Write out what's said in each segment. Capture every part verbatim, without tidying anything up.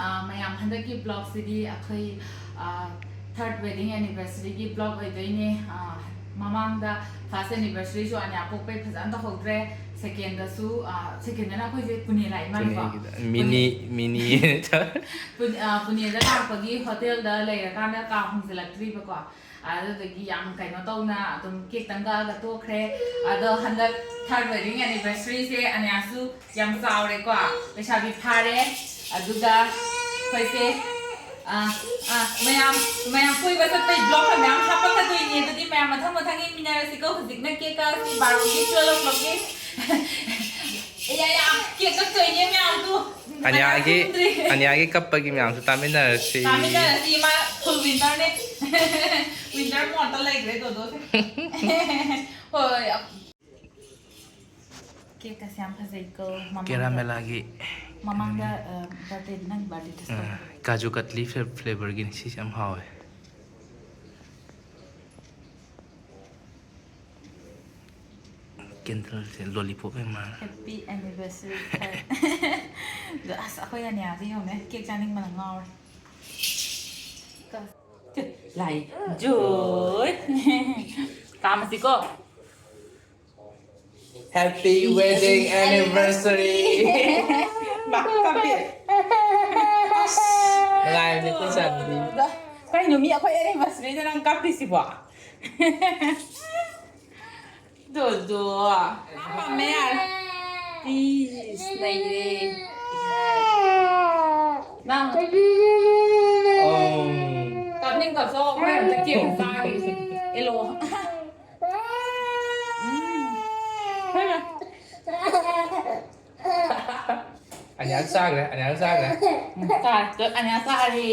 ꯑꯥ, ꯃꯌꯥꯝ, ꯍꯟꯗꯛꯀꯤ vlogꯁꯤꯗꯤ ꯑꯩꯈꯣꯏ, ꯑꯥ, third wedding anniversaryꯒꯤ vlog ꯑꯣꯏꯗꯣꯏꯅꯦ꯫ ꯑꯥ, ꯃꯃꯥꯡꯗ first anniversaryꯁꯨ ꯑꯅꯤꯌꯥ ꯄꯣꯛꯄꯩ ꯐꯖꯅ ꯇꯧꯍꯧꯗ꯭ꯔꯦ꯫ Secondꯗꯁꯨ, ꯑꯥ, secondꯗꯅ ꯑꯩꯈꯣꯏꯁꯦ ꯄꯨꯅꯦ ꯂꯥꯛꯏ ꯃꯥꯜꯂꯦꯀꯣ꯫ ꯄꯨꯅꯦꯒꯤꯗ, ꯃꯤꯅꯤ, ꯃꯤꯅꯤ꯫ ꯄꯨꯟ-, ꯑꯥ, ꯄꯨꯅꯦꯗ ꯂꯥꯛꯄꯒꯤ ꯍꯣꯇꯦꯜꯗ ꯂꯩꯔꯀꯥꯟꯗ ꯀꯥ ꯍꯣꯡꯖꯤꯜꯂꯛꯇ꯭ꯔꯤꯕꯀꯣ꯫ ꯑꯗꯨꯗꯒꯤ ꯌꯥꯝ ꯀꯩꯅꯣ ꯇꯧꯅ ꯑꯗꯨꯝ cake ꯇꯪ ꯀꯛꯑꯒ ꯇꯣꯛꯈ꯭ꯔꯦ꯫ ꯑꯗꯣ ꯍꯟꯗꯛ third wedding anniversaryꯁꯦ ꯑꯅꯤꯌꯥꯁꯨ ꯌꯥꯝ ꯆꯥꯎꯔꯦꯀꯣ, ꯂꯩꯁꯥꯕꯤ ꯐꯥꯔꯦ꯫ ꯑꯗꯨꯒ ꯑꯩꯈꯣꯏꯁꯦ, ꯑꯥ, ꯑꯥ, ꯃꯌꯥꯝ, ꯃꯌꯥꯝ ꯀꯣꯏꯕ ꯆꯠꯄꯩ vlog ꯃꯌꯥꯝ ꯍꯥꯞꯄꯛꯀꯗꯣꯏꯅꯦ꯫ ꯑꯗꯨꯗꯤ ꯃꯌꯥꯝ ꯃꯊꯪ ꯃꯊꯪ ꯌꯦꯡꯃꯤꯟꯅꯔꯁꯤꯀꯣ꯫ ꯍꯧꯖꯤꯛꯅ cake ꯀꯛꯑꯁꯤ, ꯕꯥꯔꯣꯒꯤ, twelve o'clockꯀꯤ꯫ ꯑꯦ, ꯌꯥ, ꯌꯥ, cake ꯀꯛꯇꯣꯏꯅꯦ ꯃꯌꯥꯝꯗꯨ꯫ ꯑꯅꯤꯌꯥꯒꯤ, ꯈꯪꯗ꯭ꯔꯤ꯫ ꯑꯅꯤꯌꯥꯒꯤ ꯀꯞꯄꯒꯤ ꯃꯌꯥꯝꯁꯨ ꯇꯥꯃꯤꯟꯅꯔꯁꯤ꯫ ꯇꯥꯃꯤꯟꯅꯔꯁꯤ, ꯃꯥ full winterꯅꯦ꯫ Winter modeꯇ ꯂꯩꯈ꯭ꯔꯦ ꯗꯣꯗꯣꯁꯦ꯫ ꯍꯣꯏ꯫ Cakeꯀꯁꯦ ꯌꯥꯝ ꯐꯖꯩꯀꯣ꯫ ꯃꯃꯥꯡꯗ, Caramelꯒꯤ꯫ ꯃꯃꯥꯡꯗ, ꯑ, birthday, ꯅꯪ birthdayꯗꯁꯨ ꯑ, ꯇꯧꯕ꯫ Kaju Katli fla-, flavorꯒꯤꯅꯤ꯫ ꯁꯤꯁꯦ ꯌꯥꯝ ꯍꯥꯎꯋꯦ꯫ Candleꯁꯦ lollipop ꯌꯥꯝ ꯃꯥꯜꯂꯦ꯫ Happy anniversary꯫ ꯑꯗꯣ ꯑꯁ, ꯑꯩꯈꯣꯏ ꯑꯅꯤꯌꯥꯁꯦ ꯌꯦꯡꯉꯨꯅꯦ, cake ꯆꯥꯅꯤꯡꯕꯅ ꯉꯥꯎꯔꯦ꯫ ꯂꯥꯏ ꯖꯣꯏ꯫ ꯀꯥꯝꯃꯁꯤꯀꯣ꯫ Happy wedding anniversary꯫ ꯃꯥ, ꯀꯞꯄꯤ꯫ ꯑꯁ, ꯅꯨꯡꯉꯥꯏꯕꯅꯦ ꯑꯩꯈꯣꯏ ꯆꯥꯟꯗꯤ꯫ ꯀꯩꯅꯣ ꯃꯤ ꯑꯩꯈꯣꯏ anniversaryꯗ ꯅꯪ ꯀꯞꯄꯤꯁꯤꯕꯣ? ꯗꯣꯗꯣ꯫ ꯄꯥꯝꯃꯦ ꯌꯥꯔꯦ꯫ ꯏꯁ, ꯅꯩꯔꯦ꯫ ꯅꯪ ꯑꯧ꯫ ꯀꯞꯅꯤꯡ ꯀꯞꯆꯧ, ꯑꯩꯈꯣꯏ ꯑꯝꯇ cake ꯆꯥꯈꯤꯁꯦ꯫ ꯑꯦꯂꯣ꯫ ꯎꯝ꯫ ꯍꯩꯃꯥ꯫ ꯑꯅꯤꯌꯥ ꯆꯥꯈ꯭ꯔꯦ, ꯑꯅꯤꯌꯥ ꯆꯥꯈ꯭ꯔꯦ꯫ ꯎꯝ, ꯆꯥꯔꯦ꯫ ꯑꯅꯤꯌꯥ ꯆꯥꯔꯦ꯫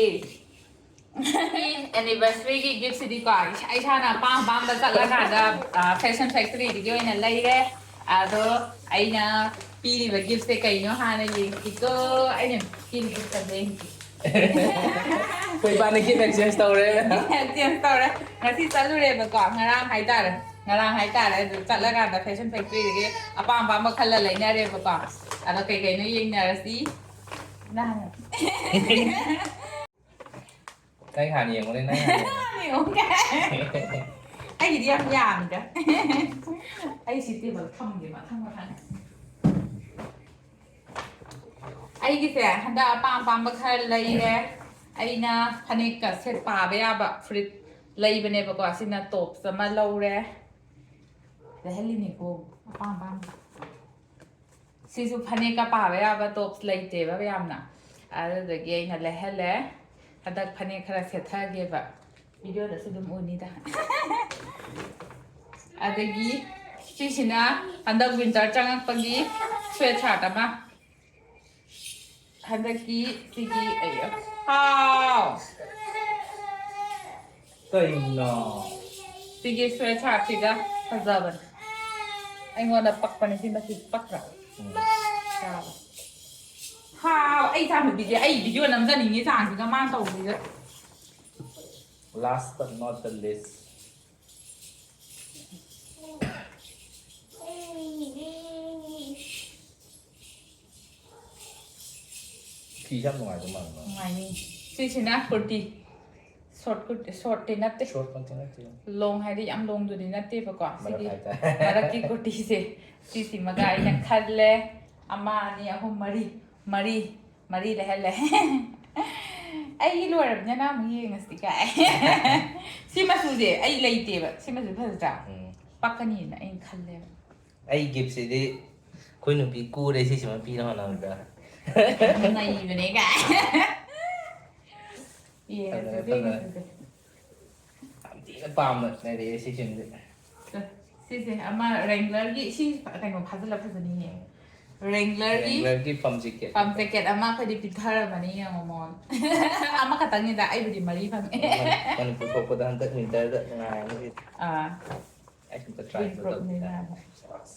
Anniversaryꯒꯤ giftꯁꯤꯗꯤꯀꯣ, ꯏꯁꯥ ꯏꯁꯥꯅ ꯑꯄꯥꯝ ꯑꯄꯥꯝꯕ ꯆꯠꯂꯀꯥꯟꯗ, ꯑ, Fashion Factoryꯗꯒꯤ ꯑꯣꯏꯅ ꯂꯩꯔꯦ꯫ ꯑꯗꯣ ꯑꯩꯅ ꯄꯤꯔꯤꯕ giftꯁꯦ ꯀꯩꯅꯣ ꯍꯥꯟꯅ ꯌꯦꯡꯁꯤꯀꯣ꯫ ꯑꯩꯅ ꯄꯤꯔꯤꯕ giftꯁꯦ ꯌꯦꯡꯁꯤ꯫ ꯑꯩꯈꯣꯏ ꯏꯕꯥꯅꯤ gift exchange ꯇꯧꯔꯦ꯫ Exchange ꯇꯧꯔꯦ꯫ ꯉꯁꯤ ꯆꯠꯂꯨꯔꯦꯕꯀꯣ, ꯉꯔꯥꯡ ꯍꯥꯏꯇꯥꯔꯦ꯫ ꯉꯔꯥꯡ ꯍꯥꯏꯇꯥꯔꯦ, ꯑꯗꯨ ꯆꯠꯂꯀꯥꯟꯗ Fashion Factoryꯗꯒꯤ ꯑꯄꯥꯝ ꯑꯄꯥꯝꯕ ꯈꯜꯂ ꯂꯩꯅꯔꯦꯕꯀꯣ꯫ ꯑꯗꯣ ꯀꯩ ꯀꯩꯅꯣ ꯌꯦꯡꯅꯔꯁꯤ꯫ ꯅꯪ ꯍꯥꯟꯅ ꯌꯦꯡꯉꯨꯅꯦ, ꯅꯪ ꯍꯥꯟꯅ ꯌꯦꯡꯉꯨ꯫ ꯌꯦꯡꯉꯨ ꯀꯥꯏ꯫ ꯑꯩꯒꯤꯗꯤ ꯌꯥꯝ ꯌꯥꯝꯃꯤꯗ꯫ ꯑꯩ ꯁꯤ ꯇꯦꯕꯜ ꯊꯝꯒꯦ, ꯃꯊꯪ ꯃꯊꯪ꯫ ꯑꯩꯒꯤꯁꯦ ꯍꯟꯗꯛ ꯑꯄꯥꯝ ꯑꯄꯥꯝꯕ ꯈꯔ ꯂꯩꯔꯦ꯫ ꯑꯩꯅ ꯐꯅꯦꯛꯀ ꯁꯦꯠ ꯄꯥꯕ ꯌꯥꯕ ꯐꯨꯔꯤꯠ ꯂꯩꯕꯅꯦꯕꯀꯣ꯫ ꯑꯁꯤꯅ ꯇꯣꯞꯁ ꯑꯃ ꯂꯧꯔꯦ꯫ ꯂꯩꯍꯜꯂꯤꯅꯤꯀꯣ ꯑꯄꯥꯝ ꯑꯄꯥꯝꯕ꯫ ꯁꯤꯁꯨ ꯐꯅꯦꯛꯀ ꯄꯥꯕ ꯌꯥꯕ ꯇꯣꯞꯁ ꯂꯩꯇꯦꯕ ꯌꯥꯝꯅ꯫ ꯑꯗꯨꯗꯒꯤ ꯑꯩꯅ ꯂꯩꯍꯜꯂꯦ꯫ ꯍꯟꯗꯛ ꯐꯅꯦꯛ ꯈꯔ ꯁꯦꯠꯊꯒꯦꯕ꯫ ꯚꯤꯗꯤꯑꯣꯗꯁꯨ ꯑꯗꯨꯝ ꯎꯅꯤꯗ꯫ ꯑꯗꯒꯤ ꯁꯤꯁꯤꯅ ꯍꯟꯗꯛ ꯋꯤꯟꯇꯔ ꯆꯪꯉꯛꯄꯒꯤ ꯁ꯭ꯋꯦꯠ ꯁꯥꯔꯠ ꯑꯃ꯫ ꯍꯟꯗꯛꯀꯤ ꯁꯤꯒꯤ ꯑꯩ-, ꯍꯥꯎ! ꯀꯩꯅꯣ? ꯁꯤꯒꯤ ꯁ꯭ꯋꯦꯠ ꯁꯥꯔꯠꯁꯤꯒ ꯐꯖꯕꯅꯦ꯫ ꯑꯩꯉꯣꯟꯗ ꯄꯛꯄꯅꯦ ꯁꯤ ꯃꯆꯨ ꯄꯛꯇ꯭ꯔꯥ? ꯎꯝ꯫ ꯌꯥꯕ꯫ ꯍꯥꯎ! ꯑꯩ ꯏꯆꯥ ꯅꯨꯄꯤꯁꯦ ꯑꯩ ꯚꯤꯗꯤꯑꯣ ꯅꯝꯖꯅꯤꯡꯉꯤ ꯆꯥꯡꯁꯤꯒ ꯃꯥꯅ ꯇꯧꯕꯁꯤꯒ꯫ Last but not the least. ꯐꯤꯁꯦ ꯌꯥꯝ ꯅꯨꯡꯉꯥꯏꯗꯧ ꯃꯥꯜꯂꯦ꯫ ꯅꯨꯡꯉꯥꯏꯅꯤ꯫ ꯁꯤꯁꯤꯅ ꯀꯨꯔꯇꯤ꯫ ꯁꯣꯔꯠ ꯀꯨꯔꯇꯤ, ꯁꯣꯔꯠꯇꯤ ꯅꯠꯇꯦ꯫ ꯁꯣꯔꯠꯃꯛꯇꯤ ꯅꯠꯇꯦ꯫ ꯂꯣꯡ ꯍꯥꯏꯗꯤ ꯌꯥꯝ ꯂꯣꯡꯗꯨꯗꯤ ꯅꯠꯇꯦꯕꯀꯣ꯫ ꯃꯔꯛ ꯁꯤꯒꯤ ꯍꯥꯏꯇꯥꯔꯦ꯫ ꯃꯔꯛꯀꯤ ꯀꯨꯔꯇꯤꯁꯦ꯫ ꯁꯤꯁꯤꯃꯒ ꯑꯩꯅ ꯈꯜꯂꯦ꯫ ꯑꯃ, ꯑꯅꯤ, ꯑꯍꯨꯝ, ꯃꯔꯤ꯫ ꯃꯔꯤ꯫ ꯃꯔꯤ ꯂꯩꯍꯜꯂꯦ꯫ ꯑꯩꯒꯤ ꯂꯣꯏꯔꯕꯅꯤꯅ ꯅꯪ ꯑꯃꯨꯛ ꯌꯦꯡꯉꯁꯤ ꯀꯥꯏ꯫ ꯁꯤ ꯃꯆꯨꯁꯦ ꯑꯩ ꯂꯩꯇꯦꯕ꯫ ꯁꯤ ꯃꯆꯨ ꯐꯖꯗ꯭ꯔꯥ? ꯎꯝ꯫ ꯄꯛꯀꯅꯤꯅ ꯑꯩꯅ ꯈꯜꯂꯦꯕ꯫ ꯑꯩ ꯒꯤꯐꯁꯤꯗꯤ ꯑꯩꯈꯣꯏ ꯅꯨꯄꯤ ꯀꯨꯔꯦ, ꯁꯤꯁꯤꯃ ꯄꯤꯅꯕ ꯍꯣꯠꯅꯕꯗ꯫ ꯅꯩꯕꯅꯦ ꯀꯥꯏ꯫ ꯌꯦꯡꯉꯁꯤ ꯐꯖꯔꯦ, ꯁꯤ ꯐꯖꯔꯦ꯫ ꯃꯆꯨꯁꯦ꯫ ꯌꯥꯝ ꯊꯤꯅ ꯄꯥꯝꯅ ꯂꯩꯔꯛꯑꯦ ꯁꯤꯁꯤꯃꯗꯤ꯫ ꯁꯤꯁꯦ ꯑꯃ ꯔꯦꯡꯒ꯭ꯂꯔꯒꯤ, ꯁꯤ ꯀꯩꯅꯣ ꯐꯥꯖꯤꯜꯂ ꯐꯖꯅꯤꯌꯦ꯫ ꯎꯝ꯫ ꯔꯦꯡꯒ꯭ꯂꯔꯒꯤ ꯔꯦꯡꯒ꯭ꯂꯔꯒꯤ ꯄꯝ ꯖꯦꯀꯦꯠ꯫ ꯄꯝ ꯖꯦꯀꯦꯠ ꯑꯃ ꯑꯩꯈꯣꯏꯗꯤ ꯄꯤꯊꯔꯕꯅꯤ ꯌꯦꯡꯉꯣ ꯃꯉꯣꯟꯗ꯫ ꯑꯃꯈꯛꯇꯪꯅꯤꯗ, ꯑꯩꯕꯨꯗꯤ ꯃꯔꯤ ꯐꯪꯉꯦ꯫ ꯃꯅꯤ-, ꯃꯅꯤꯄꯨꯔ ꯊꯣꯛꯄꯗ ꯍꯟꯗꯛ ꯋꯤꯟꯇꯔꯗ ꯅꯨꯡꯉꯥꯏꯔꯅꯤ ꯁꯤ꯫ ꯑꯥ꯫ ꯑꯩ ꯑꯝꯇ try ꯋꯤꯟꯄ꯭ꯔꯨꯞꯅꯦ ꯇꯧꯗꯦ꯫ ꯃꯥꯅ꯫ ꯁꯕꯥꯁ꯫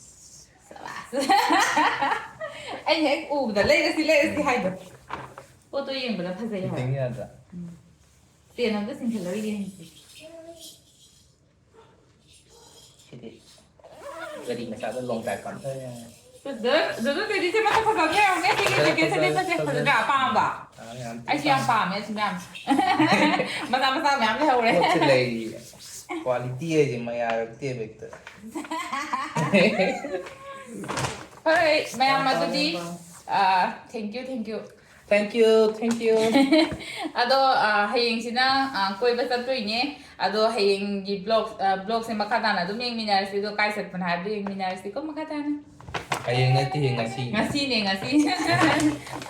ꯁꯕꯥꯁ꯫ ꯑꯩ ꯍꯦꯛ ꯎꯕꯗ ꯂꯩꯔꯁꯤ, ꯂꯩꯔꯁꯤ ꯎꯝ꯫ ꯍꯥꯏꯗꯣ꯫ ꯄꯣꯠꯇꯣ ꯌꯦꯡꯕꯗ ꯐꯖꯩ ꯍꯥꯏꯕ꯫ ꯐꯤꯠꯇꯤꯡ ꯌꯥꯗ꯭ꯔꯥ? ꯎꯝ꯫ ꯆꯦꯟ ꯑꯝꯇ ꯆꯤꯡꯁꯤꯜꯂꯒ ꯌꯦꯡꯁꯤ꯫ ꯁꯤꯗꯤ ꯒꯥꯔꯤ ꯃꯆꯥꯗ long drive ꯑꯝꯇ ꯌꯥꯏ꯫ ꯑꯗꯨꯗꯤ ꯁꯦ ꯃꯁꯛ ꯐꯖꯕ ꯂꯩꯔꯝꯅꯦ꯫ ꯁꯤꯒꯤ ꯐꯖ-, ꯖꯦꯀꯦꯠꯁꯦ ꯐꯖ-, ꯐꯖꯗ꯭ꯔꯥ? ꯐꯖ-, ꯄꯥꯝꯕ? ꯑꯥ, ꯌꯥꯝ ꯊꯤ ꯑꯩꯁꯨ ꯌꯥꯝ ꯄꯥꯝꯃꯦ꯫ ꯄꯥꯝꯃꯦ ꯑꯁꯤ ꯃꯌꯥꯝꯁꯦ꯫ ꯃꯆꯥ ꯃꯆꯥ ꯃꯌꯥꯝ ꯂꯩꯍꯧꯔꯦ꯫ ꯄꯣꯠꯁꯦ ꯂꯩꯔꯤ꯫ Quality ꯍꯥꯏꯁꯦ ꯃꯌꯥꯔꯛꯇꯦꯕ ꯍꯦꯛꯇ꯫ ꯍꯣꯏ, ꯃꯌꯥꯝ ꯑꯗꯨꯗꯤ, ꯑꯥ, thank you, thank you꯫ Thank you, thank you꯫ ꯑꯗꯣ, ꯑꯥ, ꯍꯌꯦꯡꯁꯤꯅ, ꯑꯥ, ꯀꯣꯏꯕ ꯆꯠꯇꯣꯏꯅꯦ꯫ ꯑꯗꯣ ꯍꯌꯦꯡꯒꯤ vlog, ꯑꯥ, vlogꯁꯦ ꯃꯈꯥ ꯇꯥꯅ ꯑꯗꯨꯝ ꯌꯦꯡꯃꯤꯟꯅꯔꯁꯤ꯫ ꯑꯗꯣ ꯀꯥꯏ ꯆꯠꯄꯅꯣ ꯍꯥꯏꯕꯗꯣ ꯌꯦꯡꯃꯤꯟꯅꯔꯁꯤꯀꯣ ꯃꯈꯥ ꯇꯥꯅ꯫ ꯍꯌꯦꯡ ꯅꯠꯇꯦ, ꯉꯁꯤ꯫ ꯉꯁꯤꯅꯦ, ꯉꯁꯤ꯫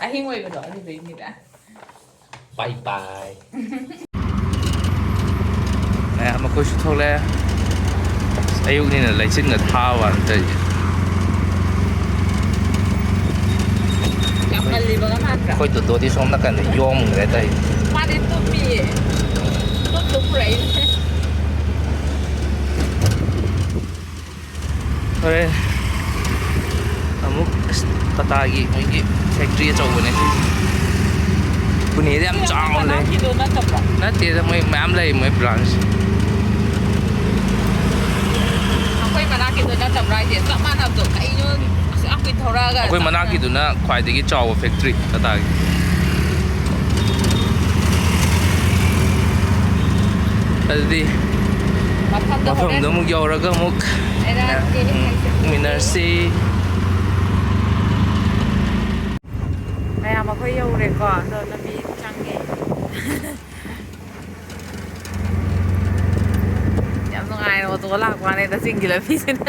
ꯑꯍꯤꯡ ꯑꯣꯏꯕꯗꯣ ꯑꯗꯨꯗꯩꯅꯤꯗ꯫ Bye bye꯫ ꯃꯌꯥꯝ ꯑꯩꯈꯣꯏꯁꯨ ꯊꯣꯛꯂꯛꯑꯦ꯫ ꯑꯌꯨꯛꯅꯤꯅ ꯂꯩꯆꯤꯟꯒ ꯊꯥꯕ ꯋꯥꯅꯤ ꯇꯧꯔꯤꯁꯦ꯫ ꯌꯥꯝ ꯉꯜꯂꯤꯕꯒ ꯃꯥꯟꯗ꯭ꯔꯥ? ꯑꯩꯈꯣꯏ ꯇꯣꯇꯣꯗꯤ ꯁꯣꯝ ꯅꯥꯀꯟꯗ ꯌꯣꯝꯈ꯭ꯔꯦ ꯇꯧꯔꯤꯁꯦ꯫ ꯃꯥꯗꯤ ꯇꯨꯝꯃꯤꯌꯦ꯫ ꯇꯨꯝ ꯇꯨꯝ ꯄꯨꯔꯛꯏꯅꯦ꯫ ꯍꯣꯔꯦꯟ ꯑꯃꯨꯛ, ꯑꯁ, ꯇꯥꯇꯥꯒꯤ ꯃꯣꯏꯒꯤ factory ꯑꯆꯧꯕꯅꯦ꯫ ꯄꯨꯅꯦꯗ ꯌꯥꯝ ꯆꯥꯎꯅ ꯂꯩ꯫ ꯃꯅꯥꯛꯀꯤꯗꯣ ꯅꯠꯇꯕ꯭ꯔꯣ? ꯅꯠꯇꯦꯗ, ꯃꯣꯏ ꯃꯌꯥꯝ ꯂꯩ, ꯃꯣꯏ branch꯫ ꯑꯩꯈꯣꯏ ꯃꯅꯥꯛꯀꯤꯗꯣ ꯅꯠꯇꯕ꯭ꯔꯥ ꯍꯥꯏꯁꯦ? ꯆꯞ ꯃꯥꯟꯅꯕꯗꯣ ꯀꯩꯅꯣ? ꯑꯁꯨꯛ ꯌꯥꯝ ꯀꯨꯏ ꯊꯧꯔꯛꯑꯒ ꯑꯩꯈꯣꯏ ꯆꯞ ꯃꯅꯥꯛꯀꯤꯗꯨꯅ ꯈ꯭ꯋꯥꯏꯗꯒꯤ ꯆꯥꯎꯕ factory ꯇꯥꯇꯥꯒꯤ꯫ ꯑꯗꯨꯗꯤ ꯃꯐꯝꯗꯣ ꯍꯣꯔꯦꯟ ꯃꯐꯝꯗꯣ ꯑꯃꯨꯛ ꯌꯧꯔꯒ ꯑꯃꯨꯛ ꯍꯥꯏꯔꯛꯑꯒꯦ꯫ ꯎꯝ, ꯎꯃꯤꯟꯅꯔꯁꯤ꯫ ꯃꯌꯥꯝ ꯑꯩꯈꯣꯏ ꯌꯧꯔꯦꯀꯣ, ꯑꯗꯣ ꯂꯝꯕꯤ ꯆꯪꯉꯦ꯫ ꯌꯥꯝ ꯅꯨꯡꯉꯥꯏꯅ ꯑꯣꯇꯣ ꯂꯥꯛꯄ ꯋꯥꯅꯤꯗ ꯆꯤꯡꯒꯤ ꯂꯝꯕꯤꯁꯤꯅ꯫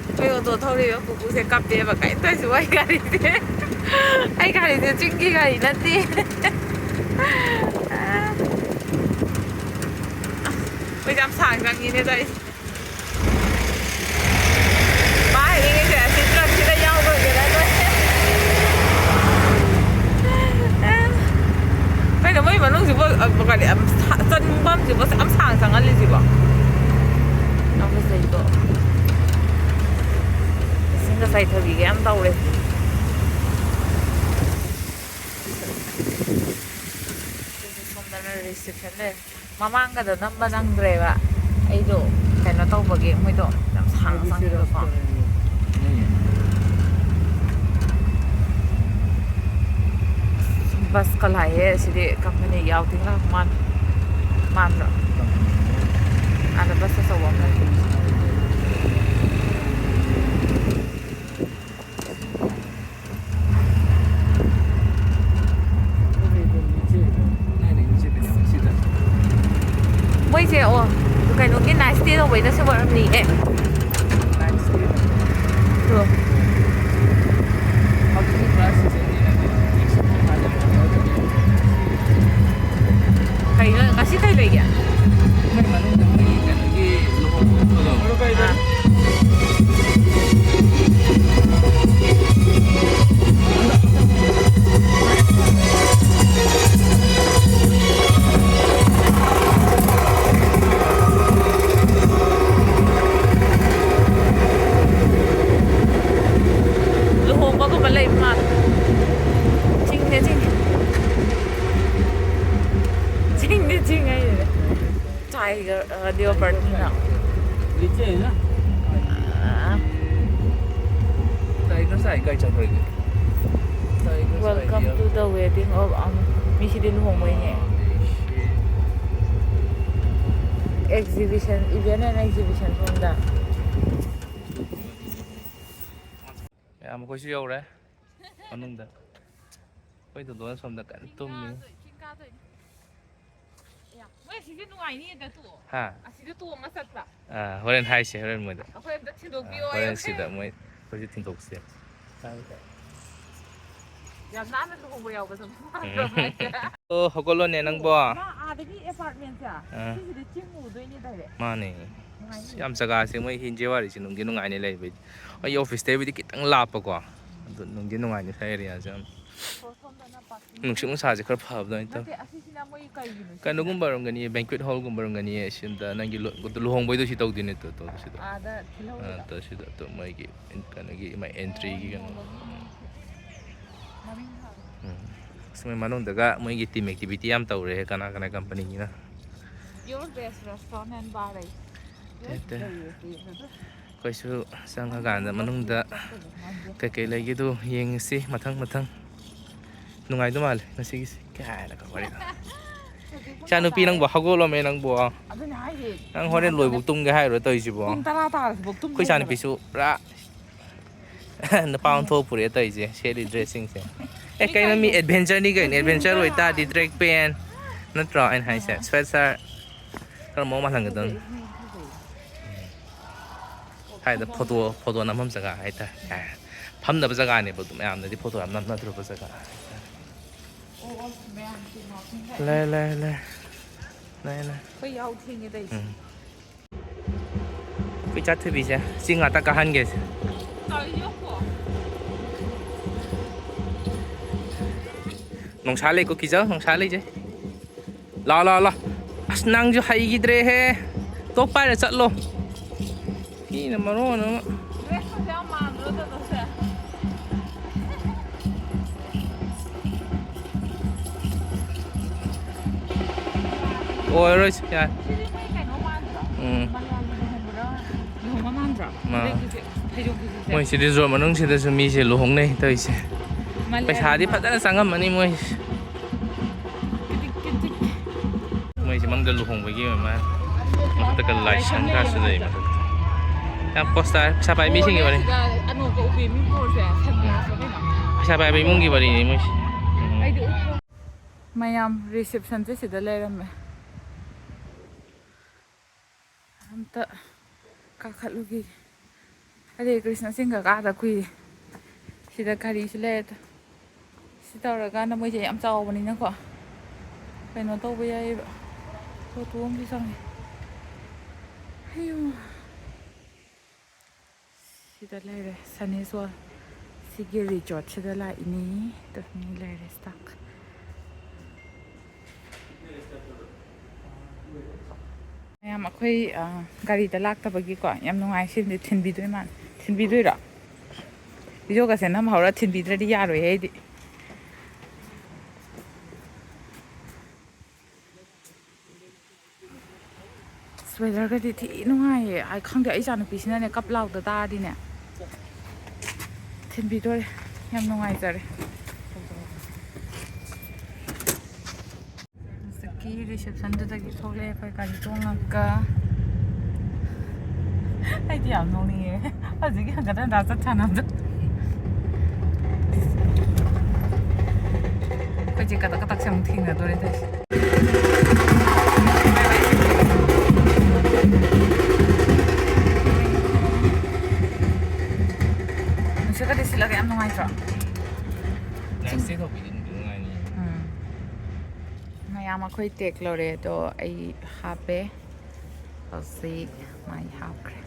ꯑꯩꯈꯣꯏ ꯑꯣꯇꯣ ꯊꯧꯔꯤꯕ ꯄꯨꯄꯨꯁꯦ ꯀꯞꯄꯦꯕ, "ꯀꯩꯅꯣ ꯇꯧꯔꯤꯁꯤꯕꯣ? ꯑꯩ ꯒꯥꯔꯤꯁꯦ, ꯑꯩ ꯒꯥꯔꯤꯁꯦ ꯆꯤꯡꯒꯤ ꯒꯥꯔꯤ ꯅꯠꯇꯦ꯫" ꯑꯩꯈꯣꯏꯁꯦ ꯌꯥꯝ ꯁꯥꯡ ꯆꯪꯉꯤꯅꯦ ꯇꯧꯔꯤꯁꯦ꯫ ꯃꯥ ꯍꯥꯏꯅꯤꯡꯉꯤꯁꯦ ꯑꯁꯤ ꯇ꯭ꯔꯛꯁꯤꯗ ꯌꯥꯎꯗꯣꯏꯅꯦ ꯅꯠꯇ꯭ꯔꯣ? ꯀꯩꯅꯣ ꯃꯣꯏ ꯃꯅꯨꯡꯁꯤꯕꯨ, ꯑ, ꯀꯔꯤ, ꯑꯝ, ꯁꯥ-, ꯆꯪꯐꯝꯁꯤꯕꯨ ꯑꯁꯨꯛ ꯌꯥꯝ ꯁꯥꯡ ꯆꯪꯍꯜꯂꯤꯁꯤꯕꯣ? ꯌꯥꯝ ꯐꯖꯩꯀꯣ꯫ ꯏꯁꯤꯡꯒ ꯆꯥꯏꯊꯕꯤꯒ ꯌꯥꯝ ꯇꯧꯔꯦ꯫ ꯁꯣꯝꯗꯅ reception ꯂꯩꯔꯦ꯫ ꯃꯃꯥꯡꯒꯗꯣ ꯅꯝꯕ ꯅꯪꯗ꯭ꯔꯦꯕ ꯑꯩꯗꯣ꯫ ꯀꯩꯅꯣ ꯇꯧꯕꯒꯤ ꯃꯣꯏꯗꯣ ꯌꯥꯝ ꯁꯥꯡꯅ ꯆꯪꯉꯦꯕꯀꯣ꯫ ꯕꯁꯀ ꯂꯥꯛꯑꯦ ꯁꯤꯗꯤ, ꯀꯝꯄꯅꯤꯒꯤ ꯑꯥꯎꯇꯤꯡ ꯂꯥꯛꯄ ꯃꯥꯟ-, ꯃꯥꯟꯗ꯭ꯔꯣ? ꯑꯥꯗ ꯕꯁ ꯑꯆꯧꯕ ꯑꯃ ꯂꯩ꯫ ꯃꯣꯏꯁꯦ, ꯑꯣ, ꯀꯩꯅꯣꯒꯤ ꯅꯥꯏꯠ ꯁ꯭ꯇꯦ ꯇꯧꯕꯩꯗꯁꯨ ꯑꯣꯏꯔꯝꯅꯤꯌꯦ꯫ ꯇꯣ꯫ ꯀꯩꯅꯣ, ꯉꯁꯤ ꯀꯩ ꯂꯩꯒꯦ? ꯑꯥ꯫ ꯂꯨꯍꯣꯡꯕꯒꯨꯝꯕ ꯂꯩꯕ ꯃꯥꯜꯂꯦ꯫ ꯆꯤꯡꯅꯦ, ꯆꯤꯡ꯫ ꯆꯤꯡꯅꯦ, ꯆꯤꯡ ꯍꯥꯏꯁꯤꯅꯦ꯫ Tiger, ꯑ, leopard ꯅꯤꯅ꯫ ꯂꯤꯆꯦ ꯍꯥꯏꯅ? ꯑ꯫ Tiger ꯁꯥꯏ ꯀꯥꯏ ꯆꯠꯈ꯭ꯔꯒꯦ? Tiger ꯁꯥꯏ Welcome ꯌꯥꯝ to the wedding of ꯑꯃ꯫ ꯃꯤꯁꯤꯗꯤ ꯂꯨꯍꯣꯡꯕꯩꯅꯦ꯫ ꯑꯥ, ꯑꯩꯁꯦ꯫ Exhibition, event and exhibition ꯁꯣꯝꯗ꯫ ꯃꯌꯥꯝ ꯑꯩꯈꯣꯏꯁꯨ ꯌꯧꯔꯦ ꯃꯅꯨꯡꯗ꯫ ꯑꯩꯈꯣꯏ ꯗꯣꯗꯣꯅ ꯁꯣꯝꯗ ꯀꯟꯅ ꯇꯨꯝꯃꯤ꯫ ꯆꯤꯡ ꯀꯥꯗꯣꯏꯅꯤ꯫ ꯃꯣꯏ ꯑꯁꯤꯁꯦ ꯅꯨꯡꯉꯥꯏꯅꯤꯌꯦ, ꯇꯣ꯫ ꯍꯥ? ꯑꯁꯤꯗ ꯇꯣꯡꯉ ꯆꯠꯄ꯫ ꯑꯥ, ꯍꯣꯔꯦꯟ ꯍꯥꯏꯁꯦ, ꯍꯣꯔꯦꯟ ꯃꯣꯏꯗ꯫ ꯑꯩꯈꯣꯏ ꯑꯝꯇ ꯊꯤꯟꯗꯣꯛꯄꯤꯌꯣ ꯑꯥ, ꯍꯣꯔꯦꯟ ꯍꯥꯏꯌꯣ꯫ ꯁꯤꯗ ꯃꯣꯏ ꯑꯩꯈꯣꯏꯁꯨ ꯊꯤꯟꯗꯣꯛꯁꯦ꯫ ꯌꯥꯝ ꯅꯥꯟꯅ ꯂꯨꯍꯣꯡꯕ ꯌꯥꯎꯕꯗꯣ ꯃꯥꯟꯗ꯭ꯔꯣ ꯎꯝ꯫ ꯃꯣꯏꯁꯦ? ꯑꯣ, ꯍꯧꯒꯠꯂꯣꯅꯦ ꯅꯪꯕꯣ꯫ ꯃꯥ ꯑꯥꯗꯒꯤ apartment ꯁꯦ ꯑꯥ꯫ ꯁꯤꯁꯤꯗ ꯆꯤꯡ ꯎꯗꯣꯏꯅꯦ direct꯫ ꯃꯥꯅꯦ꯫ ꯅꯨꯡꯉꯥꯏꯅꯤ꯫ ꯌꯥꯝ ꯖꯒꯥꯁꯦ ꯃꯣꯏ ꯍꯤꯟꯖꯦꯋꯥꯔꯤꯁꯦ ꯅꯨꯡꯗꯤ ꯅꯨꯡꯉꯥꯏꯅꯤ ꯂꯩꯕꯩꯗꯤ꯫ ꯑꯩ office ꯇꯩꯕꯨꯗꯤ ꯈꯤꯇꯪ ꯂꯥꯞꯄꯀꯣ꯫ ꯑꯗꯨ ꯅꯨꯡꯗꯤ ꯅꯨꯡꯉꯥꯏꯅꯤ ꯁ꯭ꯋꯥꯏ area ꯁꯦ ꯌꯥꯝ꯫ ꯁꯣꯝꯗꯅ parking꯫ ꯅꯨꯡꯁꯤꯠ ꯅꯨꯡꯁꯥꯁꯦ ꯈꯔ ꯐꯕ ꯑꯗꯨꯃꯥꯏꯅ ꯇꯧꯋꯤ꯫ ꯅꯠꯇꯦ, ꯑꯁꯤꯁꯤꯅ ꯃꯣꯏ ꯀꯩꯒꯤꯅꯣ ꯁꯤꯁꯤꯅ? ꯀꯩꯅꯣꯒꯨꯝꯕ ꯑꯣꯏꯔꯝꯒꯅꯤ, banquet hall ꯒꯨꯝꯕ ꯑꯣꯏꯔꯝꯒꯅꯤ꯫ ꯁꯤꯗ ꯅꯪꯒꯤ ꯂꯨ-, ꯂꯨꯍꯣꯡꯕꯩꯗꯣ ꯁꯤ ꯇꯧꯗꯣꯏꯅꯦ, ꯇꯣ, ꯇꯣ, ꯁꯤꯗ꯫ ꯑꯥꯗ ꯊꯤꯜꯍꯧꯔꯤꯕ? ꯑꯥ, ꯇꯣ, ꯁꯤꯗ, ꯇꯣ, ꯃꯣꯏꯒꯤ, ꯀꯩꯅꯣꯒꯤ, ꯃꯥꯏ entry ꯒꯤ ꯀꯩꯅꯣ꯫ ꯂꯨꯍꯣꯡꯕꯒꯤ ꯎꯝ꯫ ꯃꯔꯤꯡ ꯊꯥꯕ꯫ ꯎꯝ꯫ ꯑꯁ, ꯃꯣꯏ ꯃꯅꯨꯡꯗꯒ ꯃꯣꯏꯒꯤ team activity ꯌꯥꯝ ꯇꯧꯔꯦ, ꯀꯅꯥ ꯀꯅꯥ company ꯒꯤꯅ꯫ Your best restaurant and bar ꯂꯩ꯫ ꯑꯩꯈꯣꯏꯁꯨ ꯆꯪꯉꯀꯥꯟꯗ ꯃꯅꯨꯡꯗ ꯀꯩꯀꯩ ꯂꯩꯒꯦꯗꯣ ꯌꯦꯡꯉꯁꯤ ꯃꯊꯪ ꯃꯊꯪ꯫ ꯅꯨꯡꯉꯥꯏꯗꯧ ꯃꯥꯜꯂꯦ ꯉꯁꯤꯒꯤꯁꯤ꯫ ꯀꯥꯏꯅ ꯀꯧꯔꯦ꯫ ꯏꯆꯥꯅꯨꯄꯤ, ꯅꯪꯕꯨ ꯍꯧꯒꯠꯂꯣꯃꯦ ꯅꯪꯕꯨ꯫ ꯑꯗꯨꯅꯦ ꯍꯥꯏꯁꯦ꯫ ꯅꯪ ꯍꯣꯔꯦꯟ ꯂꯣꯏꯕꯨꯛ ꯇꯨꯝꯒꯦ ꯍꯥꯏꯔꯣ ꯇꯧꯔꯤꯁꯤꯕꯣ? ꯄꯨꯡ ꯇꯔꯥ ꯇꯥꯔꯁꯤꯐꯥꯎ ꯇꯨꯝꯗꯦ ꯑꯩꯈꯣꯏ ꯍꯥꯏꯕ꯫ ꯏꯆꯥꯅꯨꯄꯤꯁꯨ ꯄꯨꯔꯥ ꯅꯨꯄꯥ ꯑꯣꯟꯊꯣꯛ ꯄꯨꯔꯛꯑꯦ ꯇꯧꯔꯤꯁꯦ, ꯁꯦꯠꯂꯤ ꯗ꯭ꯔꯦꯁꯁꯤꯡꯁꯦ꯫ ꯑꯦ, ꯀꯩꯅꯣ, ꯃꯤ ꯑꯦꯗꯚꯦꯟꯆꯔꯅꯤ ꯀꯩꯅꯣ꯫ ꯑꯦꯗꯚꯦꯟꯆꯔ ꯑꯣꯏꯇꯥꯔꯗꯤ ꯇ꯭ꯔꯦꯛ ꯄꯦꯟ ꯅꯠꯇ꯭ꯔꯣ ꯑꯩꯅ ꯍꯥꯏꯁꯦ? ꯁ꯭ꯋꯦꯠ ꯁꯥꯔꯠ ꯈꯔ ꯃꯑꯣꯡ ꯃꯥꯜꯍꯟꯒꯗꯕꯅꯤ꯫ ꯍꯥꯏꯗ ꯐꯣꯇꯣ, ꯐꯣꯇꯣ ꯅꯝꯐꯝ ꯖꯒꯥ ꯍꯥꯏꯇꯥꯔꯦ꯫ ꯐꯝꯅꯕ ꯖꯒꯥꯅꯦꯕ ꯑꯗꯨꯝ ꯃꯌꯥꯝꯅꯗꯤ ꯐꯣꯇꯣ ꯌꯥꯝ ꯅꯝꯅꯗ꯭ꯔꯕ ꯖꯒꯥ꯫ ꯂꯩ, ꯂꯩ, ꯂꯩ꯫ ꯂꯩ, ꯂꯩ꯫ ꯑꯩꯈꯣꯏ ꯌꯥꯎ ꯊꯦꯡꯉꯦ ꯇꯧꯔꯤꯁꯦ꯫ ꯎꯝ꯫ ꯑꯩꯈꯣꯏ ꯆꯥꯊꯕꯤꯁꯦ ꯆꯤꯡ ꯉꯥꯛꯇ ꯀꯥꯍꯟꯒꯦꯁꯦ꯫ ꯅꯨꯡꯁꯥ ꯂꯩꯀꯣ, ꯀꯤꯖꯧ, ꯅꯨꯡꯁꯥ ꯂꯩꯖꯩ꯫ ꯂꯥꯎ, ꯂꯥꯎ, ꯂꯥꯎ꯫ ꯑꯁ, ꯅꯪꯁꯨ ꯍꯩꯈꯤꯗ꯭ꯔꯦꯍꯦ꯫ ꯇꯣꯛ ꯄꯥꯏꯔ ꯆꯠꯂꯣ꯫ ꯃꯤꯅ ꯃꯔꯣꯟ ꯑꯃ꯫ ꯗ꯭ꯔꯦꯁꯀꯁꯦ ꯌꯥꯝ ꯃꯥꯟꯗ꯭ꯔꯣ ꯇꯥꯇꯣꯁꯦ? ꯑꯣꯏꯔꯣꯏꯁꯦ, ꯌꯥꯔꯦ꯫ ꯁꯤꯗꯤ ꯃꯣꯏ ꯀꯩꯅꯣ ꯃꯥꯟꯗ꯭ꯔꯣ? ꯎꯝ꯫ ꯃꯂꯥꯂꯤ ꯂꯨꯍꯣꯡꯕꯗ ꯂꯨꯍꯣꯡꯕ ꯃꯥꯟꯗ꯭ꯔꯣ? ꯃꯥ-, ꯐꯅꯦꯛꯁꯤꯁꯨ, ꯐꯩꯖꯣꯝꯁꯤꯁꯨ꯫ ꯃꯣꯏ ꯁꯤ ꯔꯤꯖꯣꯔꯠ ꯃꯅꯨꯡꯁꯤꯗꯁꯨ ꯃꯤꯁꯦ ꯂꯨꯍꯣꯡꯅꯩ ꯇꯧꯔꯤꯁꯦ꯫ ꯃꯥꯜꯂꯦ ꯄꯩꯁꯥꯗꯤ ꯍꯥꯏꯕ꯫ ꯐꯖꯅ ꯆꯪꯉꯝꯃꯅꯤ ꯃꯣꯏ꯫ ꯀꯤꯗꯤꯛ ꯀꯤꯗꯤꯛ꯫ ꯃꯣꯏꯁꯦ ꯃꯅꯨꯡꯗ ꯂꯨꯍꯣꯡꯕꯒꯤ ꯑꯣꯏ ꯃꯥꯜꯂꯦ꯫ ꯃꯊꯛꯇꯒ ꯂꯥꯏꯁꯪꯒꯁꯨ ꯂꯩ ꯃꯊꯛꯇ꯫ ꯌꯥꯝ ꯄꯣꯁꯇꯔ, ꯄꯩꯁꯥ ꯄꯥꯏꯕ ꯃꯤꯁꯤꯡꯒꯤ ꯋꯥꯔꯤ꯫ ꯁꯤꯗ ꯑꯅꯣꯛꯀ ꯎꯞꯄꯤ ꯃꯤ ꯕꯣꯔꯁꯦ ꯁꯟꯒ꯭ꯂꯥꯁ ꯎꯞꯄꯤꯅ꯫ ꯄꯩꯁꯥ ꯄꯥꯏꯕ ꯏꯃꯨꯡꯒꯤ ꯋꯥꯔꯤꯅꯤ ꯃꯣꯏꯁꯦ꯫ ꯎꯝ꯫ ꯑꯩꯗꯤ ꯎꯞꯄ-, ꯃꯌꯥꯝ ꯔꯤꯁꯦꯞꯁꯟꯁꯦ ꯁꯤꯗ ꯂꯩꯔꯝꯃꯦ꯫ ꯑꯝꯇ ꯀꯥꯈꯠꯂꯨꯈꯤꯒꯦ꯫ ꯍꯔꯦ ꯀ꯭ꯔꯤꯁꯅ ꯆꯤꯡꯒ ꯀꯥꯗ ꯀꯨꯏꯔꯦ꯫ ꯁꯤꯗ ꯒꯥꯔꯤꯁꯨ ꯂꯩꯔꯦ꯫ ꯁꯤ ꯇꯧꯔꯀꯥꯟꯗ ꯃꯣꯏꯁꯦ ꯌꯥꯝ ꯆꯥꯎꯕꯅꯤꯅꯀꯣ ꯀꯩꯅꯣ ꯇꯧꯕ ꯌꯥꯏꯌꯦꯕ꯫ ꯐꯣꯇꯣ ꯑꯃꯁꯨ ꯆꯪꯉꯦ꯫ ꯍꯩꯌꯨ꯫ ꯁꯤꯗ ꯂꯩꯔꯦ ꯁꯅꯦꯁꯣꯔ꯫ ꯁꯤꯒꯤ ꯔꯤꯖꯣꯔꯠꯁꯤꯗ ꯂꯥꯛꯏꯅꯤ꯫ ꯑꯗꯨ ꯃꯤ ꯂꯩꯔꯦ ꯁ꯭ꯇꯥꯐ꯫ ꯃꯌꯥꯝ ꯑꯩꯈꯣꯏ, ꯑ, ꯒꯥꯔꯤꯗ ꯂꯥꯛꯇꯕꯒꯤꯀꯣ ꯌꯥꯝ ꯅꯨꯡꯉꯥꯏ꯫ ꯁꯤꯗꯤ ꯊꯤꯟꯕꯤꯗꯣꯏ ꯃꯥꯜꯂꯦ꯫ ꯊꯤꯟꯕꯤꯗꯣꯏꯔꯣ? ꯚꯤꯗꯤꯑꯣꯒꯁꯦ ꯅꯝꯍꯧꯔ ꯊꯤꯟꯕꯤꯗ꯭ꯔꯗꯤ ꯌꯥꯔꯣꯏꯍꯦ ꯑꯩꯗꯤ꯫ ꯑꯁ, Weatherꯒꯗꯤ ꯊꯤ ꯅꯨꯡꯉꯥꯏꯌꯦ꯫ ꯑꯩ ꯈꯪꯗꯦ, ꯑꯩ ꯏꯆꯥꯅꯨꯄꯤꯁꯤꯅꯅꯦ ꯀꯞ ꯂꯥꯎꯗ ꯇꯥꯔꯗꯤꯅꯦ ꯊꯤꯟꯕꯤꯗꯣꯔꯦ꯫ ꯌꯥꯝ ꯅꯨꯡꯉꯥꯏꯖꯔꯦ꯫ ꯍꯧꯖꯤꯛꯀꯤ receptionꯗꯨꯗꯒꯤ ꯊꯣꯛꯂꯛꯑꯦ ꯑꯩꯈꯣꯏ ꯒꯥꯔꯤ ꯇꯣꯡꯉꯒ꯫ ꯑꯩꯗꯤ ꯌꯥꯝ ꯅꯣꯛꯅꯤꯡꯉꯦ ꯍꯧꯖꯤꯛꯀꯤ ꯍꯪꯒꯠ ꯍꯟꯗ ꯆꯠ ꯁꯥꯟꯅꯕꯗꯣ꯫ ꯑꯩꯈꯣꯏꯁꯦ ꯀꯇꯛ ꯀꯇꯛꯁꯦ ꯑꯃꯨꯛ ꯊꯦꯡꯅꯗꯣꯔꯦ ꯇꯧꯔꯤꯁꯦ꯫ ꯅꯨꯡꯁꯤꯠꯀꯗꯤ ꯁꯤꯠꯂꯒ ꯌꯥꯝ ꯅꯨꯡꯉꯥꯏꯇ꯭ꯔꯣ? Nice day ꯇꯧꯕꯤꯗꯤ ꯅꯨꯡꯗꯤ ꯅꯨꯡꯉꯥꯏꯅꯤ꯫ ꯎꯝ꯫ ꯃꯌꯥꯝ ꯑꯩꯈꯣꯏ ꯇꯦꯛ ꯂꯧꯔꯦ, ꯑꯗꯣ ꯑꯩ ꯍꯥꯞꯄꯦ꯫ ꯍꯧꯖꯤꯛ ꯃꯥꯏ ꯍꯥꯞꯈ꯭ꯔꯦ꯫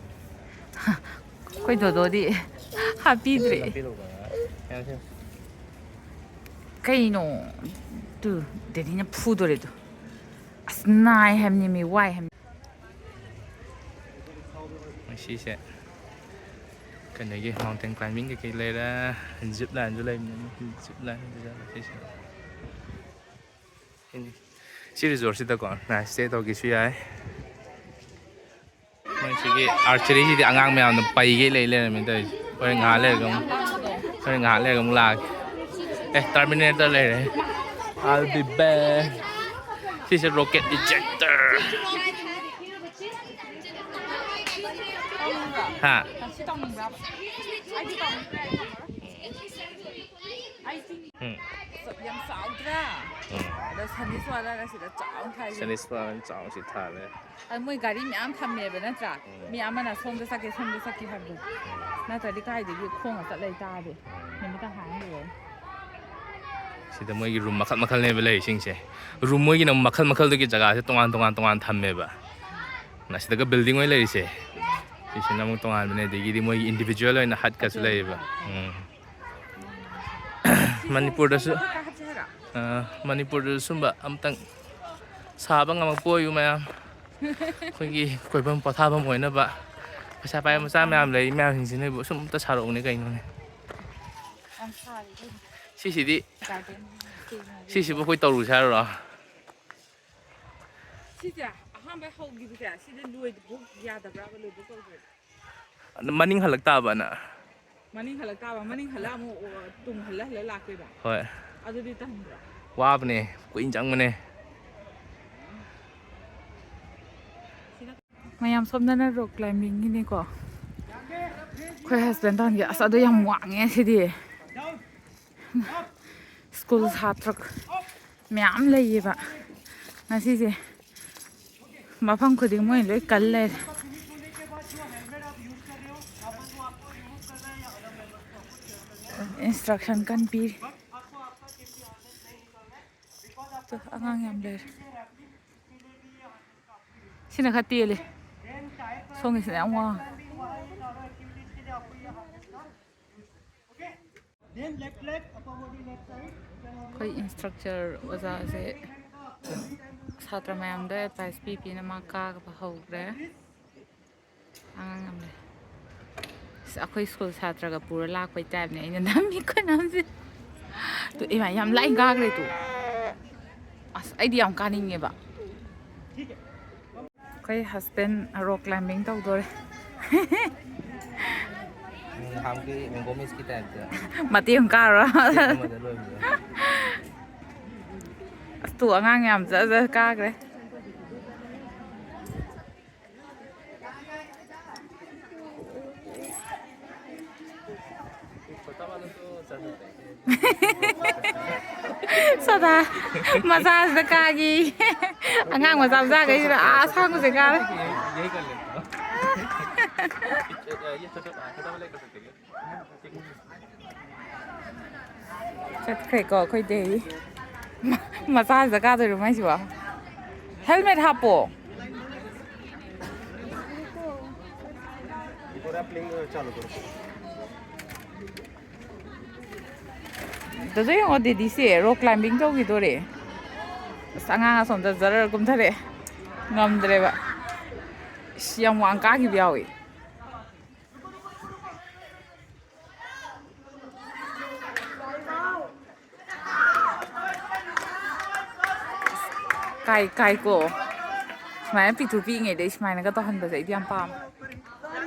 ꯑꯩꯈꯣꯏ ꯗꯣꯗꯣꯗꯤ ꯍꯥꯞꯄꯤꯗ꯭ꯔꯦ꯫ ꯀꯩꯅꯣ? ꯇꯨ, ꯗꯦꯗꯤꯅ ꯐꯨꯗꯣꯔꯦ ꯇꯨ꯫ ꯑꯁ, ꯅꯥꯏ ꯍꯥꯏꯕꯅꯤ ꯃꯤ, ꯋꯥꯏ ꯍꯥꯏꯕꯅꯤ꯫ ꯁꯤꯁꯦ ꯀꯩꯅꯣꯒꯤ mountain climbing ꯀꯩꯀꯩ ꯂꯩꯔꯦ, zip lineꯁꯨ ꯂꯩꯕꯅꯤ, zip line ꯁꯤꯁꯦ꯫ ꯁꯤ resortꯁꯤꯗꯀꯣ night stay ꯇꯧꯒꯦꯁꯨ ꯌꯥꯏ꯫ ꯃꯣꯏ ꯁꯤꯒꯤ archeryꯁꯤꯗꯤ ꯑꯉꯥꯡ ꯃꯌꯥꯝꯅ ꯄꯩꯒꯩ ꯂꯩ ꯂꯩꯔꯝꯃꯦ ꯇꯧꯔꯤꯁꯦ꯫ ꯍꯣꯔꯦꯟ ꯉꯥꯏꯍꯥꯛ ꯂꯩꯔꯒ ꯑꯃꯨꯛ, ꯍꯣꯔꯦꯟ ꯉꯥꯏꯍꯥꯛ ꯂꯩꯔꯒ ꯑꯃꯨꯛ ꯂꯥꯛꯑꯒꯦ꯫ ꯑꯦ, Terminator ꯂꯩꯔꯦ꯫ I'll be back. ꯁꯤꯁꯦ rocket ejector꯫ ꯍꯥ? ꯎꯝ꯫ ꯌꯥꯝ ꯆꯥꯎꯗ꯭ꯔꯥ? ꯎꯝ꯫ ꯑꯗꯣ ꯁꯅꯤꯁ ꯋꯥꯂꯥꯅ ꯁꯤꯗ ꯆꯥꯎꯅ ꯊꯥꯏꯁꯦ꯫ ꯁꯅꯤꯁ ꯋꯥꯂꯥꯅ ꯆꯥꯎꯅ ꯁꯤ ꯊꯥꯜꯂꯦ꯫ ꯑꯗ ꯃꯣꯏ ꯒꯥꯔꯤ ꯃꯌꯥꯝ ꯊꯝꯃꯦꯕ ꯅꯠꯇ꯭ꯔꯥ? ꯎꯝ꯫ ꯃꯤ ꯑꯃꯅ ꯁꯣꯝꯗ ꯆꯠꯀꯦ, ꯁꯣꯝꯗ ꯆꯠꯀꯦ ꯍꯥꯏꯕꯗꯣ꯫ ꯎꯝ꯫ ꯅꯠꯇ꯭ꯔꯗꯤ ꯀꯥꯏꯗꯒꯤ ꯈꯣꯡꯅ ꯆꯠ ꯂꯩ ꯇꯥꯔꯗꯤ ꯎꯝ꯫ ꯅꯨꯃꯤꯠ ꯇꯪꯈꯥꯏ ꯑꯃ ꯂꯣꯏꯔꯅꯤ꯫ ꯁꯤꯗ ꯃꯣꯏꯒꯤ room ꯃꯈꯜ ꯃꯈꯜꯅꯦꯕ ꯂꯩꯔꯤꯁꯤꯡꯁꯦ꯫ Room ꯃꯣꯏꯒꯤꯅ ꯑꯃꯨꯛ ꯃꯈꯜ ꯃꯈꯜꯗꯨꯒꯤ ꯖꯒꯥꯁꯦ ꯇꯣꯉꯥꯟ ꯇꯣꯉꯥꯟ ꯇꯣꯉꯥꯟ ꯊꯝꯃꯦꯕ꯫ ꯑꯁꯤꯗꯒ building ꯑꯣꯏꯅ ꯂꯩꯔꯤꯁꯦ, ꯁꯤꯁꯤꯅ ꯑꯃꯨꯛ ꯇꯣꯉꯥꯟꯕꯅꯦ꯫ ꯑꯗꯒꯤꯗꯤ ꯃꯣꯏꯒꯤ individual ꯑꯣꯏꯅ hutꯀꯁꯨ ꯂꯩꯌꯦꯕ꯫ ꯎꯝ꯫ ꯃꯅꯤꯄꯨꯔꯗꯁꯨ, ꯑ, ꯃꯅꯤꯄꯨꯔꯗꯁꯨ ꯁꯨꯝꯕ ꯑꯝꯇꯪ ꯁꯥꯕ ꯉꯝꯃꯛꯄ ꯑꯣꯏꯌꯨ ꯃꯌꯥꯝ꯫ ꯑꯩꯈꯣꯏꯒꯤ ꯀꯣꯏꯐꯝ ꯄꯣꯊꯥꯐꯝ ꯑꯣꯏꯅꯕ ꯄꯩꯁꯥ ꯄꯥꯏꯕ ꯃꯆꯥ ꯃꯌꯥꯝ ꯂꯩ ꯃꯌꯥꯝꯁꯤꯡꯁꯤ ꯅꯣꯏꯕꯨ ꯁꯨꯝ ꯑꯝꯇ ꯁꯥꯔꯛꯎꯅꯦ ꯀꯩꯅꯣꯅꯦ꯫ ꯌꯥꯝ ꯁꯥꯔꯦ ꯏꯕꯦꯝꯃ꯫ ꯁꯤꯁꯤꯗꯤ, garden ꯁꯤꯁꯤꯕꯨ ꯑꯩꯈꯣꯏ ꯇꯧꯔꯨꯁꯦ ꯍꯥꯏꯔꯣ? ꯁꯤꯁꯦ ꯑꯍꯥꯟꯕ ꯑꯍꯥꯟꯕ ꯍꯧꯈꯤꯕꯁꯦ ꯁꯤꯗ ꯂꯣꯏꯕ ꯌꯥꯗꯕ꯭ꯔꯥꯕ, ꯂꯣꯏꯕ ꯀꯧꯗ꯭ꯔꯗꯤ? ꯑꯗꯨ ꯃꯅꯤꯡ ꯍꯜꯂꯛ ꯇꯥꯕꯅ꯫ ꯃꯅꯤꯡ ꯍꯜꯂꯛ ꯇꯥꯕ, ꯃꯅꯤꯡ ꯍꯜꯂꯛ ꯑꯃꯨꯛ, ꯑꯣ, ꯇꯨꯡ ꯍꯜꯂ ꯍꯜꯂ ꯂꯥꯛꯇꯣꯏꯕ? ꯍꯣꯏ꯫ ꯑꯗꯨꯗꯤ ꯇꯟꯗ꯭ꯔꯣ? ꯋꯥꯕꯅꯦ, ꯀꯨꯏꯅ ꯆꯪꯕꯅꯦ꯫ ꯃꯌꯥꯝ ꯁꯣꯝꯗꯅ ꯔꯣꯛ ꯀ꯭ꯂꯥꯏꯝꯕꯤꯡꯒꯤꯅꯤꯀꯣ꯫ ꯑꯩꯈꯣꯏ ꯍꯁꯕꯦꯟ ꯇꯧꯍꯟꯒꯦ꯫ ꯑꯁ, ꯑꯗꯣ ꯌꯥꯝ ꯋꯥꯡꯉꯦ ꯁꯤꯗꯤ꯫ ꯁ꯭ꯀꯨꯜ ꯁꯥꯇ꯭ꯔ ꯃꯌꯥꯝ ꯂꯩꯌꯦꯕ ꯉꯁꯤꯁꯦ꯫ ꯃꯐꯝ ꯈꯨꯗꯤꯡ ꯃꯣꯏ ꯂꯣꯏ ꯀꯜ ꯂꯩꯔꯦ꯫ ꯏꯟꯁꯇ꯭ꯔꯛꯁꯟ ꯀꯟ ꯄꯤꯔꯤ꯫ ꯇꯨ, ꯑꯉꯥꯡ ꯌꯥꯝ ꯂꯩꯔꯦ꯫ ꯁꯤꯅ ꯈꯔ ꯇꯦꯜꯂꯤ꯫ ꯁꯣꯝꯒꯤꯁꯤꯅ ꯌꯥꯝ ꯋꯥꯡꯉꯤ꯫ ꯑꯩꯈꯣꯏ ꯏꯟꯁꯇ꯭ꯔꯛꯆꯔ ꯑꯣꯖꯥꯁꯦ ꯁꯥꯇ꯭ꯔ ꯃꯌꯥꯝꯗ ꯑꯦꯗꯚꯥꯏꯁ ꯄꯤ ꯄꯤꯅ ꯃꯥ ꯀꯥꯕ ꯍꯧꯈ꯭ꯔꯦ꯫ ꯑꯉꯥꯡ ꯌꯥꯝ ꯂꯩ꯫ ꯑꯁ, ꯑꯩꯈꯣꯏ ꯁ꯭ꯀꯨꯜ ꯁꯥꯇ꯭ꯔꯒ ꯄꯨꯔ ꯂꯥꯛꯄꯩ ꯇꯥꯏꯞꯅꯦ ꯑꯩꯅ ꯅꯝꯃꯤ ꯈꯨꯅꯝꯁꯦ꯫ ꯑꯗꯨ ꯏꯃꯥ, ꯌꯥꯝ ꯂꯥꯏꯅ ꯀꯥꯈ꯭ꯔꯦ ꯇꯨ꯫ ꯑꯁ, ꯑꯩꯗꯤ ꯌꯥꯝ ꯀꯥꯅꯤꯡꯉꯦꯕ꯫ ꯑꯩꯈꯣꯏ ꯍꯁꯕꯦꯟ ꯔꯣꯛ ꯀ꯭ꯂꯥꯏꯝꯕꯤꯡ ꯇꯧꯗꯣꯔꯦ꯫ ꯅꯍꯥꯟꯒꯤ ꯃꯦꯡꯒꯣ ꯃꯤꯁꯀꯤ ꯇꯥꯏꯞꯇ꯫ ꯃꯇꯦꯛ ꯑꯃ ꯀꯥꯔꯣ꯫ ꯁ꯭ꯇꯦꯞ ꯑꯃꯗ ꯂꯣꯏꯕꯗꯣ꯫ ꯑꯁ, ꯇꯨ ꯑꯉꯥꯡ ꯌꯥꯝ ꯖꯔ ꯖꯔ ꯀꯥꯈ꯭ꯔꯦ꯫ ꯁꯣꯗꯥ ꯃꯆꯥꯁꯤꯗ ꯀꯥꯒꯤ꯫ ꯑꯉꯥꯡ ꯃꯆꯥ ꯃꯆꯥꯈꯩꯁꯤꯅ ꯑꯥ ꯑꯁꯥꯡꯕꯁꯦ ꯀꯥꯔꯦ꯫ ꯆꯠꯈ꯭ꯔꯦꯀꯣ ꯑꯩꯈꯣꯏ ꯗꯦꯗꯤ꯫ ꯃꯆꯥꯁꯤꯗ ꯀꯥꯗꯣꯏꯔꯣ ꯃꯥꯏꯁꯤꯕꯣ? ꯍꯦꯜꯃꯦꯠ ꯍꯥꯞꯄꯣ꯫ ꯗꯥꯗꯥ ꯌꯦꯡꯉꯣ, ꯗꯦꯗꯤꯁꯦ ꯔꯣꯛ ꯀ꯭ꯂꯥꯏꯝꯕꯤꯡ ꯇꯧꯈꯤꯗꯣꯔꯦ꯫ ꯑꯁ, ꯑꯉꯥꯡ ꯑꯁꯣꯝꯗ ꯖꯔ ꯀꯨꯝꯊꯔꯛꯑꯦ, ꯉꯝꯗ꯭ꯔꯦꯕ꯫ ꯏꯁ, ꯌꯥꯝ ꯋꯥꯡ ꯀꯥꯈꯤꯕ ꯌꯥꯎꯏ꯫ ꯀꯥꯏ ꯀꯥꯏꯀꯣ꯫ ꯁꯨꯃꯥꯏꯅ ꯄꯤꯛꯇ꯭ꯔꯨ ꯄꯤꯛꯏꯉꯩꯗꯩ ꯁꯨꯃꯥꯏꯅꯒ ꯇꯧꯍꯟꯕꯁꯦ ꯑꯩꯗꯤ ꯌꯥꯝ ꯄꯥꯝꯃꯦ꯫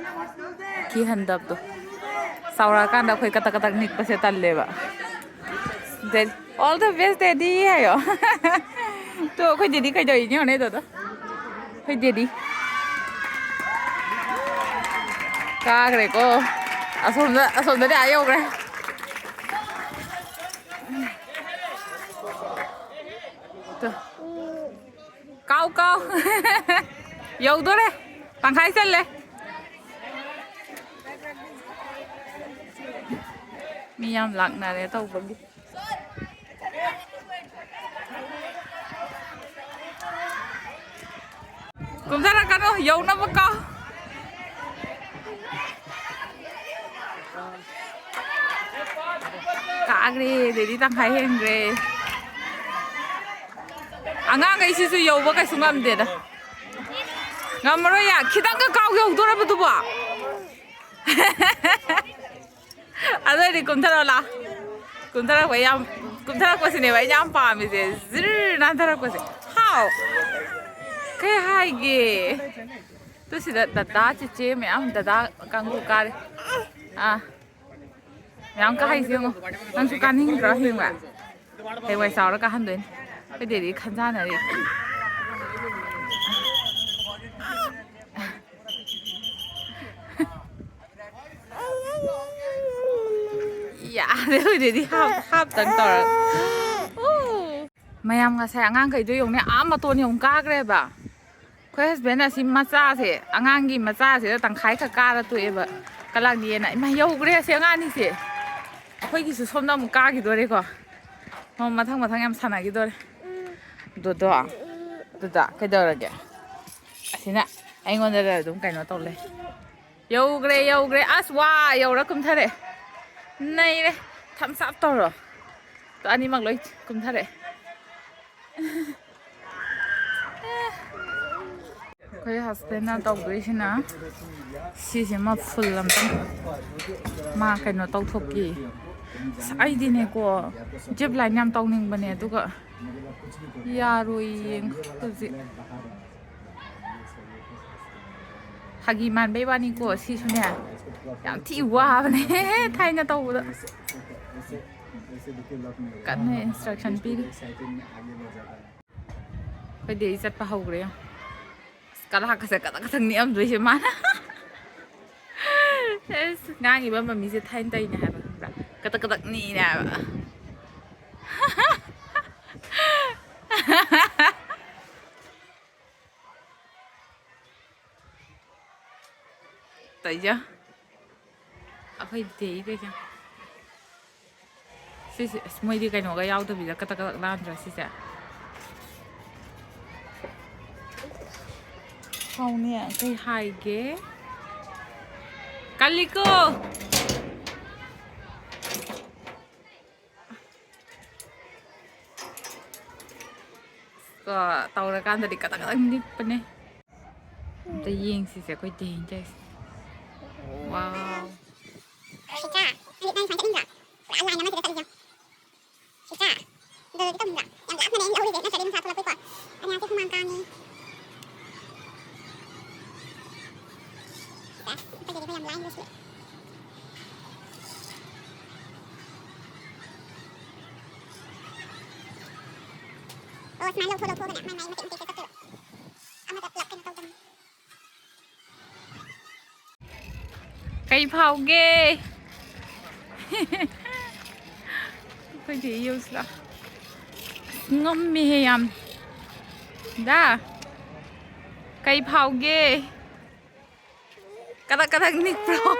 ꯀꯤꯍꯟꯗꯕꯗꯣ꯫ ꯆꯥꯎꯔꯛꯑꯀꯥꯟꯗ ꯑꯩꯈꯣꯏ ꯀꯇꯛ ꯀꯇꯛ ꯅꯤꯛꯄꯁꯦ ꯇꯜꯂꯦꯕ꯫ Daddy, "All the best, Daddy" ꯍꯥꯏꯌꯣ꯫ ꯇꯣ, ꯑꯩꯈꯣꯏ Daddy ꯀꯩꯗꯧꯔꯤꯅꯣ ꯌꯦꯡꯉꯨꯅꯦ ꯑꯗꯣ꯫ ꯑꯩꯈꯣꯏ Daddy꯫ ꯀꯥꯈ꯭ꯔꯦꯀꯣ꯫ ꯑꯁꯣꯝꯗ, ꯑꯁꯣꯝꯗꯗꯤ ꯑꯥ ꯌꯧꯈ꯭ꯔꯦ꯫ ꯇꯣ꯫ ꯀꯥꯎ, ꯀꯥꯎ꯫ ꯌꯧꯗꯣꯔꯦ꯫ ꯇꯪꯈꯥꯏ ꯆꯜꯂꯦ꯫ ꯃꯤ ꯌꯥꯝ ꯂꯥꯛꯅꯔꯦ ꯇꯧꯕꯒꯤ꯫ ꯀꯨꯝꯊꯔꯛꯀꯅꯨ, ꯌꯧꯅꯕ ꯀꯥꯎ꯫ ꯀꯥꯈ꯭ꯔꯦ, Daddy ꯇꯪꯈꯥꯏ ꯍꯦꯟꯈ꯭ꯔꯦ꯫ ꯑꯉꯥꯡꯈꯩꯁꯤꯁꯨ ꯌꯧꯕ ꯀꯩꯁꯨ ꯉꯝꯗꯦꯗ꯫ ꯉꯝꯃꯔꯣꯏ ꯌꯥ, ꯈꯤꯇꯪꯒ ꯀꯥꯎ ꯌꯧꯗꯣꯔꯕꯗꯨꯕꯣ꯫ ꯑꯗꯨ ꯑꯣꯏꯗꯤ ꯀꯨꯝꯊꯔꯛꯑꯣ ꯂꯥ꯫ ꯀꯨꯝꯊꯔꯛꯄ ꯌꯥꯝ, ꯀꯨꯝꯊꯔꯛꯄꯁꯤꯅꯦꯕ ꯑꯩꯅ ꯌꯥꯝ ꯄꯥꯝꯃꯤꯁꯦ꯫ ꯖꯤꯔ ꯅꯥꯟꯊꯔꯛꯄꯁꯦ꯫ ꯍꯥꯎ꯫ ꯀꯩ ꯍꯥꯏꯒꯦ? ꯇꯨ ꯁꯤꯗ ꯗꯗꯥ ꯆꯤꯆꯦ ꯃꯌꯥꯝ, ꯗꯗꯥ ꯀꯥꯡꯕꯨ ꯀꯥꯔꯦ꯫ ꯑꯥ꯫ ꯃꯌꯥꯝ ꯀꯥ ꯍꯩꯁꯦ ꯌꯦꯡꯉꯣ꯫ ꯅꯪꯁꯨ ꯀꯥꯅꯤꯡꯗ꯭ꯔꯣ ꯍꯌꯦꯡꯋꯥꯏ? ꯍꯌꯦꯡꯋꯥꯏ ꯆꯥꯎꯔ ꯀꯥꯍꯟꯗꯣꯏꯅꯤ꯫ ꯑꯩꯈꯣꯏ Daddy ꯈꯟꯖꯥꯅꯔꯤ꯫ ꯌꯥꯔꯦ, ꯑꯩꯈꯣꯏ Daddy ꯍꯥꯞ-, ꯍꯥꯞꯇꯪ ꯇꯧꯔꯒ꯫ ꯎ꯫ ꯃꯌꯥꯝ ꯉꯁꯥꯏ ꯑꯉꯥꯡꯈꯩꯗꯣ ꯌꯦꯡꯉꯨꯅꯦ, ꯑꯥ ꯃꯇꯣꯟ ꯌꯧ ꯀꯥꯈ꯭ꯔꯦꯕ꯫ ꯑꯩꯈꯣꯏ husband ꯑꯁꯤ ꯃꯆꯥꯁꯦ, ꯑꯉꯥꯡꯒꯤ ꯃꯆꯥꯁꯤꯗ ꯇꯪꯈꯥꯏ ꯈꯛ ꯀꯥꯔ ꯇꯣꯛꯑꯦꯕ꯫ ꯀꯂꯥꯡꯗꯤꯑꯅ, "ꯏꯃꯥ, ꯌꯧꯈ꯭ꯔꯦ ꯑꯁꯤ ꯑꯉꯥꯡ ꯑꯅꯤꯁꯦ꯫" ꯑꯩꯈꯣꯏꯒꯤꯁꯨ ꯁꯣꯝꯗ ꯑꯃꯨꯛ ꯀꯥꯈꯤꯗꯣꯔꯦꯀꯣ꯫ ꯃꯣꯏ ꯃꯊꯪ ꯃꯊꯪ ꯌꯥꯝ ꯁꯥꯟꯅꯈꯤꯗꯣꯔꯦ꯫ ꯗꯣꯗꯣ, ꯗꯣꯗꯣ, ꯀꯩꯗꯧꯔꯒꯦ? ꯑꯁꯤꯅ ꯑꯩꯉꯣꯟꯗ ꯑꯗꯨꯝ ꯀꯩꯅꯣ ꯇꯧ ꯂꯩ꯫ ꯌꯧꯈ꯭ꯔꯦ, ꯌꯧꯈ꯭ꯔꯦ꯫ ꯑꯁ, ꯋꯥ, ꯌꯧꯔ ꯀꯨꯝꯊꯔꯦ꯫ ꯅꯩꯔꯦ꯫ Thumbs up ꯇꯧꯔꯣ꯫ ꯑꯅꯤꯃꯛ ꯂꯣꯏ ꯀꯨꯝꯊꯔꯦ꯫ ꯑꯩꯈꯣꯏ husbandꯅ ꯇꯧꯗꯣꯏꯁꯤꯅ ꯁꯤꯁꯤꯃ full ꯑꯝꯇꯪ ꯃꯥ ꯀꯩꯅꯣ ꯇꯧꯊꯣꯛꯀꯤ꯫ ꯑꯁ, ꯑꯩꯗꯤꯅꯦꯀꯣ, zip line ꯌꯥꯝ ꯇꯧꯅꯤꯡꯕꯅꯦ, ꯑꯗꯨꯒ ꯌꯥꯔꯣꯏꯌꯦ ꯍꯧꯖꯤꯛ꯫ ꯐꯥꯒꯤ ꯃꯥꯟꯕꯩ ꯋꯥꯅꯤꯀꯣ, ꯁꯤꯁꯨꯅꯦ ꯌꯥꯝ ꯊꯤ ꯋꯥꯕꯅꯦ ꯊꯥꯏꯅ ꯇꯧꯕꯗ꯫ ꯀꯟꯅ instruction ꯄꯤꯔꯤ꯫ ꯑꯩꯈꯣꯏꯗꯤ ꯑꯩ ꯆꯠꯄ ꯍꯧꯈ꯭ꯔꯦ꯫ ꯑꯁ, ꯀꯂꯥꯛꯀꯁꯦ ꯀꯊꯛ ꯀꯊꯛ ꯅꯤꯛꯑꯝꯗꯣꯏꯁꯦ ꯃꯥꯅ꯫ ꯑꯁ, ꯉꯥꯡꯉꯤꯕ ꯃꯃꯤꯁꯦ ꯊꯥꯏꯅ ꯇꯧꯔꯤꯅꯦ ꯍꯥꯏꯕ, ꯈꯪꯕ꯭ꯔꯥ? ꯀꯊꯛ ꯀꯊꯛ ꯅꯤꯛꯏꯅꯦ ꯍꯥꯏꯕ꯫ ꯇꯩꯖ꯫ ꯑꯩꯈꯣꯏ ꯗꯦꯗꯩꯁꯦ꯫ ꯁꯤꯁꯦ ꯑꯁ, ꯃꯣꯏꯗꯤ ꯀꯩꯅꯣꯒ ꯌꯥꯎꯗꯕꯤꯗ ꯀꯇꯛ ꯀꯇꯛ ꯂꯥꯟꯗ꯭ꯔꯣ ꯁꯤꯁꯦ? ꯍꯥꯎꯅꯦ꯫ ꯀꯩ ꯍꯥꯏꯒꯦ? ꯀꯜꯂꯤꯀꯣ꯫ ꯀꯣ, ꯇꯧꯔꯀꯥꯟꯗꯗꯤ ꯀꯇꯛ ꯀꯇꯛ ꯅꯤꯛꯄꯅꯦ꯫ ꯑꯝꯇ ꯌꯦꯡꯁꯤꯁꯦ ꯑꯩꯈꯣꯏ ꯗꯦꯡ ꯇꯧꯔꯤꯁꯦ꯫ ꯋꯥꯎ꯫ ꯁꯤꯁꯥ, ꯅꯪꯗꯤ ꯅꯪ ꯁꯨꯃꯥꯏꯅ ꯆꯠꯅꯤꯡꯗ꯭ꯔꯥ? ꯄꯨꯔꯥ ꯂꯥꯏꯟ ꯑꯃ ꯁꯤꯗ ꯆꯠꯂꯤꯁꯦ꯫ ꯁꯤꯁꯥ, ꯗꯣꯂꯣꯗꯤ ꯇꯧꯅꯤꯡꯗ꯭ꯔꯥ? ꯌꯥꯝ ꯂꯥꯞꯅꯅꯦ ꯑꯩꯅ ꯂꯧꯔꯤꯁꯦ, ꯅꯠꯇ꯭ꯔꯗꯤ ꯅꯨꯡꯁꯥ ꯊꯣꯛꯂꯛꯄꯩꯀꯣ꯫ ꯑꯅꯤꯌꯥꯁꯦ ꯍꯨꯃꯥꯡ ꯀꯥꯡꯉꯤ꯫ ꯁꯤꯁꯥ, ꯑꯩꯈꯣꯏ ꯗꯦꯗꯤ ꯌꯥꯝ ꯂꯥꯏꯅ ꯂꯣꯏꯁꯤꯜꯂꯦ꯫ ꯑꯣ, ꯁꯨꯃꯥꯏꯅ ꯂꯧꯊꯣꯛ ꯂꯧꯊꯣꯛꯑꯒꯅꯦ ꯃꯥꯏ ꯃꯥꯏ ꯃꯇꯦꯛ ꯃꯇꯦꯛꯁꯦ ꯀꯛꯇꯣꯏꯕ꯫ ꯑꯃꯗ ꯄꯨꯂꯞ ꯀꯩꯅꯣ ꯇꯧꯗꯕꯅꯤ꯫ ꯀꯩ ꯐꯥꯎꯒꯦ? ꯑꯩꯈꯣꯏꯗꯤ ꯌꯦꯡꯁꯤꯂꯥ꯫ ꯑꯁ, ꯉꯝꯃꯦꯍꯦ ꯌꯥꯝ꯫ ꯗꯥ, ꯀꯩ ꯐꯥꯎꯒꯦ? ꯀꯗꯛ ꯀꯗꯛ ꯅꯤꯛꯄ꯭ꯔꯣ?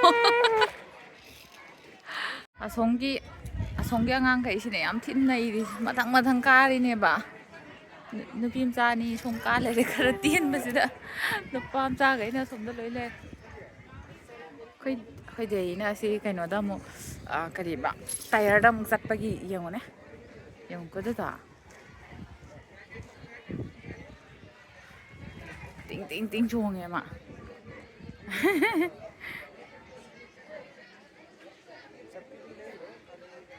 ꯑꯁꯣꯝꯒꯤ, ꯑꯁꯣꯝꯒꯤ ꯑꯉꯥꯡꯈꯩꯁꯤꯅ ꯌꯥꯝ ꯊꯤꯅ ꯅꯩꯔꯤ꯫ ꯃꯊꯪ ꯃꯊꯪ ꯀꯥꯔꯤꯅꯦꯕ꯫ ꯅꯨ-, ꯅꯨꯄꯤ ꯃꯆꯥ ꯑꯅꯤ ꯁꯣꯝ ꯀꯥ ꯂꯩꯔꯦ, ꯈꯔ ꯇꯦꯟꯕꯁꯤꯗ꯫ ꯅꯨꯄꯥ ꯃꯆꯥꯈꯩꯅ ꯑꯁꯣꯝꯗ ꯂꯣꯏ ꯂꯩꯔꯦ꯫ ꯑꯩꯈꯣꯏ, ꯑꯩꯈꯣꯏ ꯗꯦꯔꯤꯅ ꯑꯁꯤ ꯀꯩꯅꯣꯗ ꯑꯃꯨꯛ, ꯑ, ꯀꯔꯤꯕ, ꯇꯥꯌꯔꯗ ꯑꯃꯨꯛ ꯆꯠꯄꯒꯤ ꯌꯦꯡꯉꯨꯅꯦ꯫ ꯌꯦꯡꯉꯨꯀꯣ ꯑꯗꯨꯗꯣ꯫ ꯇꯤꯡ ꯇꯤꯡ ꯇꯤꯡ ꯆꯣꯡꯉꯦ ꯃꯥ꯫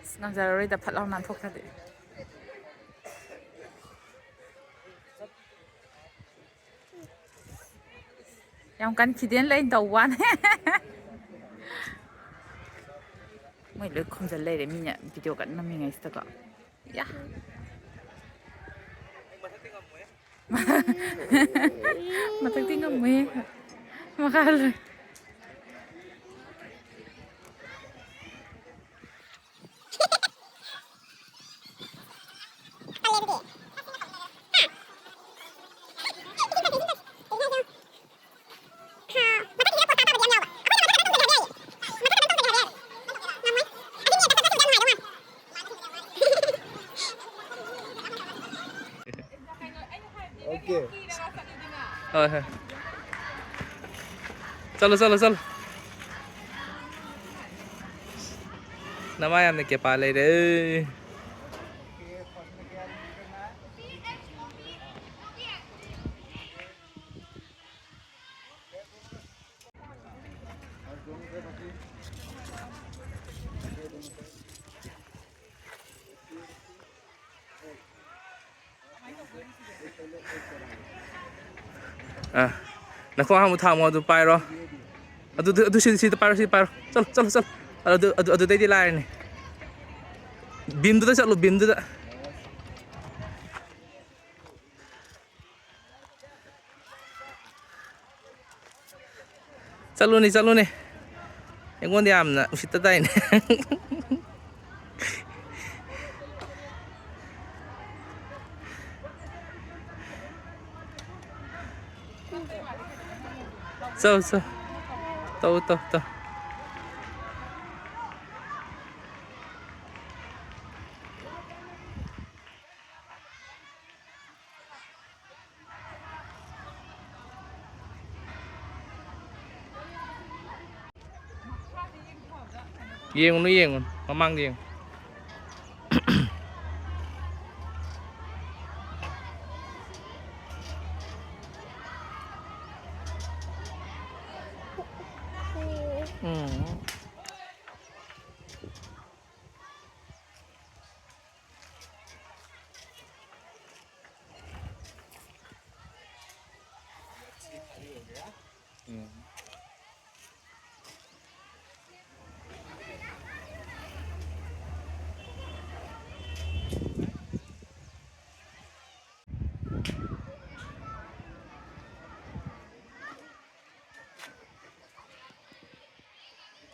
ꯑꯁ, ꯉꯝꯖꯔꯔꯣꯏꯗ, ꯐꯠ ꯂꯥꯎ ꯅꯥꯟꯊꯣꯛꯈ꯭ꯔꯗꯤ꯫ ꯌꯥꯝ ꯀꯟꯐꯤꯗꯦꯟ ꯂꯩꯅ ꯇꯧꯕ ꯋꯥꯅꯦ꯫ ꯃꯣꯏ ꯂꯣꯏ ꯈꯨꯝꯖꯤꯜ ꯂꯩꯔꯦ ꯃꯤꯅ ꯚꯤꯗꯤꯑꯣ ꯀꯟꯅ ꯅꯝꯃꯤꯉꯩꯁꯤꯗꯀꯣ꯫ ꯌꯥ꯫ ꯃꯊꯛꯇꯤ ꯉꯝꯃꯣꯏ꯫ ꯃꯈꯥ ꯂꯣꯏ꯫ Okay. ꯍꯣꯏ, ꯍꯣꯏ꯫ ꯆꯠꯂꯣ, ꯆꯠꯂꯣ, ꯆꯠꯂꯣ꯫ ꯅꯃꯥ ꯌꯥꯝꯅ ꯀꯦꯄꯥ ꯂꯩꯔꯦ꯫ ꯑꯥ, ꯅꯈꯣꯡ ꯍꯥꯝꯃꯨ ꯊꯥꯡꯃꯣ ꯑꯗꯨ ꯄꯥꯏꯔꯣ꯫ ꯑꯗꯨ, ꯑꯗꯨ ꯁꯤ, ꯁꯤꯗ ꯄꯥꯏꯔꯣ, ꯁꯤ ꯄꯥꯏꯔꯣ꯫ ꯆꯠꯂꯣ, ꯆꯠꯂꯣ, ꯆꯠꯂꯣ꯫ ꯑꯗꯨ, ꯑꯗꯨ, ꯑꯗꯨꯗꯩꯗꯤ ꯂꯥꯏꯔꯅꯤ꯫ ꯕꯤꯝꯗꯨꯗ ꯆꯠꯂꯣ, ꯕꯤꯝꯗꯨꯗ꯫ ꯆꯠꯂꯨꯅꯦ, ꯆꯠꯂꯨꯅꯦ꯫ ꯑꯩꯉꯣꯟꯗ ꯌꯥꯝꯅ ꯎꯁꯤꯠꯇ ꯇꯥꯏꯅꯦ꯫ ꯆꯧ, ꯆꯧ꯫ ꯇꯧ, ꯇꯧ, ꯇꯧ꯫ ꯌꯦꯡꯉꯨꯅꯨ, ꯌꯦꯡꯉꯨꯅꯨ, ꯃꯃꯥꯡꯗ ꯌꯦꯡꯉꯨ꯫ ꯎꯝ꯫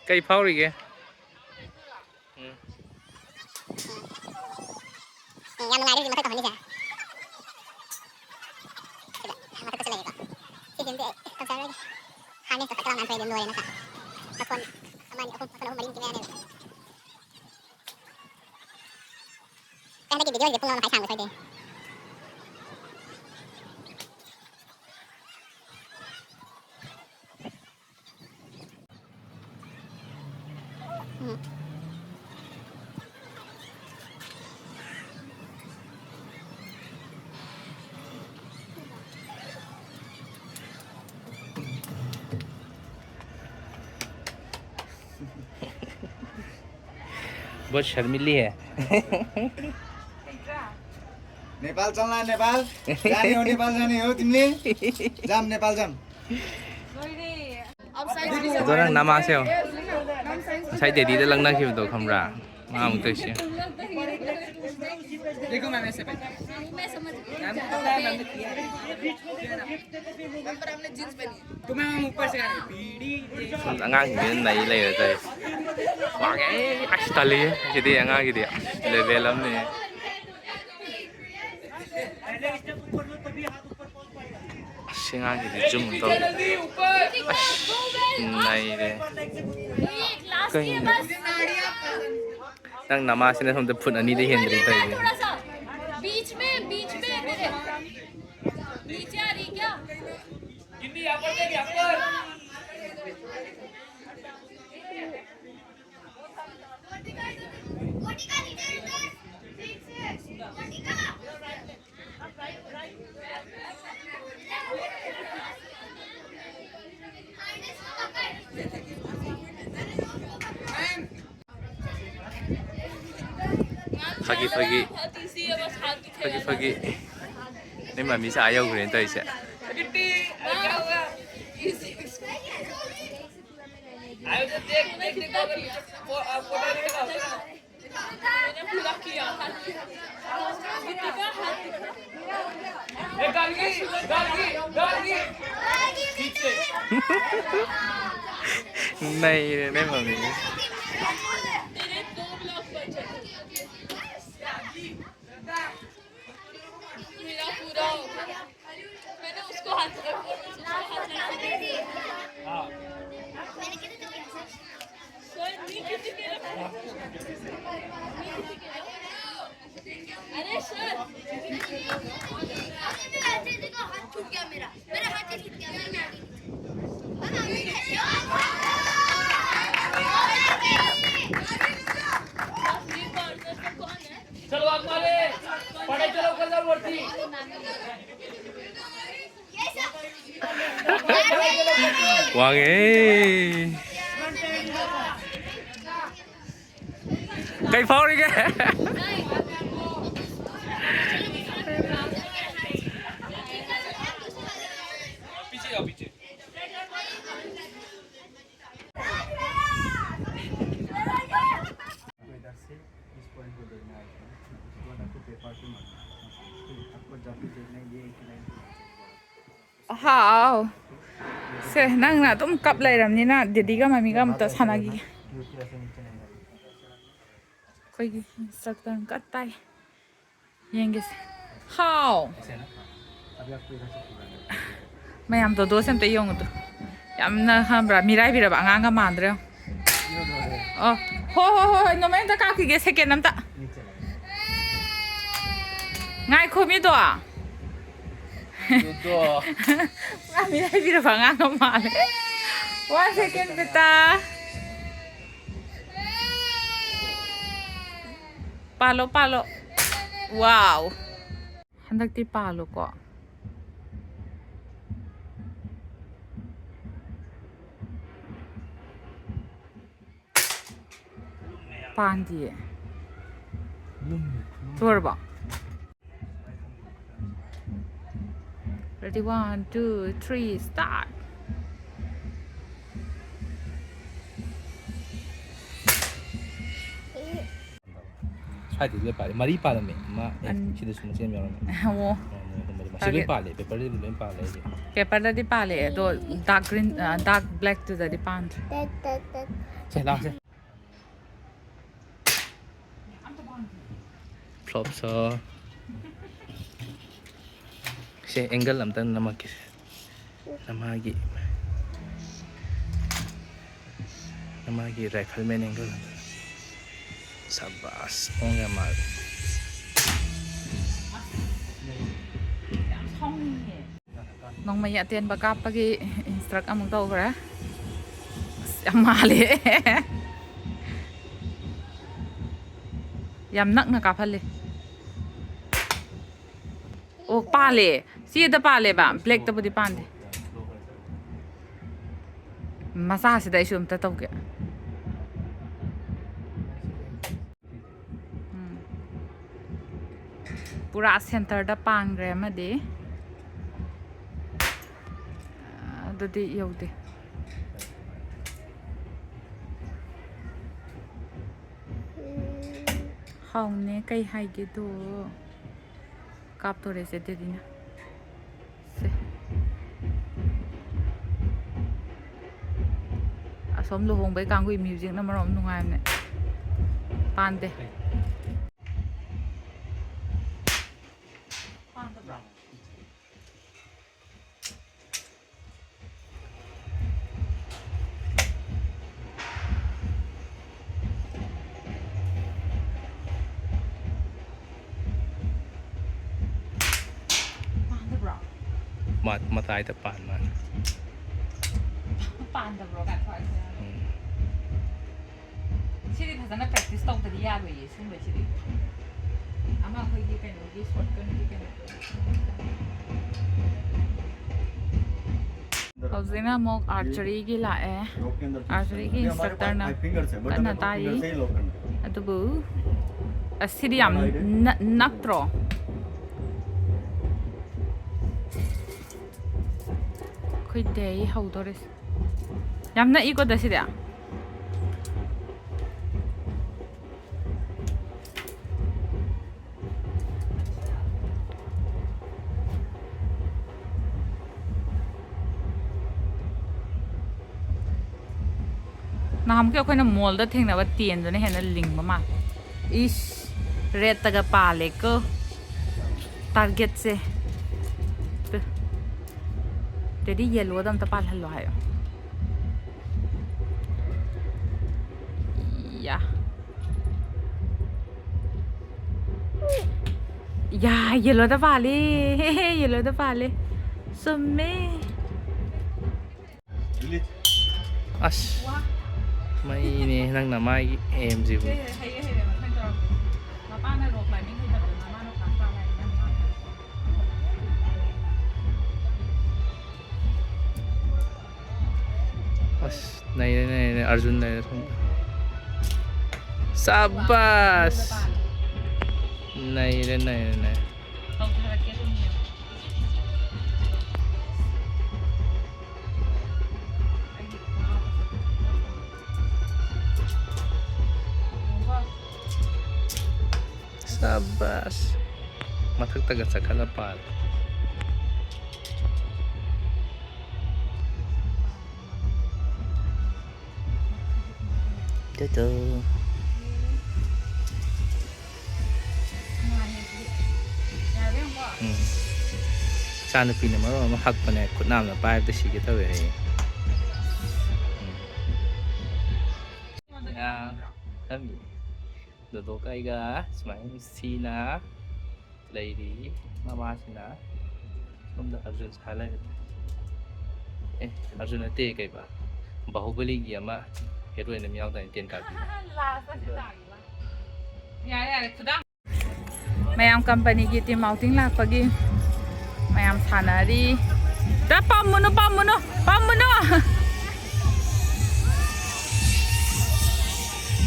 ꯀꯩ ꯐꯥꯎꯔꯤꯒꯦ? ꯎꯝ꯫ ꯎꯝ, ꯌꯥꯝ ꯅꯨꯡꯉꯥꯏꯔꯦ ꯍꯧꯖꯤꯛ ꯃꯊꯛ ꯇꯧꯍꯟꯕꯤꯁꯦ꯫ ꯁꯤꯗ ꯃꯊꯛꯇꯁꯨ ꯂꯩꯔꯦꯀꯣ꯫ ꯁꯤꯁꯤꯃꯗꯤ ꯑꯩ ꯇꯧꯖꯔꯔꯣꯏꯒꯦ꯫ ꯍꯥꯔꯅꯦꯁꯇꯣ ꯐꯖꯅ ꯅꯥꯟꯊꯣꯛꯑꯦ ꯑꯗꯨꯝ ꯂꯣꯏꯔꯦ ꯅꯠꯇ꯭ꯔꯥ? ꯃꯈꯣꯟ ꯑꯃ ꯑꯅꯤ ꯑꯍꯨꯝ, ꯃꯈꯣꯟ ꯑꯍꯨꯝ ꯃꯔꯤꯃꯨꯛꯇꯤ ꯃꯌꯥꯅꯦꯕ꯫ ꯑꯩ ꯍꯟꯗꯛꯀꯤ ꯚꯤꯗꯤꯑꯣꯁꯤꯗꯤ ꯄꯨꯡ ꯑꯃ ꯃꯈꯥꯏ ꯁꯥꯡꯕ ꯁꯣꯏꯗꯦ꯫ ꯎꯝ꯫ बहुत शर्मीली है। नेपाल चल्न नेपाल। जाने हो नेपाल जाने हो तिमीले? जाम नेपाल जाम। ꯑꯗꯣ ꯅꯪ ꯅꯃꯥꯁꯦ ꯌꯦꯡꯉꯣ꯫ ꯉꯁꯥꯏ ꯗꯦꯗꯤꯗ ꯂꯛꯅꯈꯤꯕꯗꯣ ꯈꯪꯕ꯭ꯔꯥ? ꯃꯥ ꯑꯃꯨꯛ ꯇꯧꯏꯁꯦ꯫ देखो मैम, ऐसे पहन। मैम, पता है मैम ने किया है। मैम, पर हमने जींस पहनी है। तो मैम, हम ऊपर से आ रहे हैं। बीड़ी दे। ꯑꯉꯥꯡꯁꯤꯡꯁꯤꯅ ꯅꯩ ꯂꯩꯔꯦ ꯇꯧꯔꯤꯁꯦ꯫ ꯋꯥꯡꯉꯦ꯫ ꯑꯁ ꯇꯜꯂꯤꯍꯦ꯫ ꯁꯤꯗꯤ ꯑꯉꯥꯡꯒꯤꯗꯤ ꯑꯁ ꯂꯦꯚꯦꯜ ꯑꯃꯅꯤ꯫ ꯑꯁ ꯁꯤ ꯑꯉꯥꯡꯁꯤꯗꯤ ꯖꯨꯝ ꯇꯧꯔꯦ꯫ ꯑꯁ ꯅꯩꯔꯦ꯫ ꯀꯩꯅꯣ? ꯅꯪ ꯅꯃꯥꯁꯤꯅ ꯁꯣꯝꯗ ꯐꯨꯠ ꯑꯅꯤꯗ ꯍꯦꯟꯗ꯭ꯔꯤ ꯇꯧꯔꯤꯁꯦ꯫ बीच में, बीच में मेरे। नीचे आ रही क्या? ꯐꯥꯒꯤ ꯐꯥꯒꯤ꯫ ꯐꯥꯒꯤ ꯐꯥꯒꯤ꯫ ꯅꯣꯏ ꯃꯃꯤꯁꯦ ꯑꯥ ꯌꯧꯈ꯭ꯔꯦꯅ ꯇꯧꯔꯤꯁꯦ꯫ अरे तो देख, देख, देख, अगर पीछे फो-, आ, फोटो निकला होता ना। मैंने पूरा किया। ए, गार्गी, गार्गी, गार्गी। पीछे। नहीं, नहीं, मम्मी। तेरे दो ब्लॉग बचे। मेरा पूरा हो गया। मैंने उसको हाथ लगा, उसको हाथ लगा। हाँ। सर, नहीं किसी के लिए। अरे सर। अरे मेरा हाथ, देखो, हाथ छूट गया मेरा। मेरा हाथ ही छूट गया, सर, मैं आगे। चलो, आप मारे। पढ़ाई चलो, कल वरती। वांगे। कई फावरी के। पीछे जाओ, पीछे। आपको इधर से इस पॉइंट को देखना है, उसके बाद आपको पेपर पे मारना है। आपको जब भी देखना है, ये एक लाइन पे मारना है। ꯍꯥꯎ꯫ ꯁꯦ, ꯅꯪꯅ ꯑꯗꯨꯝ ꯀꯞ ꯂꯩꯔꯝꯅꯤꯅ ꯗꯦꯗꯤꯒ ꯃꯃꯤꯒ ꯑꯝꯇ ꯁꯥꯟꯅꯈꯤꯒꯦ꯫ ꯑꯩꯈꯣꯏꯒꯤ ꯏꯟꯁꯇ꯭ꯔꯛꯇꯔ ꯀꯠ ꯇꯥꯏ꯫ ꯌꯦꯡꯒꯦꯁꯦ꯫ ꯍꯥꯎ꯫ ꯃꯌꯥꯝ ꯗꯣꯗꯣꯁꯦ ꯑꯝꯇ ꯌꯦꯡꯉꯨꯗꯣ꯫ ꯌꯥꯝꯅ ꯈꯪꯕ꯭ꯔꯥ? ꯃꯤꯔꯥꯏꯕꯤꯔꯕ ꯑꯉꯥꯡꯒ ꯃꯥꯟꯗ꯭ꯔꯦ꯫ ꯑꯣ, ꯍꯣ, ꯍꯣ, ꯍꯣ, ꯍꯣꯏ, ꯅꯣꯡꯃꯩ ꯑꯝꯇ ꯀꯥꯞꯈꯤꯒꯦ, ꯁꯦꯀꯦꯟ ꯑꯝꯇ꯫ ꯉꯥꯏꯈꯣ, ꯃꯤꯗꯣ꯫ ꯃꯤꯔꯥꯏꯕꯤꯔꯕ ꯑꯉꯥꯡꯒ ꯃꯥꯜꯂꯦ꯫ One second, ꯕꯦꯇꯥ꯫ ꯄꯥꯜꯂꯣ, ꯄꯥꯜꯂꯣ꯫ Wow꯫ ꯍꯟꯗꯛꯇꯤ ꯄꯥꯜꯂꯨꯀꯣ꯫ ꯄꯥꯟꯗꯤꯌꯦ꯫ ꯂꯣꯏꯔꯕꯣ? Ready, one, two, three, start. ꯍꯥꯏꯗꯤ ꯂꯣꯏ ꯄꯥꯜꯂꯦ꯫ ꯃꯔꯤ ꯄꯥꯜꯂꯝꯃꯦ꯫ ꯑꯃ, ꯑꯦ, ꯑꯟ- ꯁꯤꯗꯁꯨ ꯃꯆꯦ ꯑꯃ ꯌꯥꯎꯔꯝꯃꯦ꯫ ꯑꯣ꯫ ꯑ, ꯃꯣꯏ ꯑꯍꯨꯝ ꯃꯔꯤ꯫ ꯃꯁꯤ ꯂꯣꯏ ꯇꯥꯔꯒꯦꯠ꯫ ꯄꯥꯜꯂꯦ꯫ ꯄꯦꯄꯔꯗꯗꯤ ꯂꯣꯏ ꯄꯥꯜꯂꯦ ꯑꯩꯗꯤ꯫ ꯄꯦꯄꯔꯗꯗꯤ ꯄꯥꯜꯂꯦ, ꯑꯗꯣ ꯗꯥꯔꯛ ꯒ꯭ꯔꯤꯟ, ꯑ, ꯗꯥꯔꯛ ꯕ꯭ꯂꯦꯛꯇꯨꯗꯗꯤ ꯄꯥꯟꯗ꯭ꯔꯦ꯫ ꯁꯦ, ꯂꯥꯛꯁꯦ꯫ ꯐ꯭ꯂꯣꯞ ꯁꯣ꯫ ꯁꯦ, ꯑꯦꯡꯒꯜ ꯑꯝꯇꯪ ꯅꯝꯃꯛꯀꯦ꯫ ꯅꯃꯥꯒꯤ, ꯅꯃꯥꯒꯤ ꯔꯥꯏꯐꯜꯃꯦꯟ ꯑꯦꯡꯒꯜ꯫ ꯁꯕꯥꯁ, ꯃꯑꯣꯡ ꯌꯥꯝ ꯃꯥꯜꯂꯦ꯫ ꯅꯣꯡꯃꯩ ꯑꯇꯦꯟꯕ ꯀꯥꯞꯄꯒꯤ ꯏꯟꯁꯇ꯭ꯔꯛ ꯑꯃꯨꯛ ꯇꯧꯈ꯭ꯔꯦ꯫ ꯑꯁ, ꯌꯥꯝ ꯃꯥꯜꯂꯦ꯫ ꯌꯥꯝ ꯅꯛꯅ ꯀꯥꯞꯍꯜꯂꯦ꯫ ꯑꯣ, ꯄꯥꯜꯂꯦ꯫ ꯁꯤꯗ ꯄꯥꯜꯂꯦꯕ, ꯕ꯭ꯂꯦꯛꯇꯕꯨꯗꯤ ꯄꯥꯟꯗꯦ꯫ ꯃꯆꯥꯁꯤꯗ ꯑꯩꯁꯨ ꯑꯝꯇ ꯇꯧꯒꯦ꯫ ꯎꯝ꯫ ꯄꯨꯔꯥ ꯁꯦꯟꯇꯔꯗ ꯄꯥꯟꯈ꯭ꯔꯦ ꯑꯃꯗꯤ꯫ ꯑꯗꯨꯗꯤ ꯌꯧꯗꯦ꯫ ꯍꯥꯎꯅꯦ, ꯀꯩ ꯍꯥꯏꯒꯦꯗꯣ꯫ ꯀꯥꯞꯇꯣꯔꯦꯁꯦ ꯗꯦꯗꯤꯅ꯫ ꯁꯦ꯫ ꯑꯁꯣꯝ ꯂꯨꯍꯣꯡꯕꯩ ꯀꯥꯡꯒꯨꯒꯤ ꯃ꯭ꯌꯨꯖꯤꯛꯅ ꯃꯔꯣꯟ ꯑꯃ ꯅꯨꯡꯉꯥꯏꯕꯅꯦ꯫ ꯄꯥꯟꯗꯦ꯫ ꯄꯥꯟꯗꯕ꯭ꯔꯣ? ꯄꯥꯟꯗꯕ꯭ꯔꯣ? ꯃ-, ꯃꯇꯥꯏꯗ ꯄꯥꯟ ꯃꯥꯜꯂꯦ꯫ ꯄꯥꯟꯗꯕ꯭ꯔꯣ ꯀꯥꯏ ꯊꯣꯛꯂꯛꯏꯁꯦ? ꯎꯝ꯫ ꯁꯤꯗꯤ ꯐꯖꯅ ꯄ꯭ꯔꯦꯛꯇꯤꯁ ꯇꯧꯗꯗꯤ ꯌꯥꯔꯣꯏꯌꯦ, ꯁꯤꯒꯨꯝꯕꯁꯤꯗꯤ꯫ ꯑꯃ ꯑꯩꯈꯣꯏꯒꯤ ꯀꯩꯅꯣꯒꯤ ꯁꯣꯔꯠꯀꯟꯒꯤ ꯀꯩꯅꯣꯗꯣ꯫ ꯍꯧꯖꯤꯛꯅ ꯑꯃꯨꯛ ꯑꯥꯔꯆꯔꯤꯒꯤ ꯂꯥꯛꯑꯦ꯫ ꯑꯥꯔꯆꯔꯤꯒꯤ ꯏꯟꯁꯇ꯭ꯔꯛꯇꯔꯅ ꯀꯟꯅ ꯇꯥꯛꯏ꯫ ꯑꯗꯨꯕꯨ ꯑꯁ, ꯁꯤꯗꯤ ꯌꯥꯝ ꯅ-, ꯅꯛꯇ꯭ꯔꯣ? ꯑꯩꯈꯣꯏꯗꯩ ꯍꯧꯗꯣꯔꯦ꯫ ꯌꯥꯝ ꯅꯛꯏꯀꯣ ꯗ ꯁꯤꯗꯤ꯫ ꯅꯍꯥꯟꯃꯨꯛꯀꯤ ꯑꯩꯈꯣꯏꯅ ꯃꯣꯜꯗ ꯊꯦꯡꯅꯕ ꯇꯦꯟꯗꯨꯅ ꯍꯦꯟꯅ ꯂꯤꯡꯕ ꯃꯥꯜꯂꯦ꯫ ꯏꯁ, ꯔꯦꯠꯇꯒ ꯄꯥꯜꯂꯦꯀꯣ ꯇꯥꯔꯒꯦꯠꯁꯦ꯫ ꯇꯨ꯫ ꯗꯦꯗꯤ, ꯌꯦꯜꯂꯣꯗ ꯑꯝꯇ ꯄꯥꯜꯍꯜꯂꯣ ꯍꯥꯏꯌꯣ꯫ ꯌꯥ꯫ ꯌꯥ, ꯌꯦꯜꯂꯣꯗ ꯄꯥꯜꯂꯦ꯫ ꯌꯦꯜꯂꯣꯗ ꯄꯥꯜꯂꯦ꯫ ꯆꯨꯝꯃꯦ꯫ ꯑꯁ, ꯃꯩꯅꯦ ꯅꯪꯅ ꯃꯥꯒꯤ ꯑꯦꯝꯁꯤꯕꯨ꯫ ꯍꯩꯔꯦ, ꯍꯩꯔꯦ, ꯃꯊꯪ ꯇꯧꯔꯛꯀꯦ꯫ ꯃꯄꯥꯅ ꯔꯣꯛ ꯀ꯭ꯂꯥꯏꯝꯕꯤꯡ ꯍꯩꯇꯕꯗꯣ ꯃꯃꯥꯅ ꯀ꯭ꯂꯥꯁ ꯂꯥꯛꯑꯦ꯫ ꯑꯁ, ꯅꯩꯔꯦ, ꯅꯩꯔꯦ, ꯅꯩꯔꯦ꯫ ꯑꯔꯖꯨꯟ ꯅꯩꯔꯦ ꯁꯣꯝꯗ꯫ ꯁꯥꯕꯥꯁ! ꯅꯩꯔꯦ, ꯅꯩꯔꯦ, ꯅꯩꯔꯦ꯫ ꯇꯧꯊꯔꯛꯀꯦ ꯑꯗꯨꯝ ꯌꯦꯡꯉꯣ꯫ ꯁꯥꯕꯥꯁ! ꯃꯊꯛꯇꯒ ꯆꯠꯈꯠꯂ ꯄꯥꯜꯂꯦ꯫ Two two. ꯎꯝ꯫ ꯏꯆꯥꯅꯨꯄꯤꯅ ꯃꯔꯣꯟ ꯑꯃ ꯍꯛꯄꯅꯦ, ꯈꯨꯠꯅꯥꯝꯅ ꯄꯥꯏꯕꯗ ꯁꯤꯒꯦ ꯇꯧꯋꯦ ꯍꯥꯏꯌꯦ꯫ ꯎꯝ꯫ ꯑꯥ, ꯐꯝꯃꯤ꯫ ꯗꯣꯗꯣꯒ ꯑꯩꯒ ꯁꯨꯃꯥꯏꯅ ꯅꯨꯡꯁꯤꯅ ꯂꯩꯔꯤ꯫ ꯃꯃꯥꯁꯤꯅ ꯁꯣꯝꯗ ꯑꯔꯖꯨꯟ ꯁꯥ ꯂꯩꯔꯦ꯫ ꯑꯦ, ꯑꯔꯖꯨꯟ ꯅꯠꯇꯦ, ꯀꯩꯕ? ꯕꯥꯍꯨꯕꯂꯤꯒꯤ ꯑꯃ ꯍꯦꯔꯣꯏꯟ ꯑꯃ ꯌꯥꯎꯗꯥꯏꯅꯦ, ꯇꯦꯟ ꯀꯥꯞꯄꯤ? ꯂꯥꯁꯇ ꯁꯤ ꯇꯥꯈꯤꯕ꯫ ꯌꯥꯔꯦ, ꯌꯥꯔꯦ, ꯈꯨꯗꯥꯡ꯫ ꯃꯌꯥꯝ ꯀꯝꯄꯅꯤꯒꯤ ꯇꯤꯝ ꯑꯥꯎꯇꯤꯡ ꯂꯥꯛꯄꯒꯤ ꯃꯌꯥꯝ ꯁꯥꯟꯅꯔꯤ꯫ ꯗ ꯄꯝꯃꯨꯅꯨ, ꯄꯝꯃꯨꯅꯨ, ꯄꯝꯃꯨꯅꯨ꯫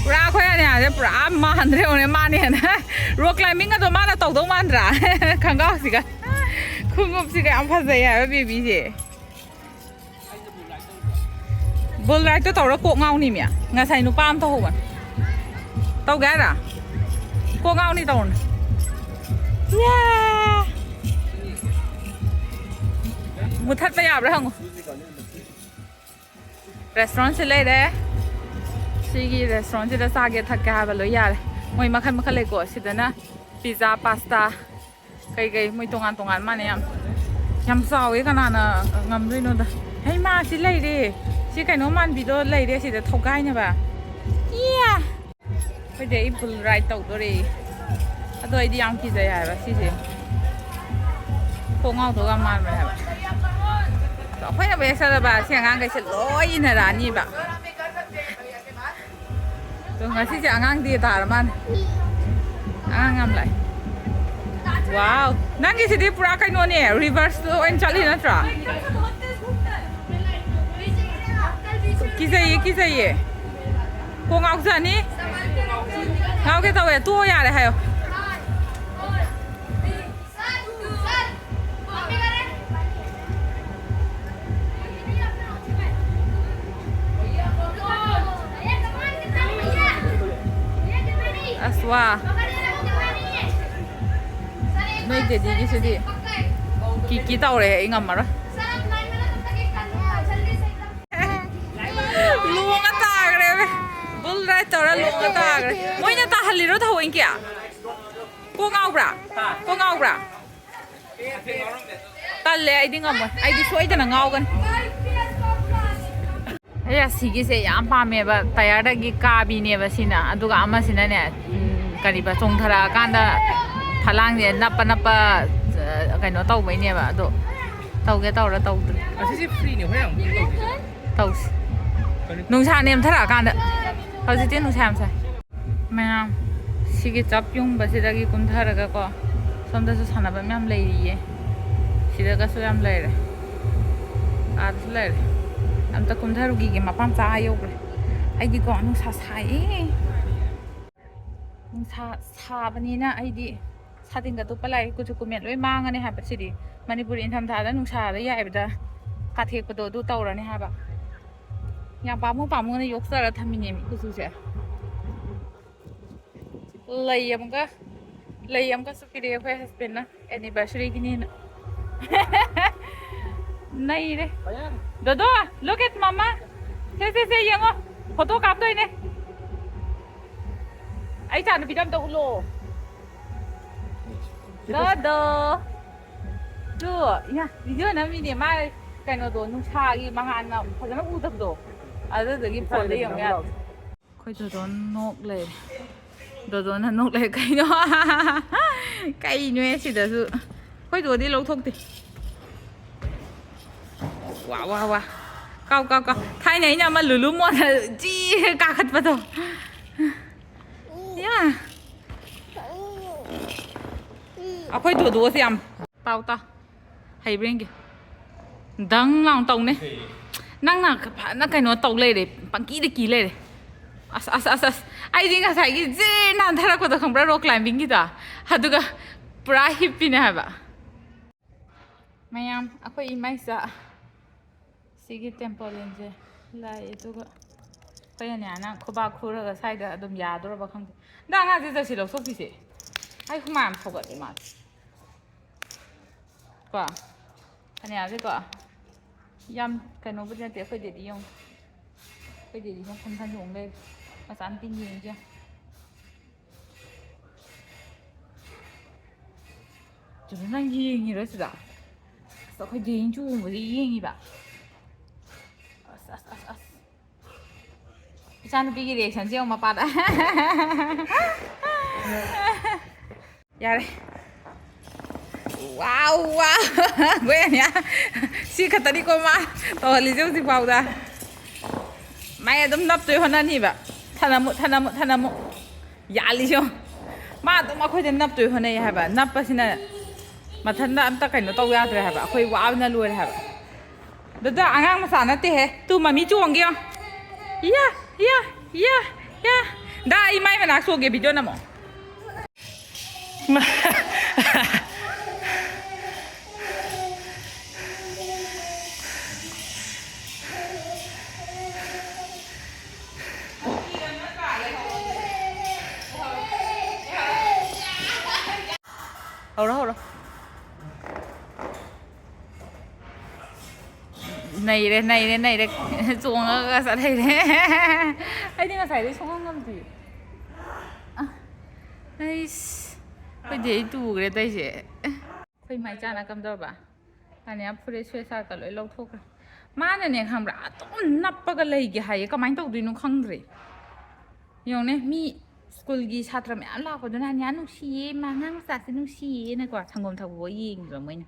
ꯄꯨꯔꯥ ꯑꯩꯈꯣꯏ ꯑꯅꯤꯌꯥꯁꯦ ꯄꯨꯔꯥ ꯃꯥꯟꯗ꯭ꯔꯦ ꯌꯦꯡꯉꯨꯅꯦ, ꯃꯥꯅ ꯍꯦꯟꯅ꯫ ꯔꯣꯛ ꯀ꯭ꯂꯥꯏꯝꯕꯤꯡ ꯑꯗꯣ ꯃꯥꯅ ꯇꯧꯗꯧ ꯃꯥꯟꯗ꯭ꯔꯥ? ꯈꯣꯡꯒ꯭ꯔꯥꯎꯁꯤꯒ ꯈꯣꯡꯎꯞꯁꯤꯒ ꯌꯥꯝ ꯐꯖꯩ ꯍꯥꯏꯕ ꯕꯦꯕꯤꯁꯦ꯫ ꯕꯨꯜ ꯔꯥꯏꯗꯇꯣ ꯇꯧꯔ ꯀꯣꯛ ꯉꯥꯎꯅꯤ ꯃꯤ꯫ ꯉꯁꯥꯏ ꯅꯨꯄꯥ ꯑꯃ ꯇꯧꯍꯧꯕꯅꯤ꯫ ꯇꯧꯒꯦ ꯍꯥꯏꯔ? ꯀꯣꯛ ꯉꯥꯎꯅꯤ ꯇꯧꯅꯤ꯫ ꯌꯥ! ꯃꯨꯊꯠꯄ ꯌꯥꯕ꯭ꯔꯥ ꯍꯪꯉꯨ꯫ ꯔꯦꯁꯇꯨꯔꯦꯟꯁꯤ ꯂꯩꯔꯦ꯫ ꯑꯩꯒꯤ ꯔꯦꯁꯇꯨꯔꯦꯟꯁꯤꯗ ꯆꯥꯒꯦ ꯊꯛꯀꯦ ꯍꯥꯏꯕ ꯂꯣꯏ ꯌꯥꯔꯦ꯫ ꯃꯣꯏ ꯃꯈꯜ ꯃꯈꯜ ꯂꯩꯀꯣ꯫ ꯁꯤꯗꯅ ꯄꯤꯖꯥ, ꯄꯥꯁꯇꯥ, ꯀꯩꯀꯩ ꯃꯣꯏ ꯇꯣꯉꯥꯟ ꯇꯣꯉꯥꯟ ꯃꯥꯅ ꯌꯥꯝ ꯌꯥꯝ ꯆꯥꯎꯋꯦ꯫ ꯀꯅꯥꯅ ꯉꯝꯗꯣꯏꯅꯣꯗ? ꯍꯩ ꯃꯥ ꯁꯤ ꯂꯩꯔꯦ꯫ ꯁꯤ ꯀꯩꯅꯣ ꯃꯥꯟꯕꯤꯗꯣ ꯂꯩꯔꯦ ꯁꯤꯗ ꯊꯧꯒꯥꯏꯅꯕ꯫ ꯏꯌꯥ! ꯑꯩꯈꯣꯏꯗꯤ ꯑꯩ ꯕꯨꯜ ꯔꯥꯏꯗ ꯇꯧꯗꯣꯔꯦ꯫ ꯑꯗꯣ ꯑꯩꯗꯤ ꯌꯥꯝ ꯀꯤꯖꯩ ꯍꯥꯏꯕ ꯁꯤꯁꯦ꯫ ꯀꯣꯛ ꯉꯥꯎꯗꯧꯒ ꯃꯥꯟꯕꯅꯦ ꯍꯥꯏꯕ꯫ ꯑꯗꯣ ꯑꯩꯈꯣꯏꯅꯕꯨ ꯍꯦꯛ ꯆꯠꯂꯕ ꯁꯤ ꯑꯉꯥꯡꯈꯩꯁꯦ ꯂꯣꯏ ꯏꯟꯅꯔꯛꯑꯅꯤꯕ꯫ ꯑꯗꯣ ꯉꯁꯤꯁꯦ ꯑꯉꯥꯡꯗꯤ ꯇꯥꯔ ꯃꯥꯅꯦ꯫ ꯑꯉꯥꯡ ꯌꯥꯝ ꯂꯥꯛꯑꯦ꯫ ꯋꯥꯎ! ꯅꯪꯒꯤꯁꯤꯗꯤ ꯄꯨꯔꯥ ꯀꯩꯅꯣꯅꯦ, ꯔꯤꯚꯔꯁꯇ ꯑꯣꯏꯅ ꯆꯠꯂꯤ ꯅꯠꯇ꯭ꯔꯣ? ꯀꯤꯖꯩꯌꯦ, ꯀꯤꯖꯩꯌꯦ꯫ ꯀꯣꯛ ꯉꯥꯎꯖꯅꯤ꯫ ꯉꯥꯎꯒꯦ ꯇꯧꯋꯦ꯫ ꯇꯣꯛꯑꯣ ꯌꯥꯔꯦ ꯍꯥꯏꯌꯣ꯫ ꯑꯁ ꯋꯥ꯫ ꯅꯣꯏ ꯗꯦꯗꯤꯒꯤꯁꯤꯗꯤ ꯀꯤ ꯀꯤ ꯇꯧꯔꯦ, ꯑꯩ ꯉꯝꯃꯔꯣꯏ꯫ ꯂꯣꯡꯉ ꯇꯥꯈ꯭ꯔꯦꯃꯦ꯫ ꯕꯨꯜ ꯔꯥꯏꯗ ꯇꯧꯔ ꯂꯣꯡꯉ ꯇꯥꯈ꯭ꯔꯦ꯫ ꯃꯣꯏꯅ ꯇꯥꯍꯜꯂꯤꯔꯣ ꯊꯑꯣꯏꯀꯤ? ꯀꯣꯛ ꯉꯥꯎꯕ꯭ꯔꯥ? ꯀꯣꯛ ꯉꯥꯎꯕ꯭ꯔꯥ? ꯇꯜꯂꯦ, ꯑꯩꯗꯤ ꯉꯝꯃꯣꯏ꯫ ꯑꯩꯗꯤ ꯁꯣꯏꯗꯅ ꯉꯥꯎꯒꯅꯤ꯫ ꯑꯩ ꯑꯁꯤꯒꯤꯁꯦ ꯌꯥꯝ ꯄꯥꯝꯃꯦꯕ, ꯇꯌꯥꯔꯗꯒꯤ ꯀꯥꯕꯤꯅꯦꯕ ꯁꯤꯅ, ꯑꯗꯨꯒ ꯑꯃꯁꯤꯅꯅꯦ, ꯎꯝ, ꯀꯔꯤꯕ, ꯆꯣꯡꯊꯔꯛꯑꯀꯥꯟꯗ ꯐꯂꯥꯡꯁꯦ ꯅꯞꯄ ꯅꯞꯄ, ꯑ, ꯀꯩꯅꯣ ꯇꯧꯕꯩꯅꯦꯕ, ꯑꯗꯣ ꯇꯧꯒꯦ ꯇꯧꯔ ꯇꯧꯗ꯭ꯔꯦ꯫ ꯑꯁꯤꯁꯦ ꯐ꯭ꯔꯤꯅꯦ, ꯍꯣꯔꯦꯟ ꯑꯃꯨꯛ ꯇꯧꯁꯤ꯫ ꯇꯧꯁꯤ꯫ ꯀꯔꯤ? ꯅꯨꯡꯁꯥ ꯅꯦꯝꯊꯔꯛꯑꯀꯥꯟꯗ꯫ ꯍꯧꯖꯤꯛꯇꯤ ꯅꯨꯡꯁꯥ ꯌꯥꯝ ꯁꯥꯏ꯫ ꯃꯌꯥꯝ, ꯁꯤꯒꯤ ꯆꯞ ꯌꯨꯡꯕꯁꯤꯗꯒꯤ ꯀꯨꯝꯊꯔꯒꯀꯣ, ꯁꯣꯝꯗꯁꯨ ꯁꯥꯟꯅꯕ ꯃꯌꯥꯝ ꯂꯩꯔꯤꯌꯦ꯫ ꯁꯤꯗꯒꯁꯨ ꯌꯥꯝ ꯂꯩꯔꯦ꯫ ꯑꯥꯗꯁꯨ ꯂꯩꯔꯦ꯫ ꯑꯝꯇ ꯀꯨꯝꯊꯔꯨꯈꯤꯒꯦ, ꯃꯄꯥ ꯃꯆꯥ ꯑꯥ ꯌꯧꯈ꯭ꯔꯦ꯫ ꯑꯩꯗꯤꯀꯣ ꯅꯨꯡꯁꯥ ꯁꯥꯏꯌꯦ꯫ ꯅꯨꯡꯁꯥ ꯁꯥꯕꯅꯤꯅ ꯑꯩꯗꯤ ꯁꯥꯇꯤꯟꯒ ꯇꯨꯞꯄ ꯂꯥꯛꯑꯦ, ꯀꯨꯆꯨ ꯀꯨꯃꯦꯟ ꯂꯣꯏ ꯃꯥꯡꯉꯅꯤ ꯍꯥꯏꯕ ꯁꯤꯗꯤ꯫ ꯃꯅꯤꯄꯨꯔ ꯏꯪꯊꯝꯊꯥꯗ ꯅꯨꯡꯁꯥꯗ ꯌꯥꯏꯕꯗ ꯀꯥꯊꯦꯛꯄꯗꯣ ꯑꯗꯨ ꯇꯧꯔꯅꯤ ꯍꯥꯏꯕ꯫ ꯌꯥꯝ ꯄꯥꯝꯃꯨ ꯄꯥꯝꯃꯨꯅ ꯌꯣꯛꯆꯔ ꯊꯝꯃꯤꯅꯦꯃꯤ ꯀꯨꯆꯨꯁꯦ꯫ ꯂꯩ ꯑꯃꯒ, ꯂꯩ ꯑꯃꯒꯁꯨ ꯄꯤꯔꯛꯑꯦ ꯑꯩꯈꯣꯏ ꯍꯁꯕꯦꯟꯅ ꯑꯦꯅꯤꯚꯔꯁꯔꯤꯒꯤꯅꯦꯅ꯫ ꯅꯩꯔꯦ꯫ ꯗꯣꯗꯣ, look at mama. ꯁꯦ, ꯁꯦ, ꯁꯦ, ꯌꯦꯡꯉꯣ꯫ ꯐꯣꯇꯣ ꯀꯥꯞꯇꯣꯏꯅꯦ꯫ ꯑꯩ ꯏꯆꯥ ꯅꯨꯄꯤꯗꯣ ꯑꯝꯇ ꯎꯠꯂꯣ꯫ ꯗꯣꯗꯣ꯫ ꯇꯨ, ꯏꯃꯥ, ꯚꯤꯗꯤꯑꯣ ꯅꯝꯃꯤꯅꯦ꯫ ꯃꯥ ꯀꯩꯅꯣꯗꯣ, ꯅꯨꯡꯁꯥꯒꯤ ꯃꯉꯥꯜꯅ ꯐꯖꯅ ꯎꯗꯕꯗꯣ, ꯑꯗꯨꯗꯨꯒꯤ ꯐꯣꯟꯗ ꯌꯦꯡꯕ ꯌꯥꯗꯦ꯫ ꯑꯩꯈꯣꯏ ꯗꯣꯗꯣ ꯅꯣꯛ ꯂꯩꯔꯦ꯫ ꯗꯣꯗꯣꯅ ꯅꯣꯛ ꯂꯩꯔꯦ꯫ ꯀꯩꯅꯣ? ꯀꯩꯅꯣꯍꯦ ꯁꯤꯗꯁꯨ? ꯑꯩꯈꯣꯏ ꯗꯣꯗꯤ ꯂꯧꯊꯣꯛꯇꯦ꯫ ꯋꯥ, ꯋꯥ, ꯋꯥ꯫ ꯀꯥꯎ, ꯀꯥꯎ, ꯀꯥꯎ꯫ ꯊꯥꯏꯅ ꯑꯩꯅ ꯑꯃ ꯂꯨꯂꯨ ꯃꯣꯟꯗ ꯖꯤ ꯀꯥꯈꯠꯄꯗꯣ꯫ ꯌꯥ꯫ ꯑꯩꯈꯣꯏ ꯗꯣꯗꯣꯁꯦ ꯌꯥꯝ ꯇꯥꯎ ꯇꯥꯎ꯫ ꯍꯩꯕ꯭ꯔꯥ ꯌꯦꯡꯒꯦ꯫ ꯗꯪ ꯂꯥꯎ ꯇꯧꯅꯦ꯫ ꯅꯪꯅ ꯐꯖꯅ ꯀꯩꯅꯣ ꯇꯧ ꯂꯩꯔꯦ꯫ ꯄꯪꯀꯤꯗ ꯀꯤ ꯂꯩꯔꯦ꯫ ꯑꯁ, ꯑꯁ, ꯑꯁ, ꯑꯁ꯫ ꯑꯩꯗꯤ ꯉꯁꯥꯏꯒꯤ ꯖꯤꯔ ꯅꯥꯟꯊꯔꯛꯄꯗꯣ ꯈꯪꯕ꯭ꯔꯥ? ꯔꯣꯛ ꯀ꯭ꯂꯥꯏꯝꯕꯤꯡꯒꯤꯗꯣ꯫ ꯑꯗꯨꯒ ꯄꯨꯔꯥ ꯍꯤꯞꯄꯤꯅꯦ ꯍꯥꯏꯕ꯫ ꯃꯌꯥꯝ, ꯑꯩꯈꯣꯏ ꯏꯃꯥ ꯏꯆꯥ ꯁꯤꯒꯤ ꯇꯦꯝꯄꯣꯂꯤꯟꯁꯦ ꯂꯥꯛꯑꯦ, ꯑꯗꯨꯒ ꯑꯩꯈꯣꯏ ꯑꯅꯤꯌꯥꯅ ꯈꯨꯕꯥꯛ ꯈꯨꯔꯒ ꯁ꯭ꯋꯥꯏꯗ ꯑꯗꯨꯝ ꯌꯥꯗꯣꯔꯕ ꯈꯪꯗꯦ꯫ ꯍꯟꯗꯛ ꯑꯉꯥꯡꯁꯦ ꯖꯔꯁꯤ ꯂꯧꯊꯣꯛꯄꯤꯁꯦ꯫ ꯑꯩ ꯍꯨꯃꯥꯡ ꯁꯧꯒꯠꯂꯦ ꯃꯥꯁꯦ꯫ ꯀꯣ? ꯑꯅꯤꯌꯥꯁꯦꯀꯣ? ꯌꯥꯝ ꯀꯩꯅꯣꯕꯨꯗꯤ ꯅꯠꯇꯦ, ꯑꯩꯈꯣꯏ ꯗꯦꯗꯤ ꯌꯦꯡꯉꯨ꯫ ꯑꯩꯈꯣꯏ ꯗꯦꯗꯤ ꯁꯣꯝ ꯈꯟ ꯈꯟ ꯌꯦꯡꯉꯨ ꯂꯩꯔꯦ꯫ ꯃꯆꯥ ꯅꯨꯄꯤ ꯌꯦꯡꯉꯤꯁꯦ ꯌꯦꯡꯉꯨ꯫ ꯆꯨꯔꯨ ꯅꯪ ꯌꯦꯡꯉꯤꯔꯣ ꯁꯤꯗ? ꯑꯁ, ꯑꯩꯈꯣꯏ ꯗꯦꯡ ꯆꯣꯡꯕꯁꯦ ꯌꯦꯡꯉꯤꯕ꯫ ꯑꯁ, ꯑꯁ, ꯑꯁ, ꯑꯁ꯫ ꯏꯆꯥꯅꯨꯄꯤꯒꯤ ꯔꯤꯌꯦꯛꯁꯟꯁꯦ ꯌꯦꯡꯉꯣ ꯃꯄꯥꯗ꯫ ꯌꯥꯔꯦ꯫ ꯋꯥꯎ, ꯋꯥꯎ꯫ ꯑꯩꯈꯣꯏ ꯑꯅꯤꯌꯥ꯫ ꯁꯤ ꯈꯛꯇꯅꯤꯀꯣ ꯃꯥ ꯇꯧꯍꯜꯂꯤꯁꯦ ꯍꯧꯖꯤꯛ ꯐꯥꯎꯗ꯫ ꯃꯥꯏ ꯑꯗꯨꯝ ꯅꯞꯇꯣꯏ ꯍꯣꯠꯅꯅꯤꯕ꯫ ꯊꯅꯝꯃꯨ, ꯊꯅꯝꯃꯨ, ꯊꯅꯝꯃꯨ꯫ ꯌꯥꯜꯂꯤꯁꯦ ꯌꯦꯡꯉꯣ꯫ ꯃꯥ ꯑꯗꯨꯝ ꯑꯩꯈꯣꯏꯗ ꯅꯞꯇꯣꯏ ꯍꯣꯠꯅꯩ ꯍꯥꯏꯕ꯫ ꯅꯞꯄꯁꯤꯅ ꯃꯊꯟꯇ ꯑꯝꯇ ꯀꯩꯅꯣ ꯇꯧ ꯌꯥꯗ꯭ꯔꯦ ꯍꯥꯏꯕ꯫ ꯑꯩꯈꯣꯏ ꯋꯥꯕꯅ ꯂꯣꯏꯔꯦ ꯍꯥꯏꯕ꯫ ꯗꯥꯗꯥ, ꯑꯉꯥꯡ ꯃꯆꯥ ꯅꯠꯇꯦꯍꯦ꯫ ꯇꯨ, ꯃꯃꯤ ꯆꯣꯡꯒꯦ ꯌꯦꯡꯉꯣ꯫ ꯏꯌꯥ, ꯏꯌꯥ, ꯏꯌꯥ, ꯏꯌꯥ꯫ ꯗꯥ, ꯑꯩ ꯃꯥꯏ ꯃꯅꯥꯛ ꯆꯣꯡꯒꯦ, ꯚꯤꯗꯤꯑꯣ ꯅꯝꯃꯣ꯫ ꯍꯧꯔꯣ, ꯍꯧꯔꯣ꯫ ꯅꯩꯔꯦ, ꯅꯩꯔꯦ, ꯅꯩꯔꯦ꯫ ꯆꯣꯡꯉꯒ ꯆꯠ ꯍꯩꯔꯦ꯫ ꯑꯩꯗꯤ ꯉꯁꯥꯏꯗꯩ ꯁꯨꯡꯉꯝ ꯉꯝꯗꯦ꯫ ꯑ, ꯑꯩꯁ, ꯑꯩꯈꯣꯏꯗꯤ ꯑꯩ ꯇꯨꯈ꯭ꯔꯦ ꯇꯧꯔꯤꯁꯦ꯫ ꯑꯩꯈꯣꯏ ꯃꯥꯏ ꯆꯥꯅ ꯀꯝꯗꯧꯔꯕ? ꯇꯥꯅꯤꯌꯥ ꯐꯨꯔꯤꯠ ꯁ꯭ꯋꯦꯠ ꯁꯥꯔꯠꯀ ꯂꯣꯏ ꯂꯧꯊꯣꯛꯈ꯭ꯔꯦ꯫ ꯃꯥꯅꯅꯦ ꯈꯪꯕ꯭ꯔꯥ, ꯑꯗꯨꯝ ꯅꯞꯄꯒ ꯂꯩꯒꯦ ꯍꯥꯏꯌꯦ꯫ ꯀꯃꯥꯏꯅ ꯇꯧꯗꯣꯏꯅꯣ ꯈꯪꯗ꯭ꯔꯦ꯫ ꯌꯦꯡꯉꯨꯅꯦ, ꯃꯤ ꯁ꯭ꯀꯨꯜꯒꯤ ꯁꯥꯇ꯭ꯔ ꯃꯌꯥꯝ ꯂꯥꯛꯄꯗꯨꯅ "ꯅꯤꯌꯥ ꯅꯨꯡꯁꯤꯌꯦ, ꯃꯥ ꯑꯉꯥꯡ ꯃꯆꯥꯁꯦ ꯅꯨꯡꯁꯤꯌꯦꯅꯀꯣ", ꯁꯪꯒꯣꯝ ꯊꯛꯄꯐꯥꯎ ꯌꯦꯡꯉꯤꯕ ꯃꯣꯏꯅ꯫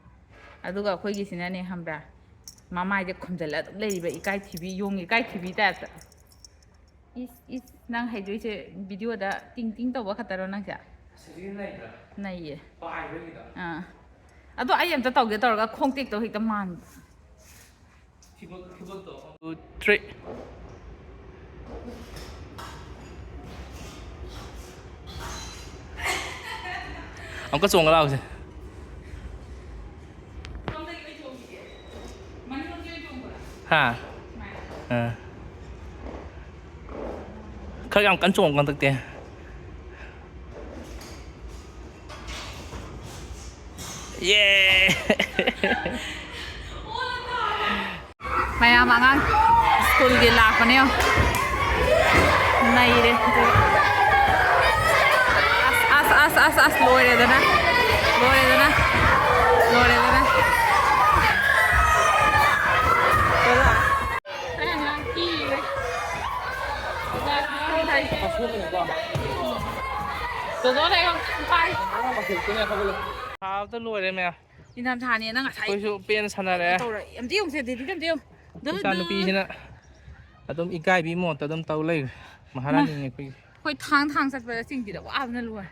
ꯑꯗꯨꯒ ꯑꯩꯈꯣꯏꯒꯤꯁꯤꯅꯅꯦ ꯈꯪꯕ꯭ꯔꯥ, ꯃꯃꯥꯏꯁꯦ ꯈꯨꯝꯖꯤꯜꯂ ꯑꯗꯨꯝ ꯂꯩꯔꯤꯕ, ꯏꯀꯥꯏ ꯊꯤꯕꯤ, ꯌꯣꯡ ꯏꯀꯥꯏ ꯊꯤꯕꯤ ꯇꯥꯏꯞꯇ꯫ ꯏꯁ, ꯏꯁ, ꯅꯪ ꯍꯩꯗꯣꯏꯁꯦ ꯚꯤꯗꯤꯑꯣꯗ ꯇꯤꯡ ꯇꯤꯡ ꯇꯧꯕ ꯈꯛꯇꯔꯣ ꯅꯪꯁꯦ? ꯅꯩꯌꯦ꯫ ꯑꯥ꯫ ꯑꯗꯣ ꯑꯩ ꯑꯝꯇ ꯇꯧꯒꯦ ꯇꯧꯔꯒ ꯈꯣꯡ ꯇꯦꯛꯇꯧ ꯍꯦꯛꯇ ꯃꯥꯟꯕ꯫ Two, three. ꯑꯃꯨꯛꯀ ꯆꯣꯡꯉ ꯂꯥꯛꯑꯣꯁꯦ꯫ ꯍꯥ? ꯑꯥ꯫ ꯈꯔ ꯌꯥꯝ ꯀꯟꯅ ꯆꯣꯡꯉꯨ ꯍꯟꯗꯛꯇꯤ꯫ ꯌꯦ! ꯃꯌꯥꯝ ꯑꯉꯥꯡ ꯁ꯭ꯀꯨꯜꯒꯤ ꯂꯥꯛꯄꯅꯦ ꯌꯦꯡꯉꯣ꯫ ꯅꯩꯔꯦ꯫ ꯑꯁ, ꯑꯁ, ꯑꯁ, ꯑꯁ, ꯑꯁ, ꯂꯣꯏꯔꯦꯗꯅ꯫ ꯂꯣꯏꯔꯦꯗꯅ꯫ ꯂꯣꯏꯔꯦꯗꯅ꯫ ꯁꯥꯕꯗ ꯂꯣꯏꯔꯦ ꯃꯌꯥꯝ꯫ ꯅꯤꯡꯊꯝꯊꯥꯅꯦꯅ ꯉꯁꯥꯏ ꯑꯩꯈꯣꯏꯁꯨ ꯄꯦꯟꯅ ꯁꯥꯟꯅꯔꯦ꯫ ꯇꯧꯔ-, ꯑꯝꯇ ꯌꯦꯡꯉꯨꯁꯦ, ꯗꯦꯗꯤꯗ ꯑꯝꯇ ꯌꯦꯡꯉꯨ꯫ ꯗꯨ, ꯏꯆꯥ ꯗꯨ꯫ ꯅꯨꯄꯤꯁꯤꯅ ꯑꯗꯨꯝ ꯏꯀꯥꯏꯕꯤ ꯃꯣꯠꯇ ꯑꯗꯨꯝ ꯇꯧ ꯂꯩꯔꯦ꯫ ꯃꯍꯥꯔꯥꯅꯤꯅꯦ ꯑꯩꯈꯣꯏꯒꯤ꯫ ꯑꯩꯈꯣꯏ ꯊꯥꯡ ꯊꯥꯡ ꯆꯠꯄꯗ ꯆꯤꯡꯁꯤꯗ ꯋꯥꯕꯅ ꯂꯣꯏꯔꯦ꯫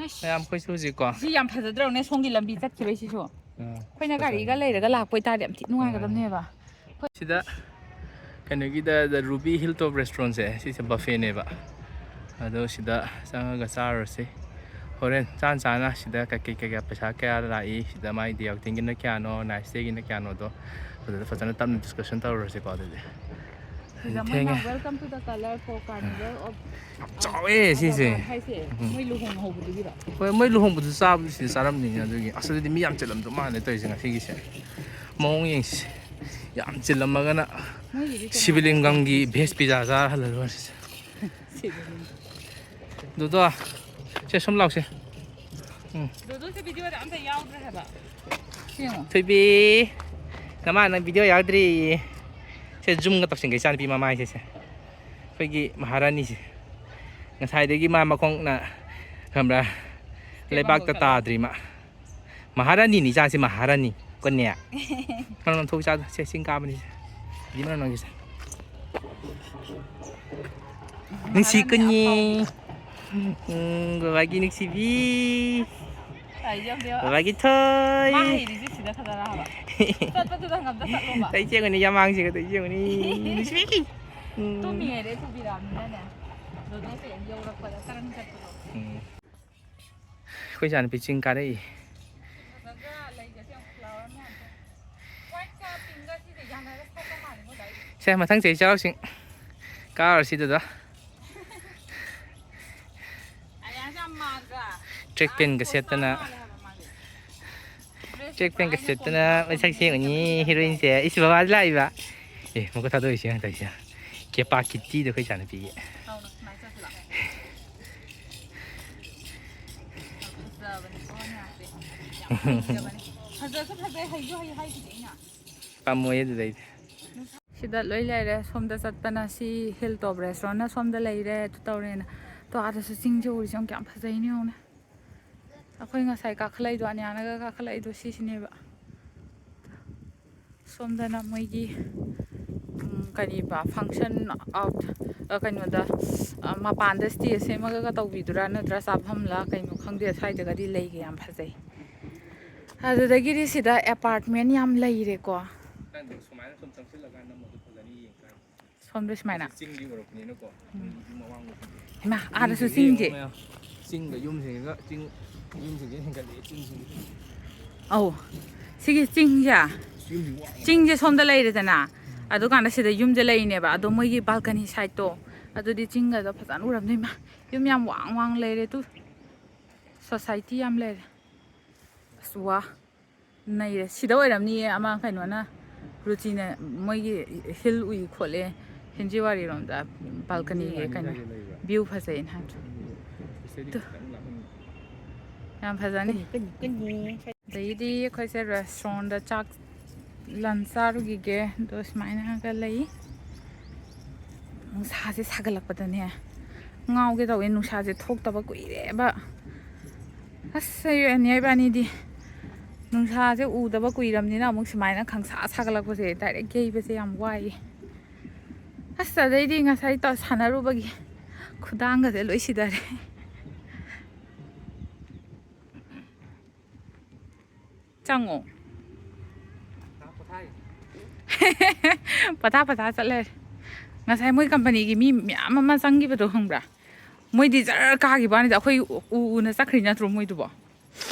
ꯑꯁ꯫ ꯃꯌꯥꯝ ꯑꯩꯈꯣꯏꯁꯨ ꯍꯧꯖꯤꯛꯀꯣ꯫ ꯁꯤ ꯌꯥꯝ ꯐꯖꯗ꯭ꯔꯣꯅꯦ, ꯁꯣꯝꯒꯤ ꯂꯝꯕꯤ ꯆꯠꯈꯤꯕꯩꯁꯤꯁꯨ꯫ ꯑꯥ, ꯑꯩꯈꯣꯏꯅ ꯒꯥꯔꯤꯒ ꯂꯩꯔꯒ ꯂꯥꯛꯄ ꯑꯣꯏꯇꯥꯔꯗꯤ ꯌꯥꯝ ꯊꯤ ꯅꯨꯡꯉꯥꯏꯒꯗꯕꯅꯦꯕ꯫ ꯁꯤꯗ ꯀꯩꯅꯣꯒꯤꯗ The Ruby Hilltop Restaurantꯁꯦ, ꯁꯤꯁꯦ buffetꯅꯦꯕ꯫ ꯑꯗꯣ ꯁꯤꯗ ꯆꯪꯉꯒ ꯆꯥꯔꯨꯔꯁꯤ꯫ ꯍꯣꯔꯦꯟ ꯆꯥꯟ ꯆꯥꯅ ꯁꯤꯗ ꯀꯩꯀꯩ, ꯀꯩꯀꯥ ꯄꯩꯁꯥ ꯀꯌꯥ ꯂꯥꯛꯏ, ꯁꯤꯗ ꯃꯥꯏ day outingꯒꯤꯅ ꯀꯌꯥꯅꯣ, night stayꯒꯤꯅ ꯀꯌꯥꯅꯣꯗꯣ ꯑꯗꯨꯗ ꯐꯖꯅ ꯇꯞꯅ discussion ꯇꯧꯔꯨꯔꯁꯤꯀꯣ ꯑꯗꯨꯗꯤ꯫ ꯁꯤꯗ ꯃꯣꯏꯅ ꯊꯦꯡꯉꯦ꯫ Welcome to the Colorful Carnival of ꯆꯥꯎꯋꯦ ꯁꯤꯁꯦ꯫ Azabad ꯍꯥꯏꯁꯦ ꯎꯝ꯫ ꯃꯣꯏ ꯂꯨꯍꯣꯡ ꯍꯧꯕꯗꯨꯒꯤꯔꯣ? ꯍꯣꯏ, ꯃꯣꯏ ꯂꯨꯍꯣꯡꯕꯗꯨ ꯆꯥꯕꯗꯨ ꯁꯤꯗ ꯆꯥꯔꯝꯅꯤꯅꯦ꯫ ꯑꯗꯨꯒꯤ ꯑꯁ ꯑꯗꯨꯗꯤ ꯃꯤ ꯌꯥꯝ ꯆꯤꯜꯂꯝꯗꯧ ꯃꯥꯜꯂꯦ ꯇꯧꯔꯤꯁꯦ ꯉꯁꯤꯒꯤꯁꯦ꯫ ꯃꯑꯣꯡ ꯌꯦꯡꯁꯤ꯫ ꯌꯥꯝ ꯆꯤꯜꯂꯝꯃꯒꯅ ꯃꯣꯏꯒꯤꯗꯤ ꯇꯣꯉꯥꯟꯅ ꯁꯤꯕꯂꯤꯡꯒꯝꯒꯤ veg pizza ꯆꯥꯔ ꯍꯜꯂ ꯂꯣꯏꯔꯦ꯫ ꯁꯤꯕꯂꯤꯡꯒꯝ꯫ ꯑꯗꯨꯗꯣ ꯁꯦ, ꯁꯨꯝ ꯂꯥꯎꯁꯦ꯫ ꯎꯝ꯫ ꯗꯣꯗꯣꯁꯦ ꯚꯤꯗꯤꯑꯣꯗ ꯑꯝꯇ ꯌꯥꯎꯗ꯭ꯔꯦ ꯍꯥꯏꯕ꯫ ꯁꯤ ꯌꯦꯡꯉꯣ꯫ ꯊꯣꯏꯕꯤ, ꯅꯃꯥ ꯅꯪ ꯚꯤꯗꯤꯑꯣ ꯌꯥꯎꯗ꯭ꯔꯤ꯫ ꯁꯦ, ꯖꯨꯝꯒ ꯇꯧꯁꯤꯟꯒꯦ, ꯏꯆꯥꯅꯨꯄꯤ ꯃꯃꯥꯏꯁꯦ, ꯁꯦ꯫ ꯑꯩꯈꯣꯏꯒꯤ ꯃꯍꯥꯔꯥꯅꯤꯁꯦ꯫ ꯉꯁꯥꯏꯗꯒꯤ ꯃꯥ ꯃꯈꯣꯡꯅ, ꯈꯪꯕ꯭ꯔꯥ? ꯂꯩꯕꯥꯛꯇ ꯇꯥꯗ꯭ꯔꯤ ꯃꯥ꯫ ꯃꯍꯥꯔꯥꯅꯤꯅꯤ ꯏꯆꯥꯁꯦ, ꯃꯍꯥꯔꯥꯅꯤ꯫ ꯀꯣꯟꯅꯦ꯫ ꯃꯔꯝ ꯊꯣꯛ ꯏꯆꯥꯗꯣ꯫ ꯁꯦ, ꯆꯤꯡ ꯀꯥꯕꯅꯤ꯫ ꯁꯦ꯫ ꯃꯔꯝ ꯅꯪꯒꯤꯁꯦ꯫ ꯅꯨꯡꯁꯤ ꯀꯨꯟꯅꯤ꯫ ꯎꯝ, ꯕꯕꯥꯒꯤ ꯅꯨꯡꯁꯤꯕꯤ꯫ ꯕꯕꯥꯒꯤ ꯊꯣꯏ꯫ ꯃꯥ ꯍꯩꯔꯤꯁꯦ ꯁꯤꯗ ꯈꯛꯇꯔ ꯍꯥꯏꯕ꯫ ꯆꯠꯄꯗꯨꯗ ꯉꯝꯇ ꯆꯠꯂꯣꯕ꯫ ꯇꯩ ꯆꯦꯡꯒꯅꯤ, ꯌꯥꯝꯃꯥꯡꯁꯤꯒ ꯇꯩ ꯆꯦꯡꯒꯅꯤ꯫ ꯅꯨꯡꯁꯤꯕꯤ꯫ ꯎꯝ꯫ ꯇꯨꯝꯃꯤꯉꯩꯗ ꯄꯨꯕꯤꯔꯛꯑꯕꯅꯤꯅꯅꯦ꯫ ꯗꯣꯗꯣ ꯍꯌꯦꯡ ꯌꯧꯔꯛꯄꯗ ꯇꯔꯪ ꯆꯠꯄꯗꯣ꯫ ꯎꯝ꯫ ꯑꯩꯈꯣꯏ ꯏꯆꯥꯅꯨꯄꯤ ꯆꯤꯡ ꯀꯥꯔꯛꯏ꯫ ꯐꯖꯗ꯭ꯔꯥ? ꯂꯩꯒꯁꯦ ꯌꯥꯝ ꯐ꯭ꯂꯥꯋꯔ ꯃꯌꯥꯝꯁꯦ꯫ ꯋꯥꯏꯠꯀ ꯄꯤꯡꯒ ꯁꯤꯁꯦ ꯌꯥꯅꯔ ꯁꯥꯠꯄ ꯃꯥꯜꯂꯦꯀꯣ ꯗꯥꯏ? ꯁꯦ, ꯃꯊꯪ ꯆꯍꯤ ꯆꯩꯔꯥꯎ ꯆꯤꯡ ꯀꯥꯔꯨꯔꯁꯤ ꯑꯗꯨꯗ꯫ ꯑꯌꯥꯁꯦ ꯌꯥꯝ ꯃꯥꯟꯗ꯭ꯔꯥ? ꯇ꯭ꯔꯦꯛ ꯄꯦꯟꯒ ꯁꯦꯠꯇꯅ꯫ ꯃꯥꯜꯂꯦ ꯍꯥꯏꯕ ꯃꯥꯁꯦ꯫ ꯗ꯭ꯔꯦꯁ ꯇ꯭ꯔꯦꯛ ꯄꯦꯟꯒ ꯁꯦꯠꯇꯅ ꯃꯁꯛ ꯁꯦꯡꯉꯅꯤ ꯍꯤꯔꯣꯏꯟꯁꯦ꯫ ꯏꯁ, ꯕꯕꯥꯁꯨ ꯂꯥꯛꯏꯕ꯫ ꯑꯦ, ꯃꯈꯨꯠ ꯊꯥꯗꯣꯛꯏꯁꯦ ꯌꯦꯡꯉꯣ ꯇꯧꯏꯁꯦ꯫ ꯀꯦꯄꯥ ꯀꯤꯇꯤꯗꯣ ꯑꯩꯈꯣꯏ ꯏꯆꯥꯅꯨꯄꯤꯒꯤ꯫ ꯐꯖꯕꯅꯤꯀꯣ ꯃꯌꯥꯝꯁꯦ꯫ ꯌꯥꯝ ꯍꯩꯖꯕꯅꯤ꯫ ꯐꯖꯁꯨ ꯐꯖꯩ, ꯍꯩꯁꯨ ꯍꯩ ꯍꯥꯏꯁꯤꯗꯤ ꯑꯩꯅ꯫ ꯄꯥꯝꯃꯣꯏ ꯑꯗꯨꯗꯩꯗꯤ꯫ ꯁꯤꯗ ꯂꯣꯏ ꯂꯩꯔꯦ꯫ ꯁꯣꯝꯗ ꯆꯠꯄꯅ ꯁꯤ ꯍꯤꯜ ꯇꯣꯞ ꯔꯦꯁꯇꯣꯔꯦꯟꯅ ꯁꯣꯝꯗ ꯂꯩꯔꯦ, ꯑꯗꯨ ꯇꯧꯔꯦꯅ꯫ ꯑꯗꯣ ꯑꯥꯗꯁꯨ ꯆꯤꯡꯁꯦ ꯎꯔꯤꯁꯦ ꯌꯦꯡꯉꯨ ꯀꯌꯥꯝ ꯐꯖꯩꯅꯣ ꯌꯦꯡꯉꯨꯅꯦ꯫ ꯑꯩꯈꯣꯏ ꯉꯁꯥꯏ ꯀꯥꯈꯠꯂꯛꯏꯗꯣ, ꯑꯅꯤꯌꯥꯅꯒ ꯀꯥꯈꯠꯂꯛꯏꯗꯣ ꯁꯤꯁꯤꯅꯦꯕ꯫ ꯁꯣꯝꯗꯅ ꯃꯣꯏꯒꯤ, ꯎꯝ, ꯀꯔꯤꯕ, function of, ꯑ, ꯀꯩꯅꯣꯗ, ꯑ, ꯃꯄꯥꯟꯗ stage ꯁꯦꯝꯃꯒ ꯇꯧꯕꯤꯗꯨꯔꯥ ꯅꯠꯇ꯭ꯔꯥ ꯆꯥꯐꯝꯂ ꯀꯩꯅꯣ ꯈꯪꯗꯦ, ꯁ꯭ꯋꯥꯏꯗꯒꯗꯤ ꯂꯩꯒ ꯌꯥꯝ ꯐꯖꯩ꯫ ꯑꯗꯨꯗꯒꯤꯗꯤ ꯁꯤꯗ apartment ꯌꯥꯝ ꯂꯩꯔꯦꯀꯣ꯫ ꯅꯪꯗꯣ ꯁꯨꯃꯥꯏꯅ ꯁꯨꯝ ꯆꯪꯁꯤꯜꯂꯀꯥꯟꯗ ꯃꯣꯏꯗꯣ ꯐꯖꯅ ꯌꯦꯡ ꯀꯥꯟꯗ꯫ ꯁꯣꯝꯗ ꯁꯨꯃꯥꯏꯅ꯫ ꯆꯤꯡꯗꯤ ꯎꯔꯛꯄꯅꯤꯅꯀꯣ꯫ ꯎꯝ꯫ ꯌꯨꯝ ꯑꯋꯥꯡꯕꯁꯤꯡꯁꯦ꯫ ꯏꯃꯥ, ꯑꯥꯗꯁꯨ ꯌꯨꯝꯁꯤꯡꯁꯦ ꯆꯤꯡꯁꯦ꯫ ꯌꯦꯡꯉꯣ ꯃꯌꯥꯝ꯫ ꯆꯤꯡꯒ ꯌꯨꯝꯁꯤꯡꯁꯤꯒ ꯆꯤꯡ, ꯌꯨꯝꯁꯤꯡꯁꯦ ꯍꯦꯟꯒꯠꯂꯛꯑꯦ ꯆꯤꯡꯁꯤꯡꯁꯦ꯫ ꯑꯧ꯫ ꯁꯤꯒꯤ ꯆꯤꯡꯁꯦ꯫ ꯌꯨꯝꯁꯤ ꯋꯥꯡꯉꯦ꯫ ꯆꯤꯡꯁꯦ ꯁꯣꯝꯗ ꯂꯩꯔꯦꯗꯅ꯫ ꯎꯝ꯫ ꯑꯗꯨꯀꯥꯟꯗ ꯁꯤꯗ ꯌꯨꯝꯁꯦ ꯂꯩꯔꯤꯅꯦꯕ꯫ ꯑꯗꯣ ꯃꯣꯏꯒꯤ balcony side ꯇꯣ꯫ ꯑꯗꯨꯗꯤ ꯆꯤꯡꯒꯗꯣ ꯐꯖꯅ ꯎꯔꯝꯗꯣꯏ ꯃꯥ꯫ ꯌꯨꯝ ꯌꯥꯝ ꯋꯥꯡ ꯋꯥꯡ ꯂꯩꯔꯦ ꯇꯨ꯫ Society ꯌꯥꯝ ꯂꯩꯔꯦ꯫ ꯑꯁ ꯋꯥ꯫ ꯅꯩꯔꯦ꯫ ꯁꯤꯗ ꯑꯣꯏꯔꯝꯅꯤꯌꯦ ꯑꯃ ꯀꯩꯅꯣꯅ, ꯔꯨꯆꯤꯅ ꯃꯣꯏꯒꯤ ꯍꯤꯜ ꯎꯏ ꯈꯣꯠꯂꯦ, ꯍꯤꯟꯖꯤꯋꯥꯔꯤꯔꯣꯝꯗ balcony ꯒꯤ ꯀꯩꯅꯣ, ꯍꯤꯟꯖꯤꯋꯥꯔꯤꯗ ꯂꯩꯕ꯭ꯔꯥ? View ꯐꯖꯩꯅ ꯍꯥꯏꯕꯗꯣ꯫ ꯎꯝ꯫ ꯁꯤꯗꯩꯗꯤ ꯇꯨ꯫ ꯈꯤꯇꯪ ꯂꯥꯞꯅ ꯌꯥꯝ ꯐꯖꯅꯤ꯫ ꯑꯗꯩꯗꯤ ꯑꯩꯈꯣꯏꯁꯦ restaurantꯗ ꯆꯥꯛ lunch ꯆꯥꯔꯨꯈꯤꯒꯦ꯫ ꯑꯗꯣ ꯁꯨꯃꯥꯏꯅꯒ ꯂꯩ꯫ ꯅꯨꯡꯁꯥꯁꯦ ꯁꯥꯒꯠꯂꯛꯄꯗꯅꯦ ꯉꯥꯎꯒꯦ ꯇꯧꯋꯦ꯫ ꯅꯨꯡꯁꯥꯁꯦ ꯊꯣꯛꯇꯕ ꯀꯨꯏꯔꯦꯕ꯫ ꯑꯁ, ꯑꯩ ꯑꯅꯤ ꯏꯕꯥꯅꯤꯗꯤ ꯅꯨꯡꯁꯥꯁꯦ ꯎꯗꯕ ꯀꯨꯏꯔꯕꯅꯤꯅ ꯑꯃꯨꯛ ꯁꯨꯃꯥꯏꯅ ꯈꯪꯁꯥ ꯁꯥꯒꯠꯂꯛꯄꯁꯦ direct ꯌꯩꯕꯁꯦ ꯌꯥꯝ ꯋꯥꯏꯌꯦ꯫ ꯑꯁ, ꯑꯗꯩꯗꯤ ꯉꯁꯥꯏ ꯇꯧ-, ꯁꯥꯟꯅꯔꯨꯕꯒꯤ ꯈꯨꯗꯥꯡꯒꯁꯦ ꯂꯣꯏ ꯁꯤꯗꯔꯦ꯫ ꯆꯪꯉꯣ꯫ ꯄꯊꯥ ꯄꯊꯥ ꯆꯠꯂꯦ꯫ ꯉꯁꯥꯏ ꯃꯣꯏ companyꯒꯤ ꯃꯤ ꯃꯌꯥꯝ ꯑꯃ ꯆꯪꯈꯤꯕꯗꯣ ꯈꯪꯕ꯭ꯔꯥ? ꯃꯣꯏꯗꯤ ꯖꯔ ꯀꯥꯈꯤꯕ ꯋꯥꯅꯤꯗ, ꯑꯩꯈꯣꯏ ꯎ ꯎꯅ ꯆꯠꯈ꯭ꯔꯤ ꯅꯠꯇ꯭ꯔꯣ ꯃꯣꯏꯗꯨꯕꯣ?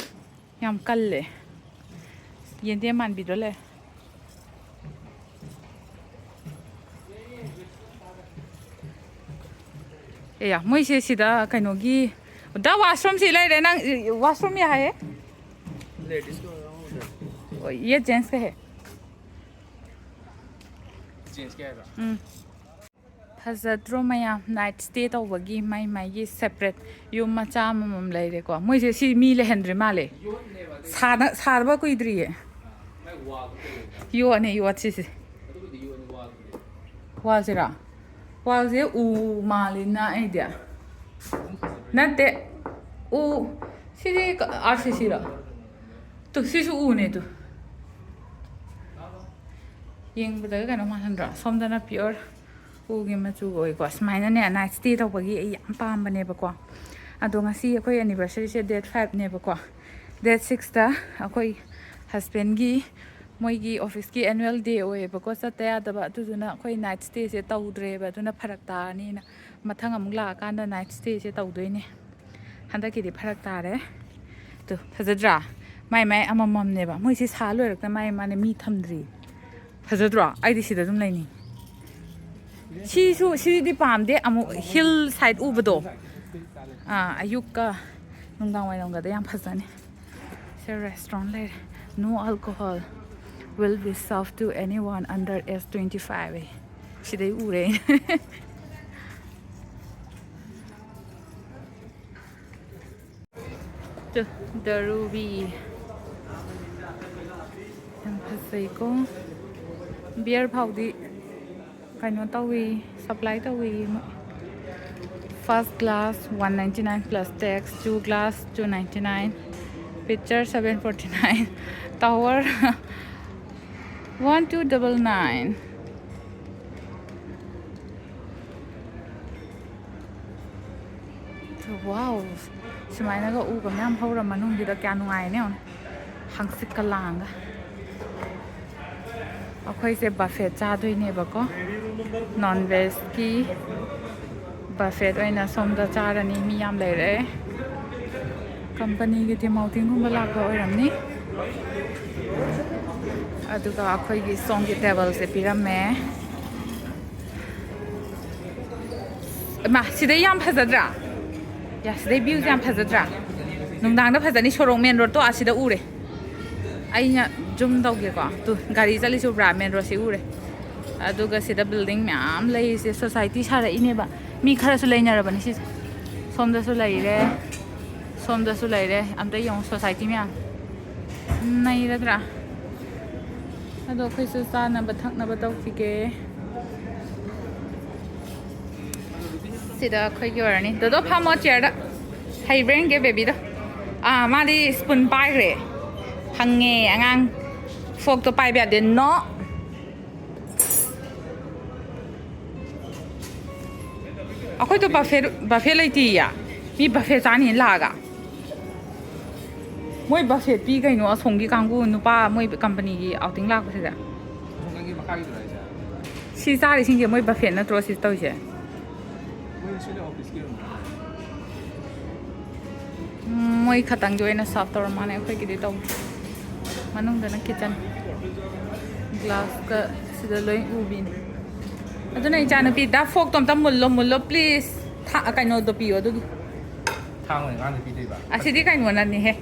ꯌꯥꯝ ꯀꯜꯂꯦ꯫ ꯌꯦꯟꯗꯦꯝ ꯃꯥꯟꯕꯤꯗꯣ ꯂꯩ꯫ ꯑꯦ, ꯃꯣꯏꯁꯦ ꯁꯤꯗ ꯀꯩꯅꯣꯒꯤ, ꯗ washroomꯁꯤ ꯂꯩꯔꯦ꯫ ꯅꯪ washroom ꯌꯥ ꯍꯥꯏꯌꯦ? Ladies का होगा उधर। ये जेंट्स का है। जेंट्स का है। ꯎꯝ꯫ ꯐꯖꯗ꯭ꯔꯣ ꯃꯌꯥꯝ? Night stay ꯇꯧꯕꯒꯤ ꯃꯥꯏ ꯃꯥꯏꯒꯤ separate ꯌꯨꯝ ꯃꯆꯥ ꯑꯃꯃꯝ ꯂꯩꯔꯦꯀꯣ꯫ ꯃꯣꯏꯁꯦ ꯁꯤ ꯃꯤ ꯂꯩꯍꯟꯗ꯭ꯔꯤ ꯃꯥꯜꯂꯦ꯫ ꯁꯥꯅ-, ꯁꯥꯗꯕ ꯀꯨꯏꯗ꯭ꯔꯤꯌꯦ꯫ ꯌꯣꯠꯅꯦ, ꯌꯣꯠ ꯁꯤꯁꯦ꯫ Wallꯁꯤꯔꯣ? Wallꯁꯦ ꯎ ꯃꯥꯜꯂꯤꯅ ꯑꯩꯗꯤ꯫ ꯅꯠꯇꯦ꯫ ꯎ, ꯁꯤꯗꯤ ꯀ-, RCCꯔꯣ? ꯇꯨ, ꯁꯤꯁꯨ ꯎꯅꯦ ꯇꯨ꯫ ꯌꯦꯡꯕꯗꯒ ꯀꯩꯅꯣ ꯃꯥꯜꯍꯟꯗ꯭ꯔꯣ? ꯁꯣꯝꯗꯅ pure ꯎꯒꯤ ꯃꯆꯨꯒ ꯑꯣꯏꯀꯣ꯫ ꯁꯨꯃꯥꯏꯅꯅꯦ night stay ꯇꯧꯕꯒꯤ ꯑꯩ ꯌꯥꯝ ꯄꯥꯝꯕꯅꯦꯕꯀꯣ꯫ ꯑꯗꯣ ꯉꯁꯤ ꯑꯩꯈꯣꯏ anniversaryꯁꯦ date fiveꯅꯦꯕꯀꯣ꯫ Date sixꯇ ꯑꯩꯈꯣꯏ husbandꯒꯤ ꯃꯣꯏꯒꯤ officeꯀꯤ annual day ꯑꯣꯏꯌꯦꯕꯀꯣ, ꯆꯠꯇ ꯌꯥꯗꯕ꯫ ꯑꯗꯨꯗꯨꯅ ꯑꯩꯈꯣꯏ night stayꯁꯦ ꯇꯧꯗ꯭ꯔꯦꯕ, ꯑꯗꯨꯅ ꯐꯔꯛ ꯇꯥꯔꯅꯤꯅ ꯃꯊꯪ ꯑꯃꯨꯛ ꯂꯥꯛꯑꯀꯥꯟꯗ night stayꯁꯦ ꯇꯧꯗꯣꯏꯅꯦ꯫ ꯍꯟꯗꯛꯀꯤꯗꯤ ꯐꯔꯛ ꯇꯥꯔꯦ꯫ ꯇꯨ, ꯐꯖꯗ꯭ꯔꯥ? ꯃꯥꯏ ꯃꯥꯏ ꯑꯃꯃꯝꯅꯦꯕ꯫ ꯃꯣꯏꯁꯦ ꯁꯥ ꯂꯣꯏꯔꯛꯇ ꯃꯥꯏ ꯃꯥꯅꯦ ꯃꯤ ꯊꯝꯗ꯭ꯔꯤ꯫ ꯐꯖꯗ꯭ꯔꯣ? ꯑꯩꯗꯤ ꯁꯤꯗ ꯑꯗꯨꯝ ꯂꯩꯅꯤꯡ꯫ ꯁꯤꯁꯨ, ꯁꯤꯗꯤ ꯄꯥꯝꯗꯦ꯫ ꯑꯃꯨꯛ hill side ꯎꯕꯗꯣ꯫ ꯑꯥ, ꯑꯌꯨꯛꯀ ꯅꯨꯡꯗꯥꯡ ꯋꯥꯏꯔꯝꯒꯗ ꯌꯥꯝ ꯐꯖꯅꯤ꯫ ꯁꯤ restaurant ꯂꯩꯔꯦ꯫ No alcohol will be served to anyone under age twenty five ꯑꯦ꯫ ꯁꯤꯗꯩ ꯎꯔꯦ ꯑꯩꯅ꯫ ꯗꯔꯨꯕꯤ ꯌꯥꯝ ꯐꯖꯩꯀꯣ꯫ ꯕꯤꯌꯔ ꯐꯥꯎꯗꯤ ꯀꯩꯅꯣ ꯇꯧꯏ, ꯁꯄ꯭ꯂꯥꯏ ꯇꯧꯏ꯫ First glass one ninety nine plus tax, two glass two ninety nine, pitcher seven forty nine, tower one two double nine꯫ Wow, ꯁꯨꯃꯥꯏꯅꯒ ꯎꯒ ꯃꯌꯥꯝ ꯍꯧꯔ ꯃꯅꯨꯡꯁꯤꯗ ꯀꯌꯥ ꯅꯨꯡꯉꯥꯏꯅꯦ ꯌꯦꯡꯉꯣ꯫ ꯍꯪꯆꯤꯠꯀ ꯂꯥꯡꯒ꯫ ꯑꯩꯈꯣꯏꯁꯦ ꯕꯐꯦꯠ ꯆꯥꯗꯣꯏꯅꯦꯕꯀꯣ꯫ ꯅꯣꯟ ꯚꯦꯖꯀꯤ ꯕꯐꯦꯠ ꯑꯣꯏꯅ ꯁꯣꯝꯗ ꯆꯥꯔꯅꯤ꯫ ꯃꯤ ꯌꯥꯝ ꯂꯩꯔꯦ꯫ ꯀꯝꯄꯅꯤꯒꯤ ꯇꯤꯝ ꯑꯥꯎꯇꯤꯡꯒꯨꯝꯕ ꯂꯥꯛꯄ ꯑꯣꯏꯔꯝꯅꯤ꯫ ꯑꯗꯨꯒ ꯑꯩꯈꯣꯏꯒꯤ ꯁꯣꯝꯒꯤ ꯇꯦꯕꯜꯁꯦ ꯄꯤꯔꯝꯃꯦ꯫ ꯏꯃꯥ, ꯁꯤꯗꯩ ꯌꯥꯝ ꯐꯖꯗ꯭ꯔꯥ? ꯌꯥ, ꯁꯤꯗꯩ ꯚ꯭ꯌꯨꯁꯦ ꯌꯥꯝ ꯐꯖꯗ꯭ꯔꯥ? ꯅꯨꯡꯗꯥꯡꯗ ꯐꯖꯅꯤ꯫ ꯁꯣꯔꯣꯛ, ꯃꯦꯟ ꯔꯣꯗꯇꯣ ꯑꯁꯤꯗ ꯎꯔꯦ꯫ ꯑꯩꯅ ꯖꯨꯝ ꯇꯧꯒꯦꯀꯣ꯫ ꯇꯨ, ꯒꯥꯔꯤ ꯆꯠꯂꯤꯁꯦ ꯎꯕ꯭ꯔꯥ? ꯃꯦꯟ ꯔꯣꯗꯁꯤ ꯎꯔꯦ꯫ ꯑꯗꯨꯒ ꯁꯤꯗ ꯕꯤꯜꯗꯤꯡ ꯃꯌꯥꯝ ꯂꯩꯔꯤꯁꯦ ꯁꯣꯁꯥꯏꯇꯤ ꯁꯥꯔꯛꯏꯅꯦꯕ꯫ ꯃꯤ ꯈꯔꯁꯨ ꯂꯩꯅꯔꯕꯅꯤ ꯁꯤꯁꯦ꯫ ꯁꯣꯝꯗꯁꯨ ꯂꯩꯔꯦ, ꯁꯣꯝꯗꯁꯨ ꯂꯩꯔꯦ꯫ ꯑꯝꯇ ꯌꯦꯡꯉꯨ ꯁꯣꯁꯥꯏꯇꯤ ꯃꯌꯥꯝ꯫ ꯅꯩꯔꯗ꯭ꯔꯥ? ꯑꯗꯣ ꯑꯩꯈꯣꯏꯁꯨ ꯆꯥꯅꯕ ꯊꯛꯅꯕ ꯇꯧꯈꯤꯒꯦ꯫ ꯁꯤꯗ ꯑꯩꯈꯣꯏꯒꯤ ꯑꯣꯏꯔꯅꯤ꯫ ꯗꯣꯗꯣ, ꯐꯝꯃꯣ ꯆꯤꯌꯔꯗ꯫ ꯍꯩꯕ꯭ꯔꯥ ꯌꯦꯡꯒꯦ ꯕꯦꯕꯤꯗꯣ꯫ ꯑꯥ, ꯃꯥꯗꯤ ꯁ꯭ꯄꯨꯟ ꯄꯥꯏꯈ꯭ꯔꯦ꯫ ꯍꯪꯉꯦ ꯑꯉꯥꯡ꯫ ꯐꯣꯛꯇꯣ ꯄꯥꯏꯕ ꯌꯥꯗꯦ꯫ ꯅꯣ꯫ ꯑꯩꯈꯣꯏꯗꯣ ꯕꯐꯦꯠ, ꯕꯐꯦꯠ ꯂꯩꯇꯦꯌꯦ꯫ ꯃꯤ ꯕꯐꯦꯠ ꯆꯥꯅꯤꯅ ꯂꯥꯛꯑꯒ꯫ ꯃꯣꯏ ꯕꯐꯦꯠ ꯄꯤ ꯀꯩꯅꯣ, ꯑꯁꯣꯝꯒꯤ ꯀꯥꯡꯕꯨ ꯅꯨꯄꯥ ꯃꯣꯏ ꯀꯝꯄꯅꯤꯒꯤ ꯑꯥꯎꯇꯤꯡ ꯂꯥꯛꯄꯁꯤꯗ꯫ ꯑꯁꯣꯝ ꯅꯪꯒꯤ ꯃꯈꯥꯒꯤꯗꯨꯔꯣ ꯍꯥꯏꯁꯦ? ꯁꯤ ꯆꯥꯔꯤꯁꯤꯡꯁꯦ ꯃꯣꯏ ꯕꯐꯦꯠ ꯅꯠꯇ꯭ꯔꯣ ꯁꯤ ꯇꯧꯔꯤꯁꯦ? ꯃꯣꯏ ꯁꯤꯅ ꯑꯣꯐꯤꯁꯀꯤ ꯑꯣꯏꯔꯝꯒꯅꯤ꯫ ꯎꯝ, ꯃꯣꯏ ꯈꯇꯪꯒꯤ ꯑꯣꯏꯅ ꯁꯥꯔꯚ ꯇꯧꯔ ꯃꯥꯜꯂꯦ, ꯑꯩꯈꯣꯏꯒꯤꯗꯤ ꯇꯧꯗ꯭ꯔꯦ꯫ ꯃꯅꯨꯡꯗꯅ ꯀꯤꯠꯆꯟ꯫ ꯒ꯭ꯂꯥꯁꯀ ꯁꯤꯗ ꯂꯣꯏ ꯎꯕꯤꯅꯤ꯫ ꯑꯗꯨꯅ ꯏꯆꯥꯅꯨꯄꯤ, "ꯗꯥ ꯐꯣꯛꯇꯣ ꯑꯝꯇ ꯃꯨꯜꯂꯣ, ꯃꯨꯜꯂꯣ, ꯄ꯭ꯂꯤꯖ꯫ ꯊꯥ-, ꯀꯩꯅꯣꯗꯣ ꯄꯤꯌꯣ ꯑꯗꯨꯒꯤ"꯫ ꯊꯥꯡ ꯑꯣꯏꯅ ꯑꯉꯥꯡꯗ ꯄꯤꯗꯣꯏꯕ? ꯑꯁꯤꯗꯤ ꯀꯩꯅꯣꯅꯅꯤꯍꯦ꯫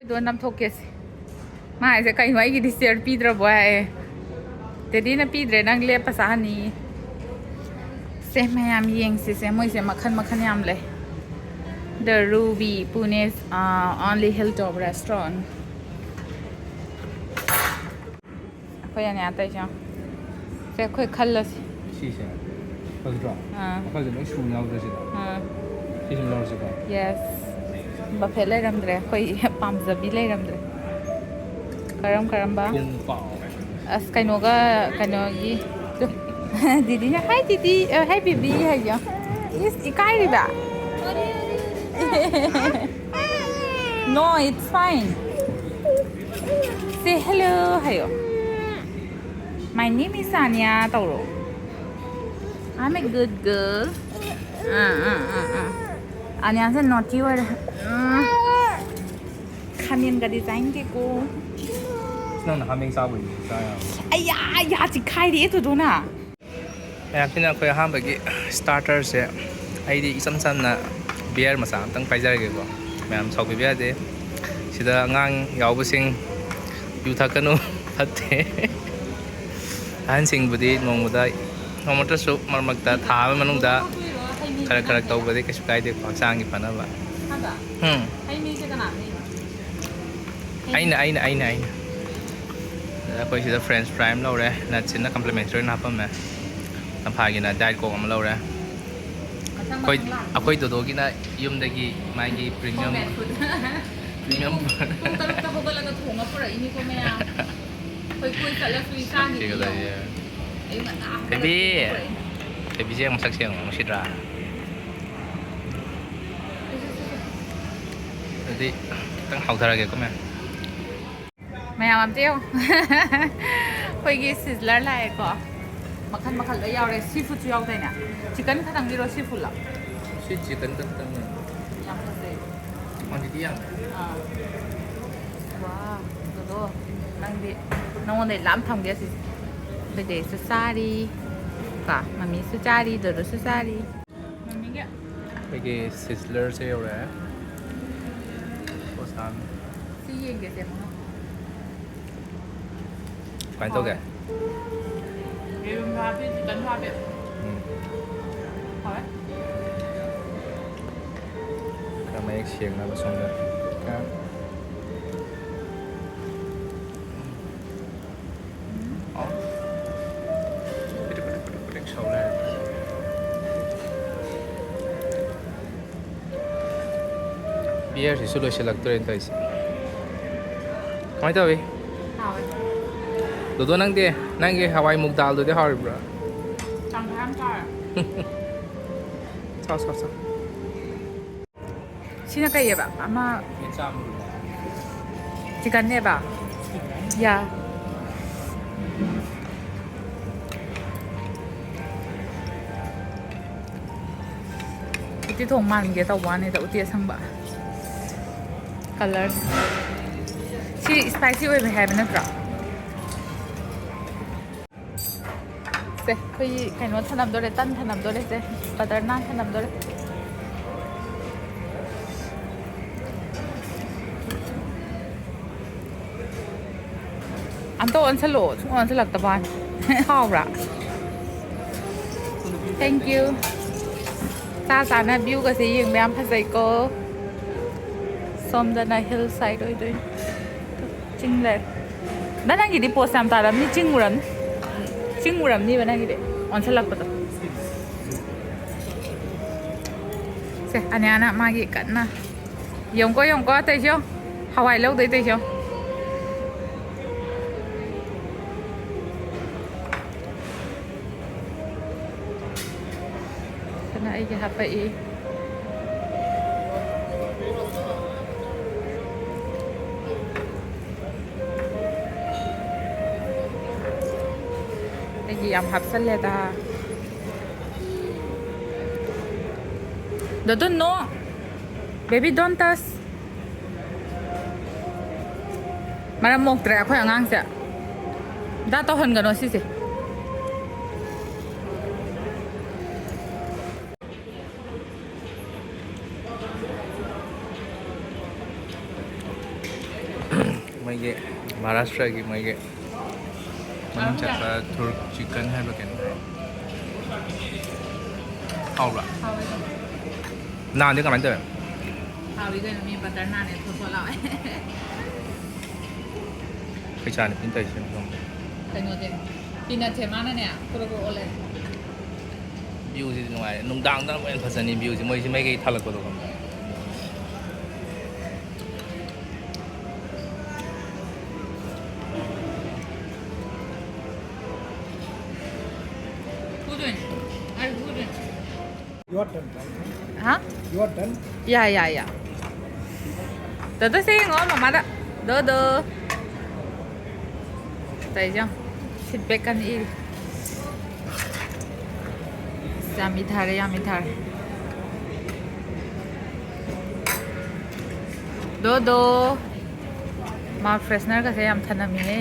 ꯑꯗꯣ ꯅꯝꯊꯣꯛꯀꯦꯁꯦ꯫ ꯃꯥ ꯍꯥꯏꯁꯦ, "ꯀꯩꯅꯣ, ꯑꯩꯒꯤꯗꯤ ꯆꯤꯌꯔ ꯄꯤꯗ꯭ꯔꯕꯣ?" ꯍꯥꯏꯌꯦ꯫ "ꯗꯦꯗꯤꯅ ꯄꯤꯗ꯭ꯔꯦ, ꯅꯪ ꯂꯦꯞꯄ ꯆꯥꯍꯟꯅꯤ"꯫ ꯁꯦ, ꯃꯌꯥꯝ ꯌꯦꯡꯁꯤꯁꯦ, ꯃꯣꯏꯁꯦ ꯃꯈꯜ ꯃꯈꯜ ꯌꯥꯝ ꯂꯩ꯫ The Ruby, Pune's uh, only hilltop restaurant. ꯑꯩꯈꯣꯏ ꯑꯅꯤ ꯑꯇꯩꯁꯨ ꯁꯦ ꯑꯩꯈꯣꯏ ꯈꯜꯂꯁꯤ꯫ ꯁꯤꯁꯦ ꯐꯖꯗ꯭ꯔꯣ? ꯑꯥ꯫ ꯃꯈꯜꯁꯦ ꯂꯣꯏ ꯁꯨꯅ ꯌꯥꯎꯗ꯭ꯔꯦ ꯁꯤꯗ꯫ ꯑꯥ꯫ ꯁꯤꯁꯨ ꯂꯧꯔꯁꯤꯀꯣ꯫ Yes꯫ ꯕꯐꯦꯠ ꯂꯩꯔꯝꯗ꯭ꯔꯦ, ꯑꯩꯈꯣꯏ ꯄꯥꯝꯖꯕꯤ ꯂꯩꯔꯝꯗ꯭ꯔꯦ꯫ ꯀꯔꯝ ꯀꯔꯝꯕ? ꯄꯨꯡ ꯄꯥꯎ꯫ ꯑꯁ ꯀꯩꯅꯣꯒ ꯀꯩꯅꯣꯒꯤ ꯗꯤꯗꯤꯅ ꯍꯥꯏ ꯗꯤꯗꯤ, ꯍꯥꯏ ꯕꯤꯕꯤ ꯍꯥꯏꯌꯣ꯫ ꯏꯁ ꯏꯀꯥꯏꯔꯤꯕ? No, it's fine. Say hello ꯍꯥꯏꯌꯣ꯫ My name is Anya ꯇꯧꯔꯣ꯫ I'm a good girl. ꯑꯥ ꯑꯥ ꯑꯥ ꯑꯥ꯫ ꯑꯅꯤꯌꯥꯁꯦ ꯅꯣꯇꯤ ꯑꯣꯏꯔꯦ꯫ ꯎꯝ꯫ ꯈꯥꯃꯦꯟꯒꯗꯤ ꯆꯥꯅꯤꯡꯗꯦꯀꯣ꯫ ꯅꯪꯅ ꯍꯥꯃꯦꯡ ꯆꯥꯕꯩꯗꯤ ꯆꯥ ꯌꯥꯕ꯫ ꯑꯩꯌꯥ ꯌꯥ ꯆꯤꯈꯥꯏꯔꯦ ꯇꯨꯗꯣꯅ꯫ ꯃꯌꯥꯝꯁꯤꯅ ꯑꯩꯈꯣꯏ ꯑꯍꯥꯟꯕꯒꯤ ꯁ꯭ꯇꯥꯔꯇꯔꯁꯦ ꯑꯩꯗꯤ ꯏꯆꯝ ꯆꯝꯅ ꯕꯤꯌꯔ ꯃꯆꯥ ꯑꯝꯇꯪ ꯄꯥꯏꯖꯔꯒꯦꯀꯣ꯫ ꯃꯌꯥꯝ ꯁꯥꯎꯕꯤꯕ ꯌꯥꯗꯦ꯫ ꯁꯤꯗ ꯑꯉꯥꯡ ꯌꯥꯎꯕꯁꯤꯡ ꯌꯨ ꯊꯛꯀꯅꯨ, ꯐꯠꯇꯦ꯫ ꯑꯍꯟꯁꯤꯡꯕꯨꯗꯤ ꯅꯣꯡꯃꯗ ꯅꯣꯡꯃꯇꯁꯨ ꯃꯔꯛ ꯃꯔꯛꯇ ꯊꯥ ꯑꯃꯒꯤ ꯃꯅꯨꯡꯗ ꯈꯔ ꯈꯔ ꯇꯧꯕꯗꯤ ꯀꯩꯁꯨ ꯀꯥꯏꯗꯦꯀꯣ, ꯍꯛꯆꯥꯡꯒꯤ ꯐꯅꯕ꯫ ꯎꯝ꯫ ꯑꯩꯅ ꯑꯩꯅ ꯑꯩꯅ ꯑꯩꯅ ꯑꯗ ꯑꯩꯈꯣꯏ ꯁꯤꯗ ꯐ꯭ꯔꯦꯟꯁ ꯐ꯭ꯔꯥꯏ ꯑꯃ ꯂꯧꯔꯦ, ꯅꯠꯁꯤꯅ ꯀꯝꯄ꯭ꯂꯤꯃꯦꯟꯇꯔꯤ ꯑꯣꯏꯅ ꯍꯥꯞꯄꯝꯃꯦ꯫ ꯇꯝꯐꯥꯒꯤꯅ ꯗꯥꯏꯠ ꯀꯣꯛ ꯑꯃ ꯂꯧꯔꯦ꯫ ꯑꯩꯈꯣꯏ ꯑꯩꯈꯣꯏ ꯗꯣꯗꯣꯒꯤꯅ ꯌꯨꯝꯗꯒꯤ ꯃꯥꯒꯤ ꯄ꯭ꯔꯤꯃꯤꯌꯝ ꯄ꯭ꯔꯤꯃꯤꯌꯝ ꯄꯨꯡ ꯇꯔꯨꯛꯇ ꯍꯧꯒꯠꯂꯒ ꯊꯣꯡꯉ ꯄꯨꯔꯛꯏꯅꯤꯀꯣ ꯃꯌꯥꯝ꯫ ꯑꯩꯈꯣꯏ ꯀꯣꯏ ꯆꯠꯂꯁꯨ ꯏꯆꯥꯒꯤꯗꯤ ꯌꯦꯡꯉꯣ꯫ ꯑꯌꯨꯛ ꯉꯟꯇꯥ ꯍꯧꯒꯠꯂꯒ ꯕꯦꯕꯤ! ꯊꯣꯡꯉ ꯄꯨꯔꯛꯏꯅꯤ꯫ ꯕꯦꯕꯤꯁꯦ ꯌꯥꯝ ꯃꯁꯛꯁꯦ ꯌꯥꯝ ꯅꯨꯡꯁꯤꯗ꯭ꯔꯥ? ꯑꯗꯨꯗꯤ ꯈꯤꯇꯪ ꯍꯥꯎꯊꯔꯒꯦꯀꯣ ꯃꯌꯥꯝ꯫ ꯃꯌꯥꯝ ꯑꯝꯇ ꯌꯦꯡꯉꯣ꯫ ꯑꯩꯈꯣꯏꯒꯤ ꯁꯤꯖꯂꯔ ꯂꯥꯛꯑꯦꯀꯣ꯫ ꯃꯈꯜ ꯃꯈꯜ ꯂꯣꯏ ꯌꯥꯎꯔꯦ꯫ ꯁꯤ ꯐꯨꯗꯁꯨ ꯌꯥꯎꯗꯥꯏꯅꯦ? ꯆꯤꯀꯟ ꯈꯛꯇꯪꯒꯤꯔꯣ ꯁꯤ ꯐꯨꯗꯂꯣ? ꯁꯤ ꯆꯤꯀꯟ ꯈꯛꯇꯪꯅꯦ꯫ ꯌꯥꯝ ꯐꯖꯩ꯫ ꯀ꯭ꯋꯥꯟꯇꯤꯇꯤ ꯌꯥꯝꯃꯦ꯫ ꯑꯥ꯫ ꯋꯥ, ꯗꯣꯗꯣ, ꯅꯪꯗꯤ ꯅꯉꯣꯟꯗꯩ ꯂꯥꯞ ꯊꯝꯒꯦ ꯑꯁꯤꯁꯦ꯫ ꯑꯩꯈꯣꯏꯗꯩꯁꯨ ꯆꯥꯔꯤ꯫ ꯀꯣ, ꯃꯃꯤꯁꯨ ꯆꯥꯔꯤ, ꯗꯣꯗꯣꯁꯨ ꯆꯥꯔꯤ꯫ ꯃꯃꯤꯒꯤ ꯑꯩꯈꯣꯏꯒꯤ ꯁꯤꯖꯂꯔꯁꯦ ꯌꯧꯔꯛꯑꯦ꯫ ꯄꯣꯁꯇꯥꯟ꯫ ꯁꯤ ꯌꯦꯡꯒꯦꯁꯦ ꯑꯃꯨꯛ꯫ ꯀꯃꯥꯏꯅ ꯇꯧꯒꯦ? ꯌꯦꯔꯨꯝꯁꯨ ꯍꯥꯞꯄꯤ, ꯆꯤꯀꯟꯁꯨ ꯍꯥꯞꯄꯤ꯫ ꯎꯝ꯫ ꯍꯥꯎꯋꯦ꯫ ꯃꯌꯦꯛ ꯁꯦꯡꯅꯕ ꯁꯣꯝꯗ꯫ ꯑꯣ꯫ ꯄꯤꯗꯤꯛ ꯄꯤꯗꯤꯛ ꯄꯤꯗꯤꯛ ꯄꯤꯗꯤꯛ ꯁꯧ ꯂꯩꯔꯦ꯫ ꯕꯤꯌꯔꯁꯤꯁꯨ ꯂꯣꯏꯁꯤꯜꯂꯛꯇꯣꯔꯦꯅ ꯇꯧꯔꯤꯁꯦ꯫ ꯀꯃꯥꯏꯅ ꯇꯧꯏ? ꯍꯥꯎꯋꯦ꯫ ꯗꯣꯗꯣ, ꯅꯪꯗꯤ? ꯅꯪꯒꯤ ꯍꯋꯥꯏ ꯃꯨꯛ ꯗꯥꯜꯗꯨꯗꯤ ꯍꯥꯎꯔꯤꯕ꯭ꯔꯥ? ꯇꯪꯈꯥꯏ ꯑꯃ ꯆꯥꯔꯦ꯫ ꯆꯥꯎ, ꯆꯥꯎ, ꯆꯥꯎ꯫ ꯁꯤꯅ ꯀꯩꯑꯕ? ꯑꯃ ꯆꯤꯀꯟꯅꯦꯕ? ꯌꯥ꯫ ꯎꯇꯤ ꯊꯣꯡ ꯃꯥꯟꯒꯦ ꯇꯧꯕ ꯋꯥꯅꯤꯗ, ꯎꯇꯤ ꯑꯁꯪꯕ꯫ ꯀꯂꯔ꯫ ꯁꯤ ꯏꯁꯄꯥꯏꯁꯤ ꯑꯣꯏꯕ ꯍꯥꯏꯕ ꯅꯠꯇ꯭ꯔꯣ? ꯁꯦ, ꯑꯩꯈꯣꯏꯒꯤ ꯀꯩꯅꯣ ꯊꯅꯝꯗꯣꯔꯦ, ꯇꯟ ꯊꯅꯝꯗꯣꯔꯦ ꯁꯦ, ꯕꯇꯔ ꯅꯥꯟ ꯊꯅꯝꯗꯣꯔꯦ꯫ ꯑꯝꯇ ꯑꯣꯟꯁꯜꯂꯛꯑꯣ, ꯁꯨꯡꯑꯣꯟ ꯑꯣꯟꯁꯜꯂꯛꯇꯕ ꯋꯥꯅꯤ꯫ ꯍꯥꯎꯕ꯭ꯔꯥ? Thank you. ꯆꯥ ꯆꯥꯅ ꯚ꯭ꯌꯨꯒꯁꯦ ꯌꯦꯡꯕ ꯌꯥꯝ ꯐꯖꯩꯀꯣ꯫ ꯁꯣꯝꯗꯅ ꯍꯤꯜ ꯁꯥꯏꯠ ꯑꯣꯏꯗꯣꯏꯅꯤ꯫ ꯆꯤꯡ ꯂꯩꯔꯦ꯫ ꯅꯪꯒꯤꯗꯤ ꯄꯣꯁ ꯌꯥꯝ ꯇꯥꯔꯝꯅꯤ, ꯆꯤꯡ ꯎꯔꯝꯅꯤ꯫ ꯆꯤꯡ ꯎꯔꯝꯅꯤꯕ ꯅꯪꯒꯤꯗꯤ ꯑꯣꯟꯁꯜꯂꯛꯄꯗꯣ꯫ ꯁꯦ, ꯑꯅꯤꯌꯥꯅ ꯃꯥꯒꯤ ꯀꯟꯅ ꯌꯦꯡꯉꯨꯀꯣ, ꯌꯦꯡꯉꯨꯀꯣ, ꯑꯇꯩꯁꯦ ꯌꯦꯡꯉꯨ꯫ ꯍꯋꯥꯏ ꯂꯧꯗꯣꯏ ꯇꯧꯔꯤꯁꯦ ꯌꯦꯡꯉꯨ꯫ ꯐꯖꯅ ꯑꯩꯒꯤ ꯍꯥꯄꯛꯏ꯫ ꯑꯩꯒꯤ ꯌꯥꯝ ꯍꯥꯞꯆꯜꯂꯦꯗ꯫ ꯗꯣꯗꯣꯟ, no! Baby, don't touch! ꯃꯔꯝ ꯃꯣꯛꯇ꯭ꯔꯦ ꯑꯩꯈꯣꯏ ꯑꯉꯥꯡꯁꯦ꯫ ꯗꯥ ꯇꯧꯍꯟꯒꯅꯣ ꯁꯤꯁꯦ꯫ ꯃꯣꯏꯒꯤ ꯃꯍꯥꯔꯥꯁꯇ꯭ꯔꯒꯤ ꯃꯣꯏꯒꯤ ꯃꯃꯤꯡ ꯆꯠꯄ ꯊꯨꯔꯛ ꯆꯤꯀꯟ ꯍꯥꯏꯕ꯭ꯔꯥ ꯀꯩꯅꯣ ꯍꯥꯏ꯫ ꯍꯥꯎꯕ꯭ꯔꯥ? ꯍꯥꯎꯋꯦ꯫ ꯅꯥꯟꯗꯤ ꯀꯃꯥꯏꯅ ꯇꯧꯋꯦ? ꯍꯥꯎꯏ ꯀꯩꯅꯣ, ꯃꯤ ꯕꯇꯔ ꯅꯥꯟꯅꯦ, ꯊꯣꯠ ꯊꯣꯠ ꯂꯥꯎꯋꯦ꯫ ꯑꯩꯈꯣꯏ ꯏꯆꯥꯅꯨꯄꯤꯅ ꯇꯧꯔꯤꯁꯦ ꯌꯦꯡꯉꯣ꯫ ꯀꯩꯅꯣꯁꯦ, ꯄꯤꯅꯠꯁꯦ ꯃꯥꯅꯅꯦ ꯀ꯭ꯔꯣꯛ ꯀ꯭ꯔꯣꯛ ꯑꯣꯜꯂꯦ꯫ ꯚ꯭ꯌꯨꯁꯤꯗꯤ ꯅꯨꯡꯉꯥꯏꯔꯦ꯫ ꯅꯨꯡꯗꯥꯡꯗ ꯑꯃꯨꯛ ꯍꯦꯟꯅ ꯐꯖꯅꯤ ꯚ꯭ꯌꯨꯁꯤ, ꯃꯣꯏꯁꯤ ꯃꯥꯏꯀꯩ ꯊꯥꯜꯂꯛꯄꯗꯣ ꯈꯪꯕ꯭ꯔꯥ? Who's doing? I, who's doing? Your turn, right? Huh? Your turn. Yeah, yeah, yeah. ꯗꯣꯗꯣ ꯁꯦ ꯌꯦꯡꯉꯣ, ꯃꯃꯥꯗ꯫ ꯗꯣꯗꯣ꯫ ꯇꯧꯔꯤꯁꯦ ꯌꯦꯡꯉꯣ꯫ ꯐꯤꯠꯕꯦꯛ ꯀꯟꯅ ꯏꯔꯤ꯫ ꯑꯁ, ꯌꯥꯝ ꯏꯊꯔꯦ, ꯌꯥꯝ ꯏꯊꯔꯦ꯫ ꯗꯣꯗꯣ꯫ ꯃꯥ ꯐ꯭ꯔꯦꯁꯅꯔꯒꯁꯦ ꯌꯥꯝ ꯊꯅꯝꯃꯤꯍꯦ꯫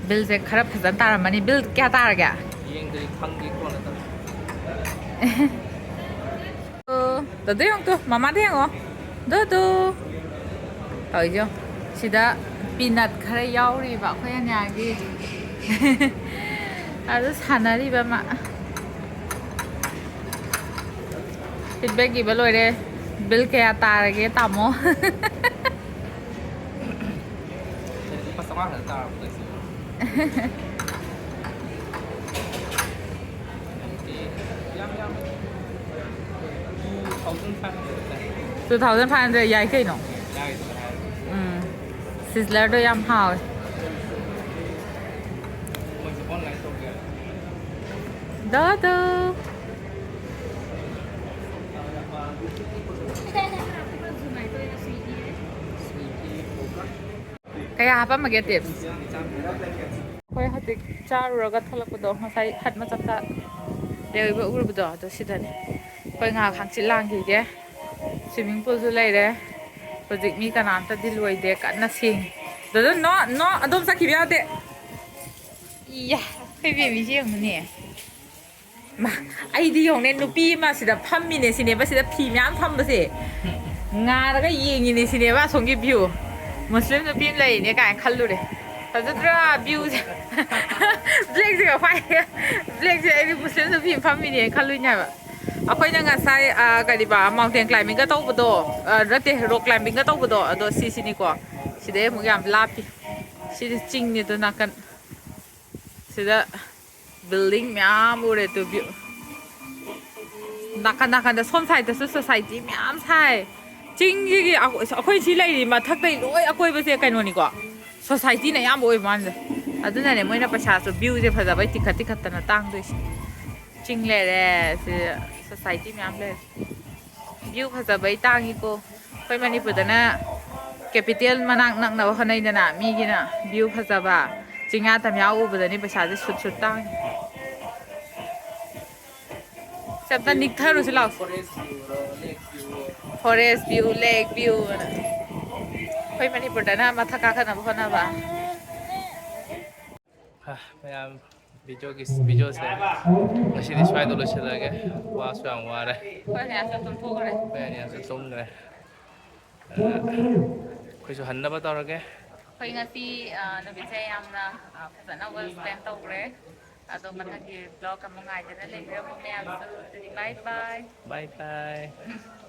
ꯕꯤꯜꯁꯦ ꯈꯔ ꯐꯖꯅ ꯇꯥꯔꯝꯃꯅꯤ꯫ ꯕꯤꯜ ꯀꯌꯥ ꯇꯥꯔꯒꯦ? ꯌꯦꯡꯗ꯭ꯔꯤ, ꯈꯪꯗꯦ, ꯀꯣꯟꯅ ꯇꯧꯔꯦ꯫ ꯑꯣ, ꯗꯥꯗꯥ ꯌꯦꯡꯉꯨ ꯇꯨ, ꯃꯃꯥꯗ ꯌꯦꯡꯉꯣ꯫ ꯗꯨ ꯗꯨ꯫ ꯇꯧꯔꯤꯁꯦ ꯌꯦꯡꯉꯣ꯫ ꯁꯤꯗ ꯄꯤꯅꯠ ꯈꯔ ꯌꯥꯎꯔꯤꯕ ꯑꯩꯈꯣꯏ ꯑꯅꯤꯌꯥꯒꯤ꯫ ꯑꯗꯨ ꯁꯥꯟꯅꯔꯤꯕ ꯃꯥ꯫ ꯐꯤꯠꯕꯦꯛ ꯏꯕ ꯂꯣꯏꯔꯦ꯫ ꯕꯤꯜ ꯀꯌꯥ ꯇꯥꯔꯒꯦ, ꯇꯥꯃꯣ? ꯂꯨꯄꯥ ꯆꯥꯝꯃꯉꯥ ꯈꯛꯇ ꯇꯥꯔꯕ ꯇꯧꯏꯁꯦ꯫ ꯌꯥꯝ ꯌꯥꯝꯃꯦ꯫ Two thousand five hundred ꯇꯥꯏ꯫ Two thousand five hundred ꯌꯥꯏ ꯀꯩꯅꯣ꯫ ꯌꯥꯏ, ꯑꯗꯨꯃꯥꯏꯅ ꯍꯥꯏꯔꯣ꯫ ꯎꯝ꯫ ꯁꯤꯖꯂꯔꯗꯣ ꯌꯥꯝ ꯍꯥꯎꯋꯦ꯫ ꯃꯣꯏꯁꯦ online ꯇꯧꯒꯦ꯫ ꯗꯥꯗꯥ꯫ Swiggy, Flipkart꯫ ꯀꯌꯥ ꯍꯥꯞꯄꯝꯃꯒꯦ ꯇꯤꯞꯁ? ꯑꯩꯈꯣꯏ ꯍꯧꯖꯤꯛ ꯆꯥꯔꯨꯔꯒ ꯊꯣꯛꯂꯛꯄꯗꯣ, ꯉꯁꯥꯏ ꯍꯠ ꯃꯆꯥ ꯃꯆꯥ ꯂꯩꯕ ꯎꯔꯨꯕꯗꯣ, ꯑꯗꯣ ꯁꯤꯗꯅꯦ꯫ ꯑꯩꯈꯣꯏ ꯉꯥꯏꯍꯥꯛ ꯍꯪꯆꯤꯠ ꯂꯥꯡꯈꯤꯒꯦ꯫ Swimming poolꯁꯨ ꯂꯩꯔꯦ꯫ ꯍꯧꯖꯤꯛ ꯃꯤ ꯀꯅꯥꯝꯇꯗꯤ ꯂꯣꯏꯗꯦ, ꯀꯟꯅ ꯁꯦꯡꯉꯤ꯫ ꯗꯥꯗꯥ, no, no, ꯑꯗꯣꯝ ꯆꯠꯈꯤꯕ ꯌꯥꯗꯦ꯫ ꯏꯌꯥ, ꯑꯩꯈꯣꯏ ꯕꯦꯕꯤꯁꯦ ꯌꯦꯡꯉꯨꯅꯦ꯫ ꯃꯥ, ꯑꯩꯗꯤ ꯌꯦꯡꯉꯨꯅꯦ, ꯅꯨꯄꯤ ꯑꯃ ꯁꯤꯗ ꯐꯝꯃꯤꯅꯦ ꯁꯤꯅꯦꯕ, ꯁꯤꯗ ꯐꯤ ꯃꯌꯥꯝ ꯊꯝꯕꯁꯦ ꯉꯥꯔꯒ ꯌꯦꯡꯉꯤꯅꯦ ꯁꯤꯅꯦꯕ, ꯑꯁꯣꯝꯒꯤ view꯫ ꯃꯨꯁꯂꯤꯝ ꯅꯨꯄꯤ ꯑꯃ ꯂꯩꯔꯤꯅꯦ ꯀꯥꯏꯅ ꯈꯜꯂꯨꯔꯦ꯫ ꯐꯖꯗ꯭ꯔꯥ viewꯁꯦ? Blackꯁꯦ ꯀꯃꯥꯏ-, blackꯁꯦ ꯑꯩꯗꯤ ꯃꯨꯁꯂꯤꯝ ꯅꯨꯄꯤ ꯑꯃ ꯐꯝꯃꯤꯅꯦ ꯈꯜꯂꯨꯏꯅꯦ ꯍꯥꯏꯕ꯫ ꯑꯩꯈꯣꯏꯅ ꯉꯁꯥꯏ, ꯑ, ꯀꯔꯤꯕ, mountain climbingꯒ ꯇꯧꯕꯗꯣ, ꯑ, ꯅꯠꯇꯦ, rock climbingꯒ ꯇꯧꯕꯗꯣ, ꯑꯗꯣ ꯁꯤꯁꯤꯅꯤꯀꯣ꯫ ꯁꯤꯗꯩ ꯑꯃꯨꯛ ꯌꯥꯝ ꯂꯥꯞꯄꯤ꯫ ꯁꯤꯗꯤ ꯆꯤꯡꯅꯤ, ꯑꯗꯨ ꯅꯥꯀꯟ꯫ ꯁꯤꯗ building ꯃꯌꯥꯝ ꯎꯔꯦ, ꯑꯗꯨ view꯫ ꯅꯥꯀꯟ ꯅꯥꯀꯟꯗ ꯁꯣꯝ sideꯇꯁꯨ society ꯃꯌꯥꯝ ꯁꯥꯏ꯫ ꯆꯤꯡꯁꯤꯒꯤ ꯑꯩꯈꯣꯏ ꯑꯩꯈꯣꯏ ꯁꯤ ꯂꯩꯔꯤ ꯃꯊꯛꯇꯩ ꯂꯣꯏ ꯑꯀꯣꯏꯕꯁꯦ ꯀꯩꯅꯣꯅꯤꯀꯣ, societyꯅ ꯑꯌꯥꯝꯕ ꯑꯣꯏꯕ ꯃꯥꯟꯗꯦ꯫ ꯑꯗꯨꯅꯅꯦ ꯃꯣꯏꯅ ꯄꯩꯁꯥꯁꯨ, viewꯁꯦ ꯐꯖꯕꯩ ꯇꯤꯈꯠ ꯇꯤꯈꯠꯇꯅ ꯇꯥꯡꯗꯣꯏꯁꯦ꯫ ꯆꯤꯡ ꯂꯩꯔꯦ, ꯁꯤ society ꯃꯌꯥꯝ ꯂꯩꯔꯦ꯫ View ꯐꯖꯕꯩ ꯇꯥꯡꯉꯤꯀꯣ꯫ ꯑꯩꯈꯣꯏ ꯃꯅꯤꯄꯨꯔꯗꯅ capital ꯃꯅꯥꯛ ꯅꯛꯅꯕ ꯍꯣꯠꯅꯩꯗꯅ, ꯃꯤꯒꯤꯅ view ꯐꯖꯕ, ꯆꯤꯡꯌꯥ ꯇꯝꯌꯥ ꯎꯕꯗꯅꯤ ꯄꯩꯁꯥꯁꯦ ꯁꯨꯠ ꯁꯨꯠ ꯇꯥꯡꯉꯤ꯫ ꯁꯦ, ꯑꯝꯇ ꯅꯤꯛꯊꯔꯨꯁꯤ ꯂꯥꯎ꯫ Forest view, lake view ꯑꯅ꯫ ꯑꯩꯈꯣꯏ ꯃꯅꯤꯄꯨꯔꯗꯅ ꯃꯊꯛ ꯀꯥꯈꯠꯅꯕ ꯍꯣꯠꯅꯕ꯫ ꯍꯥ, ꯃꯌꯥꯝ, videoꯒꯤ, videoꯁꯦ ꯉꯁꯤꯗꯤ ꯁ꯭ꯋꯥꯏꯗ ꯂꯣꯏꯁꯤꯜꯂꯒꯦ꯫ ꯋꯥꯁꯨ ꯌꯥꯝ ꯋꯥꯔꯦ꯫ ꯑꯩꯈꯣꯏ ꯃꯌꯥꯝꯁꯨ ꯇꯨꯝꯊꯣꯛꯈ꯭ꯔꯦ꯫ ꯑꯩꯈꯣꯏ ꯃꯌꯥꯝꯁꯨ ꯇꯨꯝꯈ꯭ꯔꯦ꯫ ꯑ, ꯑꯩꯈꯣꯏꯁꯨ ꯍꯟꯅꯕ ꯇꯧꯔꯒꯦ꯫ ꯑꯩꯈꯣꯏ ꯉꯁꯤ, ꯑ, ꯅꯨꯃꯤꯠꯁꯦ ꯌꯥꯝꯅ, ꯑ, ꯐꯖꯅ well spend ꯇꯧꯈ꯭ꯔꯦ꯫ ꯑꯗꯣ ꯃꯊꯪꯒꯤ vlog ꯑꯃꯨꯛ ꯉꯥꯏꯗꯅ ꯂꯩꯕꯤꯔꯝꯃꯣ ꯃꯌꯥꯝꯁꯨ꯫ ꯑꯗꯨꯗꯤ bye bye꯫ Bye bye꯫